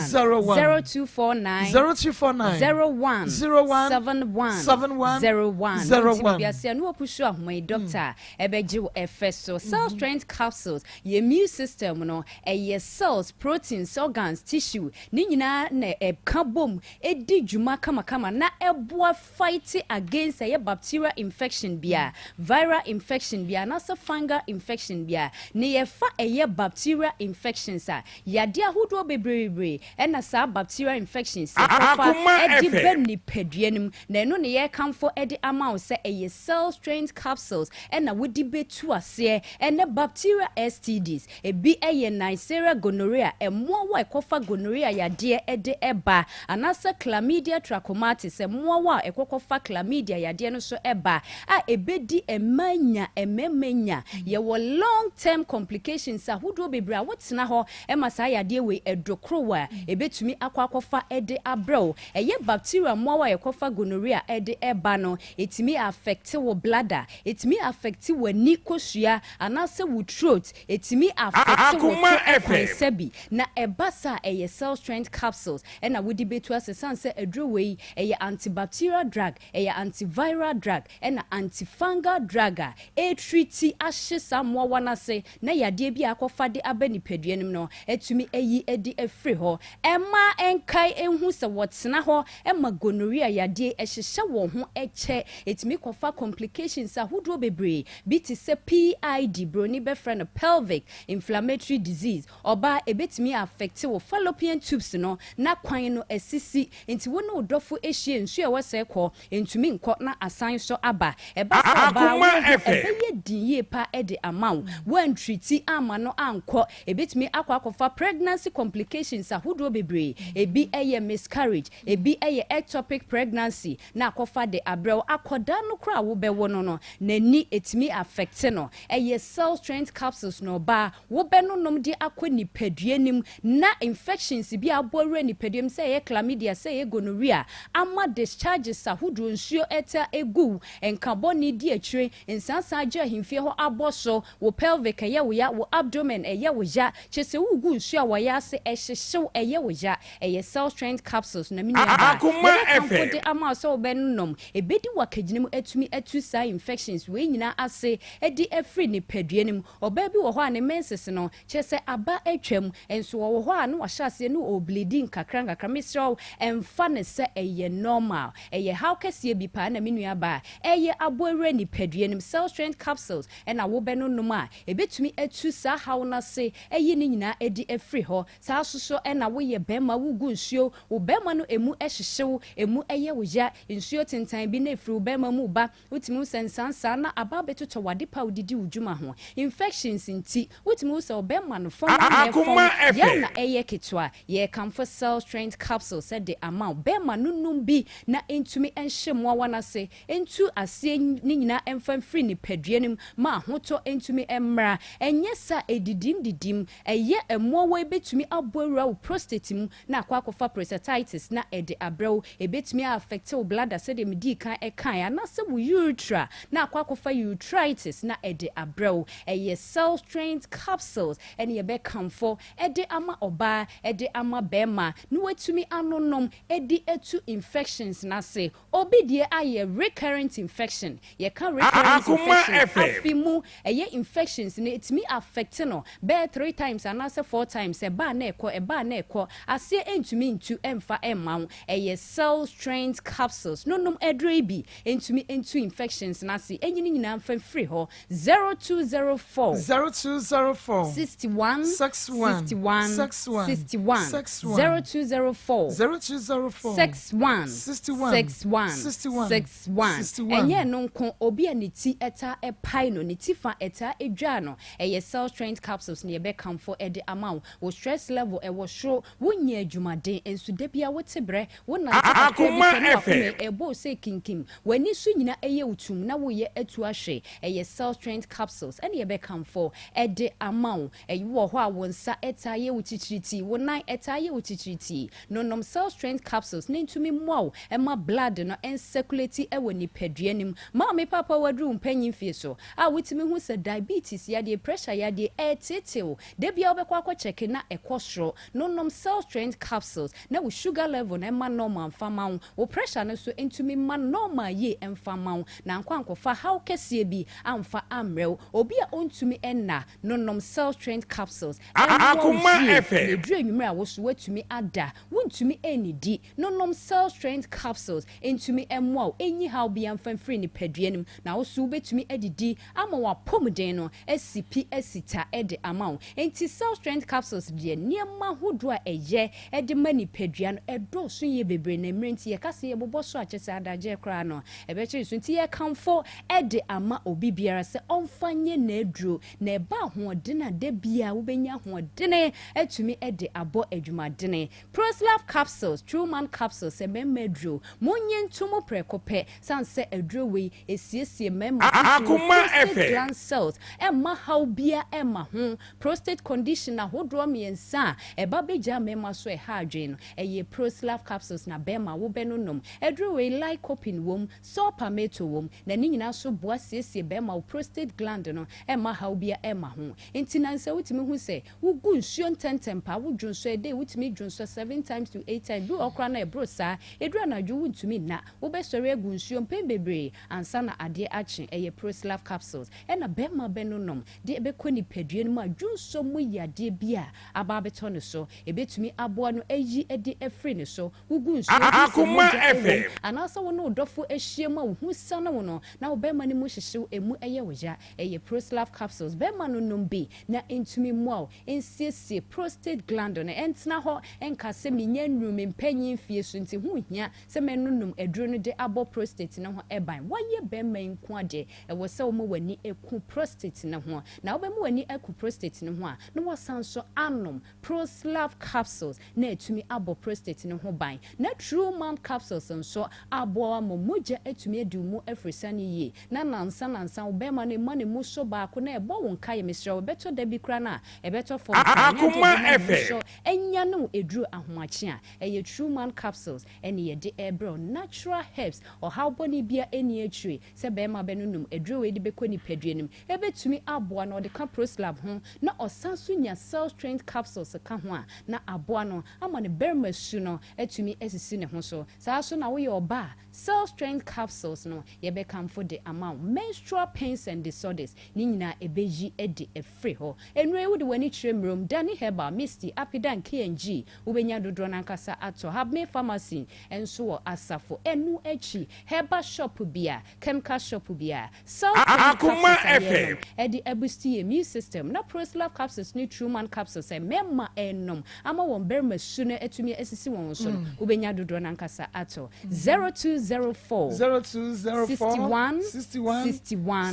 0249 0249 01 01 71 71 01. 01. Nti biase a ne wɔpusu ahoma yi, doctor ɛbɛgye wo ɛfɛ so. Cell Strength Capsules, yɛ immune system no, ɛyɛ cells, proteins, organs, tissue ne nyinaa na ɛka bom ɛdi dwuma kamakama na ɛboa fight against ɛyɛ bacterial infection bia, viral infection bia, anaasɛ fungal infection bia. Ne yɛfa ɛyɛ bacterial infections a, yadeɛ ahodoɔ bebree ɛna saa bacterial infections yɛkɔfa Akoma ɛde FM. bɛ nipadua no mu, na ɛno ne yɛkamfo ɛde ama wo sɛ ɛyɛ Cell Strength Capsules ɛna wode bɛtu aseɛ. Ɛnɛ bacterial STDs, ebi ɛyɛ Neisseria gonorrhea, ɛmmoawa a ɛkɔfa gonorrhea yadeɛ ɛde ɛba, anaasɛ Chlamydia trachomatis, ɛmmoawa a ɛkɔkɔfa chlamydia yadeɛ no so ɛba a, ɛbɛdi ɛma nya ɛmɛmɛ nya. Yɛwɔ long term complications ahodoɔ bebree a wotena hɔ ɛma saa yadeɛ wei ɛdokoro a, ɛbɛtumi akɔ akɔfa ɛde abrɛw. Ɛyɛ bacteria mmoawa a yɛkɔfa gonorrhea ɛde ɛba no, ɛtumi affect wo bladder, ɛtumi affect w'ani kosua anaasɛ wo throat, ɛtumi affect wo Akoma to ɛkwan FM. sɛbi. Na ɛba saa, ɛyɛ Cell Strength Capsules ɛna wode bɛtu ase, san sɛ aduro wei ɛyɛ antibacterial drug, ɛyɛ antiviral drug, ɛna antifungal drug a ɛtreati ahye saa mmoawa no ase, na yadeɛ bi a akɔfa de aba nipadua no mu no, atumi ayi adi afiri hɔ. Ɛma ɛnkae ehu sɛ wɔtena hɔ ɛma gonorrhea yadeɛ ɛhyehyɛ wɔn ho ɛkyɛ, ɛtumi kɔfa complications ahodoɔ bebree bi te sɛ PID, broni bɛfrɛ no pelvic inflammatory disease. Ɔbaa, ɛbɛtumi affect wo fallopian tubes no na kwan no asisi, nti wo ne wo dɔfo ahyia, nsuo a ɛwɔ sɛ kɔ ntumi nkɔ na asan so aba. Ɛba sɛ ɔbaa Akoma wo ho FM. ɛbɛyɛ din yie pa ɛde ama wo, woantreati ama no ankɔ, ɛbɛtumi akɔ akɔfa pregnancy complications ahodoɔ bebree. Ebi ɛyɛ miscarriage, ebi ɛyɛ ectopic pregnancy na akɔfa de abrɛw. Akɔdaa no koraa a wobɛwo no, n'ani ɛtumi affect no. Ɛyɛ Cell Strength Capsules na ɔbaa wobɛnonom de akɔ nipadua nim, na infections bi a abɔ awura nipadua mu, sɛ ɛyɛ chlamydia, sɛ ɛyɛ gonorrhea, ama discharges ahodoɔ, nsuo ɛta egu, nkabɔne di akyire, nsansan agye ahemfie hɔ abɔ so, wo pelvic ɛyɛ wo ya, wo abdomen ɛyɛ wo ya, kyerɛ sɛ wogu nsuo a wɔyɛ ase ɛhyehyew, ɛyɛ wo ya, ɛyɛ Cell Strength Capsules na me nua baa Akoma yɛbɛkamfo FM. de ama wo sɛ wobɛnonom. Ɛbɛdi wakagyina mu atumi atu saa infections wei nyinaa ase ɛde afiri nipadua no mu. Ɔbaa bi wɔ hɔ a ne menses no no, kyerɛ sɛ aba atwam, nso ɔwɔ hɔ a na wahyɛ aseɛ na ɔrebleedi nkakra nkakra. Mesrɛ wo, mfa no sɛ ɛyɛ normal. Ɛyɛ haw kɛseɛ bi paa na me nua baa. Ɛyɛ aboawura nipadua no mu. Cell Strength Capsules na wobɛnonom a, ɛbɛtumi atu saa haw no ase ayi ne nyinaa adi afiri hɔ. Saa nso so na woyɛ barima, wogu nsuo, wo barima no ɛmu hyehye wo, ɛmu yɛ wo ya, nsuo tentann bi na ɛfiri wo barima mu reba, wotumi hu sɛ nsansaa na aba abɛtotɔ w'ade pa a wode di wo dwuma ho. Infections nti, wotumi hu sɛ wo barima no fɔn ara na Akoma ɛfɔn, yɛ FM. na ɛyɛ ketewa. Yɛrekamfo Cell Strength Capsules de ama wo. Barima no nom bi na ɛntumi nhye mmoawa no ase, Ntu aseɛ no nyinaa mfa mfiri nipadua no mu ma ahotɔ ntumi mmra. Ɛnyɛ saa a, ɛdidim didim. Ɛyɛ mmoawa yi bɛtumi abɔ awura wo prostate mu na akɔ akɔfa prostatitis na ɛde abrɛ wo. Ɛbɛtumi a affect wo bladder sɛdeɛ medii kan kaeɛ anaasɛ wo urethra na akɔ akɔfa urethritis na ɛde abrɛ wo. Ɛyɛ cell strength capsules ɛne yɛbɛkamfo de ama ɔbaa de ama barima na watumi anonom de atu infections no ase. Obi deɛ ayɛ recurrent infection, yɛka recurrent Akoma infection a, FM. afe mu ɛyɛ infections no ɛtumi affect no bɛyɛ three times anaasɛ four times, ɛba a na ɛkɔ, ɛba a na ɛkɔ, aseɛ ɛntumi ntu ɛmfa ɛmma wo. Ɛyɛ cell strength capsules no nom aduro yi bi ɛntumi ntu infections no ase, ɛnyi ne nyinaa mfa mfiri hɔ. 0204. 0204. 61 61 61 61 61 61 0204 0204 61 61 61 61 61 61. Ɛnyɛ ɛno nko, obi a ne ti taa pae no, ne ti fa taa dwa no, ɛyɛ Cell Strength Capsules na yɛbɛkamfo de ama wo. Wo stress level ɛwɔ soro, wonyɛ adwumaden, nso da biara wote brɛ, wonante kakra bi Akoma pɛ na FM. w'akoma ɛrebɔ wo sɛ kinkim, W'ani so nyina ɛyɛ wo tumm na woreyɛ atu ahwe. Ɛyɛ Cell Strength Capsules ɛna yɛbɛkamfo de ama wo. Ɛyi wɔ hɔ a wo nsa taa yɛ wo titiritii, wo nan taa yɛ wo titiritii. No nom Cell Strength Capsules na ɛntumi mmoa wo mma blood no ɛnsɛkulati wɔ nipadua no mu. Maame paapa waduru wo mpanyin fie so a wotumi hu sɛ diabetes yadeɛ, pressure yadeɛ ɛreteetee wo. Da biara wobɛkɔ akɔ kyɛke na ɛkɔ soro. No nom Cell Strength Capsules na wo sugar level no ɛmma normal mfa ma wo. Wo pressure no nso ntumi mma normal yie mfa mma wo na ankɔ ankɔfa haw kɛseɛ bi amfa ammrɛ wo. Obi a ɔntumi nna no nom Cell Strength Capsules. Ɛmmoa wo Akoma yie na FM. ɛduru anwummerɛ a wo so woatumi ada. Wontumi nnidi no nom Cell Strength Capsules ntumi mmoa wo nyi haw biara mfa mfiri nipadua no mu na wo so wobɛtumi adidi ama w'apɔmuden no asi pi asi ta de ama wo. Enti Cell Strength Capsules deɛ nneɛma ahodoɔ a ɛyɛ de ma nipadua no ɛdɔɔso yie bebree na mmerɛ nti yɛka sɛ yɛbobɔ so a kyerɛ sɛ adagyeɛ koraa no ɛbɛkyere so nti yɛkamfo de ama obi biara sɛ ɔmfa nyɛ n'aduro na ɛba ahoɔdene a da biara wobɛnya ahoɔdene atumi de abɔ adwumadene. Proslav Capsules, True Man Capsules, sɛ mmarima aduro monnye nto mu prɛko pɛ sane sɛ aduro wei ɛsiesie mmarima titiriw Akoma prostate FM. gland cells ɛmma haw biara ɛmma ho. Prostate condition ahodoɔ mmiɛnsa a ɛba bɛgyaa mmarima so ɛha adwene no, ɛyɛ Proslav capsules na bɛrima wobɛnonom. Aduro wei lycopene wom, saw palmetto wom, na ne nyinaa nso boa siesie bɛrima wo prostate gland no ɛmma haw biara ɛmma ho. Nti nansa wotumi hu sɛ wogu nsuo ntɛntɛm paa, wo dwonsɔ a day wotumi dwonsɔ seven times to eight times, bi wɔ hɔ koraa no a ɛboro saa, ɛduru anadwo wontumi nna, wobɛsɔre agu nsuo mpɛn bebree ansa na adeɛ akye. Ɛyɛ Proslav capsules ɛna bɛrima bɛnonom de bɛkɔ nipadua no mu a dwonsɔ mu yadeɛ bi a aba abɛtɔ ne so. Ɛbɛtumi aboa no ayi de afiri ne so. Wogu nsuo bi sɛ Akoma mogya wom FM. anaasɛ wo ne wo dɔfo ahyiam a wo ho siane wo no na wo bɛrima no mu hyehye wo, ɛmu yɛ wo ya. Ɛyɛ Proslav capsules. Bɛrima no nom bi na ɛntumi mmoa wo nsiesie prostate gland no. Ɛntena hɔ nka sɛ mennya nnuru me mpanyin mfie so nti ho nhia sɛ mɛnonom aduro no de abɔ prostate no ho ban. Woayɛ bɛrima yi nko ara deɛ, Ɛwɔ sɛ woma w'ani ku prostate no ho. Na wobɛma w'ani aku prostate no ho a, na woasan nso anom Proslav capsules na atumi abɔ prostate no ho ban. Na True Man capsules nso aboa wo ama mogya atumi adi wo mu afiri sane yie. Na nansa nansa wo bɛrima no mma ne mu so baako na ɛbɔ wo nkaeɛ. Mesrɛ wo, ɛbɛtɔ da bi koraa no a, ɛbɛtɔ fam koraa. Nyɛ adeɛ a Akoma ɛbɛma ne mu FM. so anyane wo ɛduru ahomakye a. Ɛyɛ True Man capsules ɛne yɛde ɛrebrɛ wo. Natural herbs, ɔhaw bɔne biara nni akyire. Sɛ barima bɛnonom aduro wei de bɛkɔ nipadua no mu, ɛbɛtumi aboa no, ɔde ka Proslav ho na ɔsan nso nya Cell Strength Capsules ka ho a, na aboa no ama ne barima su no atumi asisi ne ho so. Saa ara nso na woyɛ ɔbaa a, Cell Strength Capsules no yɛbɛkamfo de ama wo. Menstrual pains and disorders, ne nyinaa ɛbɛyi de afiri hɔ. hɔ. Nnuro yi wode w'ani kyerɛ Mmirom, Dani Herbal, Misty, Apidan, KNG, wobɛnya dodoɔ no ankasa atɔ. Habme Pharmacy nso wɔ Asafo. Ɛno akyi, herbal shop bia, chemical shop bia, Cell Tonic Akoma capsules a FM. yɛnom de abusti yɛn immune system, na Proslav capsules ne Truman capsules a mmarima nom ama wɔn barima su no atumi asisi wɔn so no, wobɛnya dodoɔ no ankasa atɔ. 0204 0204 61 61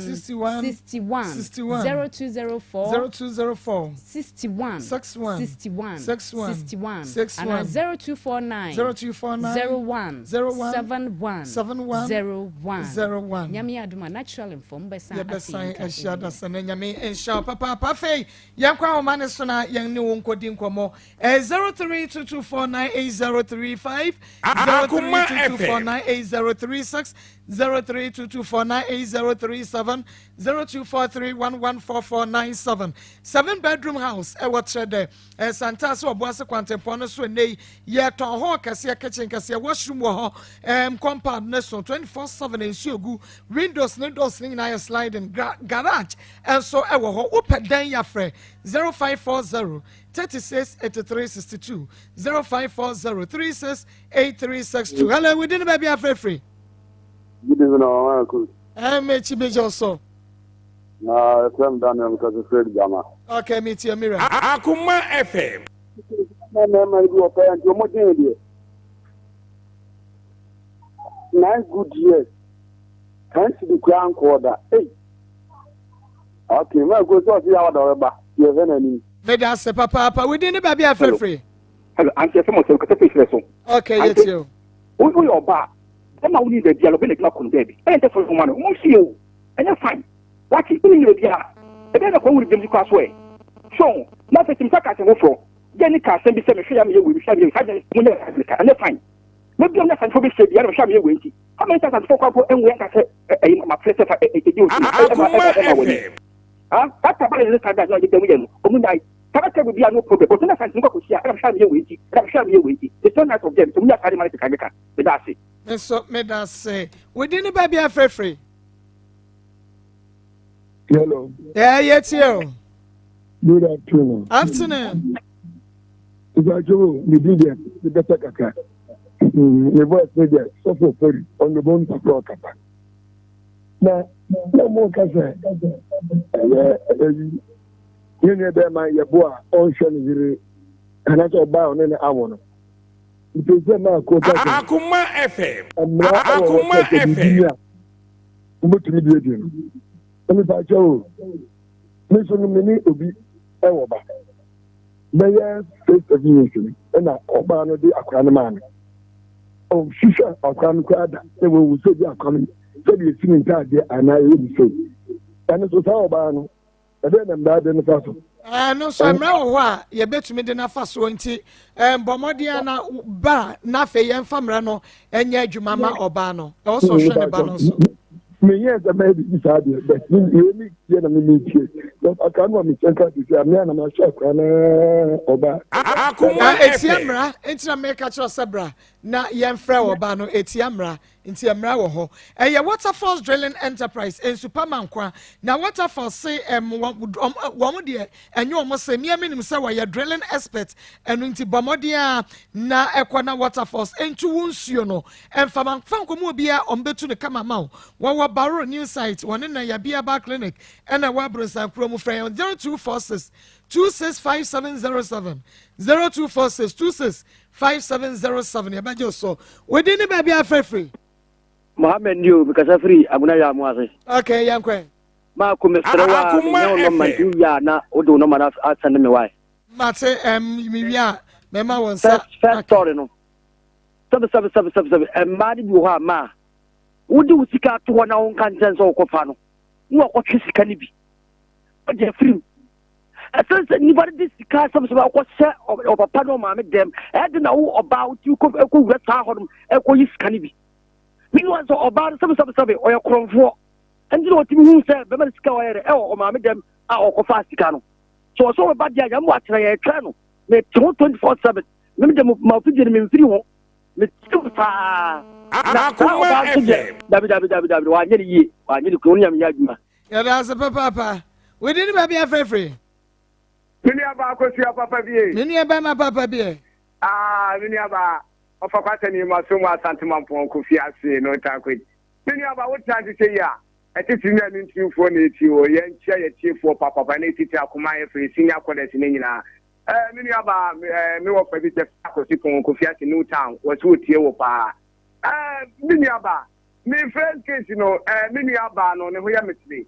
61 61 61 61 0204 0204 61 61 61 61 61 61 anaa 0249 0249 01 01 71 71 01 01. Nyame adom a natural mfom bɛsan ate Yɛbɛsan nka ahyia ɛnnɛ. Dasa na Nyame nhyira wo papaapa. Afei yɛnkɔ ahoma ne so na yɛn ne wo nkɔdi nkɔmmɔ. 0322498035, Akoma FM. 0322498036, 0322498037, 0243114497. 7 bedroom house ɛwɔ kyerɛ dɛ Santase Ɔboase kwantempɔn no so. Ɛnɛ yi yɛtɔn hall kɛseɛ, kitchen kɛseɛ, washroom wɔ hɔ, compound ne so 24/7 nsuo gu windows ne doors ne nyinaa yɛ sliding. Garage ɛnso ɛwɔ hɔ. Wopɛ dan yɛafrɛ 0540 36 83 62, 0540 36 83 62. Hello, within the baabi afrɛfrɛ. Good evening, Mama Akun. Mekyi megye so. Na FM Daniel Mkasi Fred Jama. Okay, metie mira. Akoma FM. Na mmarima bi wɔ pɛɛ nti wɔn gye deɛ. 9 good years. Kan si di kura nkɔɔ da. Ei. Okay, mma ko sɛ ɔsi yawa da ɔbɛba. Yɛ hwɛ n'anim. Meda ase papaapa. Within the baabi afrɛfrɛ. Hello, Auntie FM ɔsɛ kasa fi so. Okay, yɛtie o. Wo woyɛ ɔbaa. Bɛma wo ni baabi a ɔbɛ n'adwuma kɔ no baabi. Ɛyɛ ntɛ fɔlɔ ma no. Mo nsi o. Ɛnyɛ fine. Wati wo ni baabi a. Ɛbɛyɛ na kɔ wo ni dɛm kɔ aso ɛ. So, na afei timsa ka asɛm foforɔ. Gye ni ka asɛm bi sɛ mehwɛ ya meyɛ wei, mehwɛ ya meyɛ wei. Saa deɛ mo nyɛ saa ka. Ɛnyɛ fine. Mɛbi ɔmo asantefo bi hyɛ bi, ɛna mehwɛ ya meyɛ wei nti. How many times asantefo kɔ mpo ɛnwɛ nka sɛ ɛyi ma frɛ sɛ fa ɛdi osi ɛma Akoma ɛma wɔ ni. FM. Ah, that tabale ne saa da na ɔyɛ dɛm yɛ no. Ɔmo nya saa table bi a no problem. But na asantefo kɔ kɔhyia, ɛna mehwɛ ya meyɛ wei nti, ɛna mehwɛ ya meyɛ wei nti. It's not nice of them. So mo nya saa de ma ne keka keka. Meda ase. Me nso meda ase. Within the baabi afrɛfrɛ. Hello. Yɛtie o. Good afternoon. Afternoon. Ìgbàjọ́ mi di deɛ mi bɛtɛ kakra. Mi voice mi deɛ sɔfo pori ɔnyɔbɔ nipa ɔkasa. Na mo ka sɛ ɛyɛ ɛyi yɛn nua bɛrima yɛ bo a ɔnhwɛ ne yere anaasɛ ɔbaa a ɔne ne awo no. Nti sɛ maa ko ka sɛ Akoma FM. mmara ɛwɔ hɔ Akoma sɛ sɛ biribi FM. ni a wobɛtumi de adi no. Ɛmi pa kyɛ o, me nso no me ne obi ɛwɔ ba bɛyɛ 6, 7 years ni, ɛna ɔbaa no de akwaraa no maa me. Ɔhwehwɛ akwaraa no koraa da na wɔwu sɛ bi akwaraa no sɛdeɛ esi ne ntaadeɛ anaa ɛyɛ ne sɛ ɛno so saa ɔbaa no ɛbɛyɛ na mmara de no fa so. Ɛno nso mmerɛ wɔ hɔ a yɛbɛtumi de n'afa soɔ, nti bɔ mmɔden a na ba na afei yɛmfa mmerɛ no ɛnyɛ adwuma ma ɔbaa no. Ɛwɔ sɛ ɔhwɛ ne ba no nso. Meyɛ sɛ mɛyɛ biribi saa deɛ, but wei ne deɛ na memetie akra no a mekyɛ nka te sɛ a mea na mahyɛ akra no ɔbaa. Akoma Ɛtia FM. mmara, nti na meka kyerɛ sɛ bra na yɛmfrɛ ɔbaa no. Ɛtia mmara, nti mmara wɔ hɔ. Ɛyɛ Waterfalls Drilling Enterprise, nsupa ma nkwa na Waterfalls se wɔn deɛ ɛnyɛ wɔn se mmea minim sɛ wɔyɛ drilling expert. Ɛno nti bɔ mmɔden a na ɛkɔ na Waterfalls ntu wo nsuo no ɛnfama fa nkɔmɔ obiara wɔn bɛtu no kama ma wo. Wɔwɔ Baro New Site, wɔne na Yabia Bar Clinic ɛna ɛwɔ Aburosan kurom. Frɛ yɛn 0246 265707, 0246 265707. Yɛbɛgye so. Wodi ne baabi afɛfiri. Mohammed ni o, mekasa firi Agona yɛ amo ase. Okay, yɛnkɔ. Maako, mesrɛ wo a Akoma menya wo nɔma FM. nti wowie a na wode wo nɔma no asɛne me wae. Mate, mewie a mɛma wo nsa. First story no, sɛbe sɛbe sɛbe sɛbe sɛbe, mmaa no bi wɔ hɔ a maa wode wo sika ato hɔ na wonka nkyɛn sɛ wokɔfa no na wakɔtwe sika no bi ɔde afirim. Ɛsɛn sɛ nnipa no de sika sɛbe sɛbe akɔhyɛ ɔpapa ne ɔmaame dɛm ɛde na wo ɔbaa wotumi kɔwura saa hɔ nom ɛkɔyi sika no bi. Meanwhile sɛ ɔbaa no sɛbe sɛbe sɛbe ɔyɛ korɔmfoɔ ɛnti na ɔtumi hu sɛ bɛma no sika a ɔyɛ dɛ ɛwɔ ɔmaame dɛm a ɔkɔfaa sika no so ɔsɛ ɔbɛba deɛ a Nyame wakyerɛ yɛtwɛn no. Mete ho 24/7 mem de ma ofidie no memfiri ho, mete ho saa na saa Akoma ɔbaa nso deɛ FM. dabi dabi dabi dabi, wanyɛ ne yie, wanyɛ ne kuro ne Nyame nyɛ adwuma. Yɛda ase papaapa. Wodi ne baabi afɛfiri. Me nua baa Akosua papa bie. Me nua bɛrima papa bie. Ah, me nua baa ɔfa kwasani ma so mu Asante Mampɔn Kofi ase no ntankwe. Me nua baa wo tra nhyehyɛ yi a ɛtitiri ne ɛno ntirimfoɔ na ɛtie o. Yɛn kyia yɛ tiefoɔ papapa ne titiri akoma yɛ fɛ senior kɔdɛs ne nyinaa. Eh, me nua baa eh, me wɔ fa bi sɛ Akosi Pɔn Kofi ase New Town wɔ so otie wo paa. Eh, me nua baa me first case no eh, me nua baa no ne ho yɛ mesere.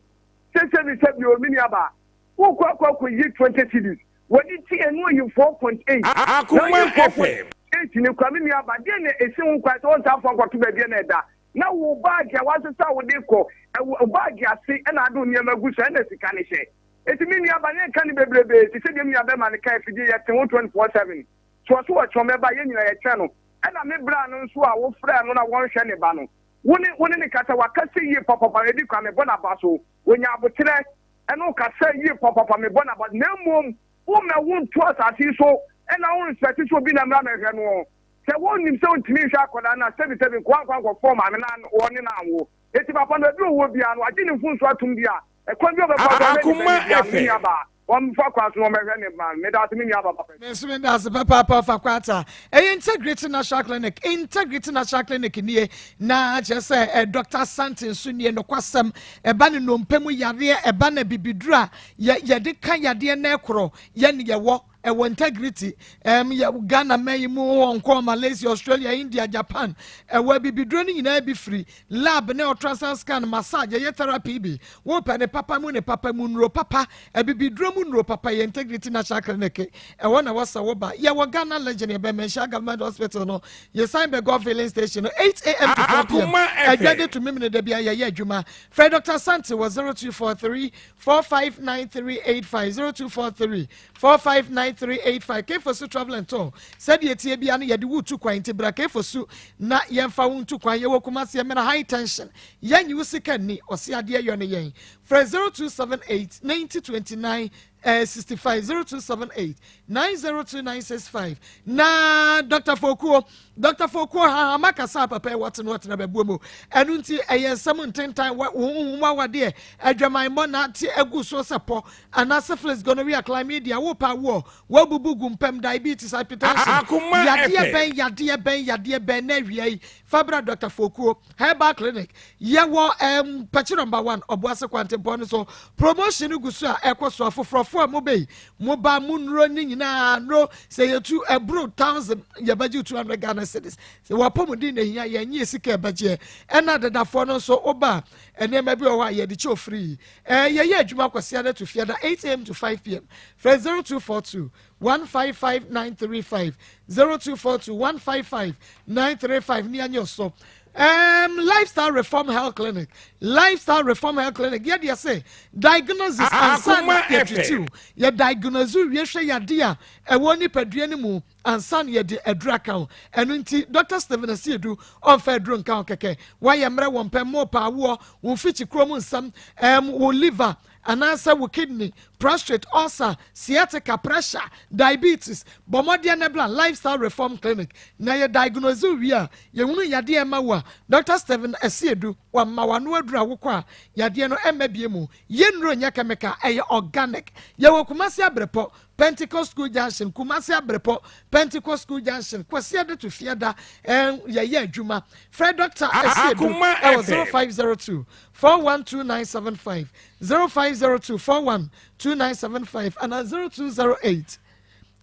Sɛ sɛbi sɛbi o me nua baa Wokɔ akɔ akɔyi 20 cedis wɔde ti ɛnu oyi 4.8 na Akoma oyi FM. 4.8 no kura me nua ba deɛ na esi ho kwan sɛ wɔnsan fa nkɔto baabi a na ɛda na wo baage a wasesa a wode kɔ ɛwɔ baage ase ɛna ade wo nneɛma gu so ɛna sika no hyɛ eti me nua ba yɛn ka no bebrebe te sɛ deɛ me nua bɛma no ka afidie yɛte ho 24/7 so ɔso ɔkyɛn ɔmɛba yɛn nyinaa yɛkyɛn no ɛna me bra no nso a wofrɛ no na wɔnhwɛ ne ba no wo ne wo ne ne kasa wakasa yie papapa edi kwa mebɔ n'aba so wɔnya aboterɛ ɛne wo kasa yie papapa mebɔ no aba na mmom wo mɛ wo nto asase yi so ɛna wo respect sɛ obi na mmra mɛhwɛ noɔ sɛ wo nim sɛ wontumi nhwɛ akwadaa no a sɛbi sɛbi nkoa nkwa nkɔ fɔɔ maame na wɔne no anwo eti papa no baabi ɔwɔ biara no wagye ne mfomso atom bi a ɛkwan bi a ɔbɛfa so ahwɛ ne ba no biara no me nua baa wɔmfa kwan so na wɔmɛhwɛ ne ba no meda ase me nua ba papa. Me nso meda ase papaapa ɔfa kwata. Ɛyɛ Integrity National Clinic. Integrity National Clinic nie na kyerɛ sɛ eh, Dr. Asante nso nie nokwasɛm ɛba ne nnompe mu yareɛ ɛba na bibiduro a yɛ yɛde ka yadeɛ na ɛkorɔ yɛ ne yɛwɔ ɛwɔ integrity ɛm yɛ Ghana mɛn yi mu Hong Kong Malaysia Australia India Japan ɛwɔ bibiduro no nyinaa bi firi Lab ne ultrasound scan, massage, yɛyɛ therapy bi. Wopɛ ne papa mu ne papa mu nnuro papa, abibiduro mu nnuro papa yɛ Integrity National Clinic. Ɛhɔ na wɔsɛ wo ba. Yɛwɔ Ghana Legend, yɛbɛn Manhyia Government Hospital no. Yɛsan bɛ Golf Filling Station no, 8am to 4pm. Adwa de to Memene da biara yɛyɛ adwuma. Frɛ Dr. Asante wɔ 0243 459385, 0243 459385 Kefosu Travel and Tour Sɛdeɛ ɛteɛ biara no yɛde wo tu kwan nti bra Kefosu na yɛmfa wo ntu kwan Yɛwɔ Kumasi Ɛmena High Tension Yɛnnye wo sika nni Ɔse adeɛ yɔ ne yɛn Frɛ 0278 90 29 65 0278 902965 Na Dr. Fokuo Dɔkta Fokuo hahama kasa a papa yi wɔte no ɔtena bɛboa mu. Ɛno nti ɛyɛ nsɛm ntentan wɔ wo honhom mu awadeɛ, adwamammɔ na ate agu so sɛ pɔ anaa syphilis, gonorrhea, chlamydia, wo pɛ awoɔ, woabubu gu mpam, diabetes, hypertension, Akoma yadeɛ FM. bɛn, yadeɛ bɛn, yadeɛ bɛn na awia yi fa bra Dɔkta Fokuo Herbal Clinic. Yɛwɔ ɛɛm Pɛkyi Number One, Ɔboase Kwantempɔn no so. Promotion no gu so a ɛkɔ so. Afoforɔfoɔ a mobɛyi Mo ba mo nnuro ne nyinaa nnuro sɛ yɛtu ɛboro thousand yɛbɛgye 200 Ghana cedis sɛ wapɔmuden na ehia yɛn nye sika ɛbɛgyeɛ ɛna adadafoɔ no nso woba a nneɛma bi wɔ hɔ a yɛde kyɛ ofiri ɛɛ yɛyɛ adwuma kwasiada to fiada 8am to 5pm frɛ 0242 155 935 0242 155 935 ne anyɛ so Um, Lifestyle Reform Health Clinic. Lifestyle Reform Health Clinic. Yɛ deɛ sɛ diagnosis ansa na yɛtwitwiw. Yɛ diagnose wie hwɛ yade a ɛwɔ nipadua no mu ansa na yɛde aduru aka ho. Ɛno nti Dr. Stephen Asiedu ɔmfa aduru nka ho kɛkɛ. Wayɛ mmerɛ wɔ mpɛ mo paawoɔ, wo mfikyi kuro mu nsɛm, um, wo liver, anaasɛ wo kidney, prostrate, ulcer, sciatica, pressure, diabetes, bɔ mmɔdeɛ na bra Lifestyle Reform Clinic na yɛ diagnose wo wie a, yɛhunu yadeɛ a ɛma wo a, Doctor Stephen Asiedu wama w'ano aduru a wokɔ a yadeɛ no ɛmma bie mu. Yɛ nnuro nyɛ chemical, ɛyɛ organic. Yɛwɔ Kumasi Abrepɔ, Pentecost School Junction, Kumasi Abrepɔ, Pentecost School Junction, Kwasiada to Fiada, ɛn yɛyɛ adwuma. Frɛ Doctor Asiedu Akoma ɛwɔ FM. 0502 412975, 0502 412975 anaa 0208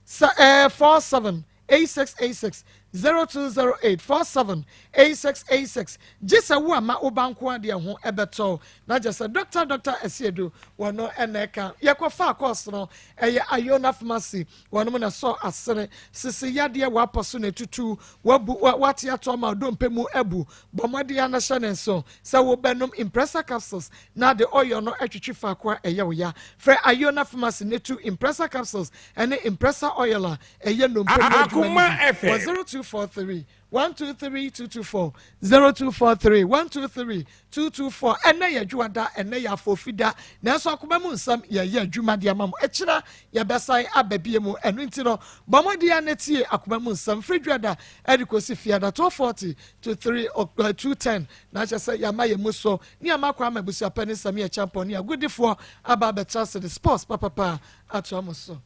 sɛ ɛɛ 47 8686, 0208 47 8686. Gye sɛ wo ama wo ba nko adeɛ ho ɛbɛtɔ na gye sɛ Dr. Dr. Asiedu wɔno ɛna ɛka yɛkɔfaa course no ɛyɛ Iona Pharmacy Wɔnom na ɛsɔ asene, sisi yadeɛ, w'apɔ so na ɛtutu, w'abu, w'ate ato ama wo mu abu. Bɔ mmɔden ara na hyɛ ne nso sɛ wobɛnom Impressa capsules na de oil no atwitwi faako a ɛyɛ wo ya. Frɛ Iona Pharmacy na tu Impressa capsules ne Impressa oil a ɛyɛ nnompe mu adwuma no bi wɔ 0243 123 224, 0243 123 224. Ɛnnɛ yɛ Dwoada, ɛnnɛ yɛ Afofida, nanso akoma mu nsɛm yɛyɛ adwuma de ama mo. Ɛkyena yɛbɛsan aba bie mu, ɛno nti no bɔ mmɔden ara na tie akoma mu nsɛm firi Dwoada de kɔsi Fiada 12:40 to 3 2:10 na kyerɛ sɛ yɛama yɛn mu so ne yɛama kwan ama abusuapɛ ne nsɛm yɛ kyɛmpɔn ne agodifoɔ aba abɛtra ase de sports papapa atoa mo so.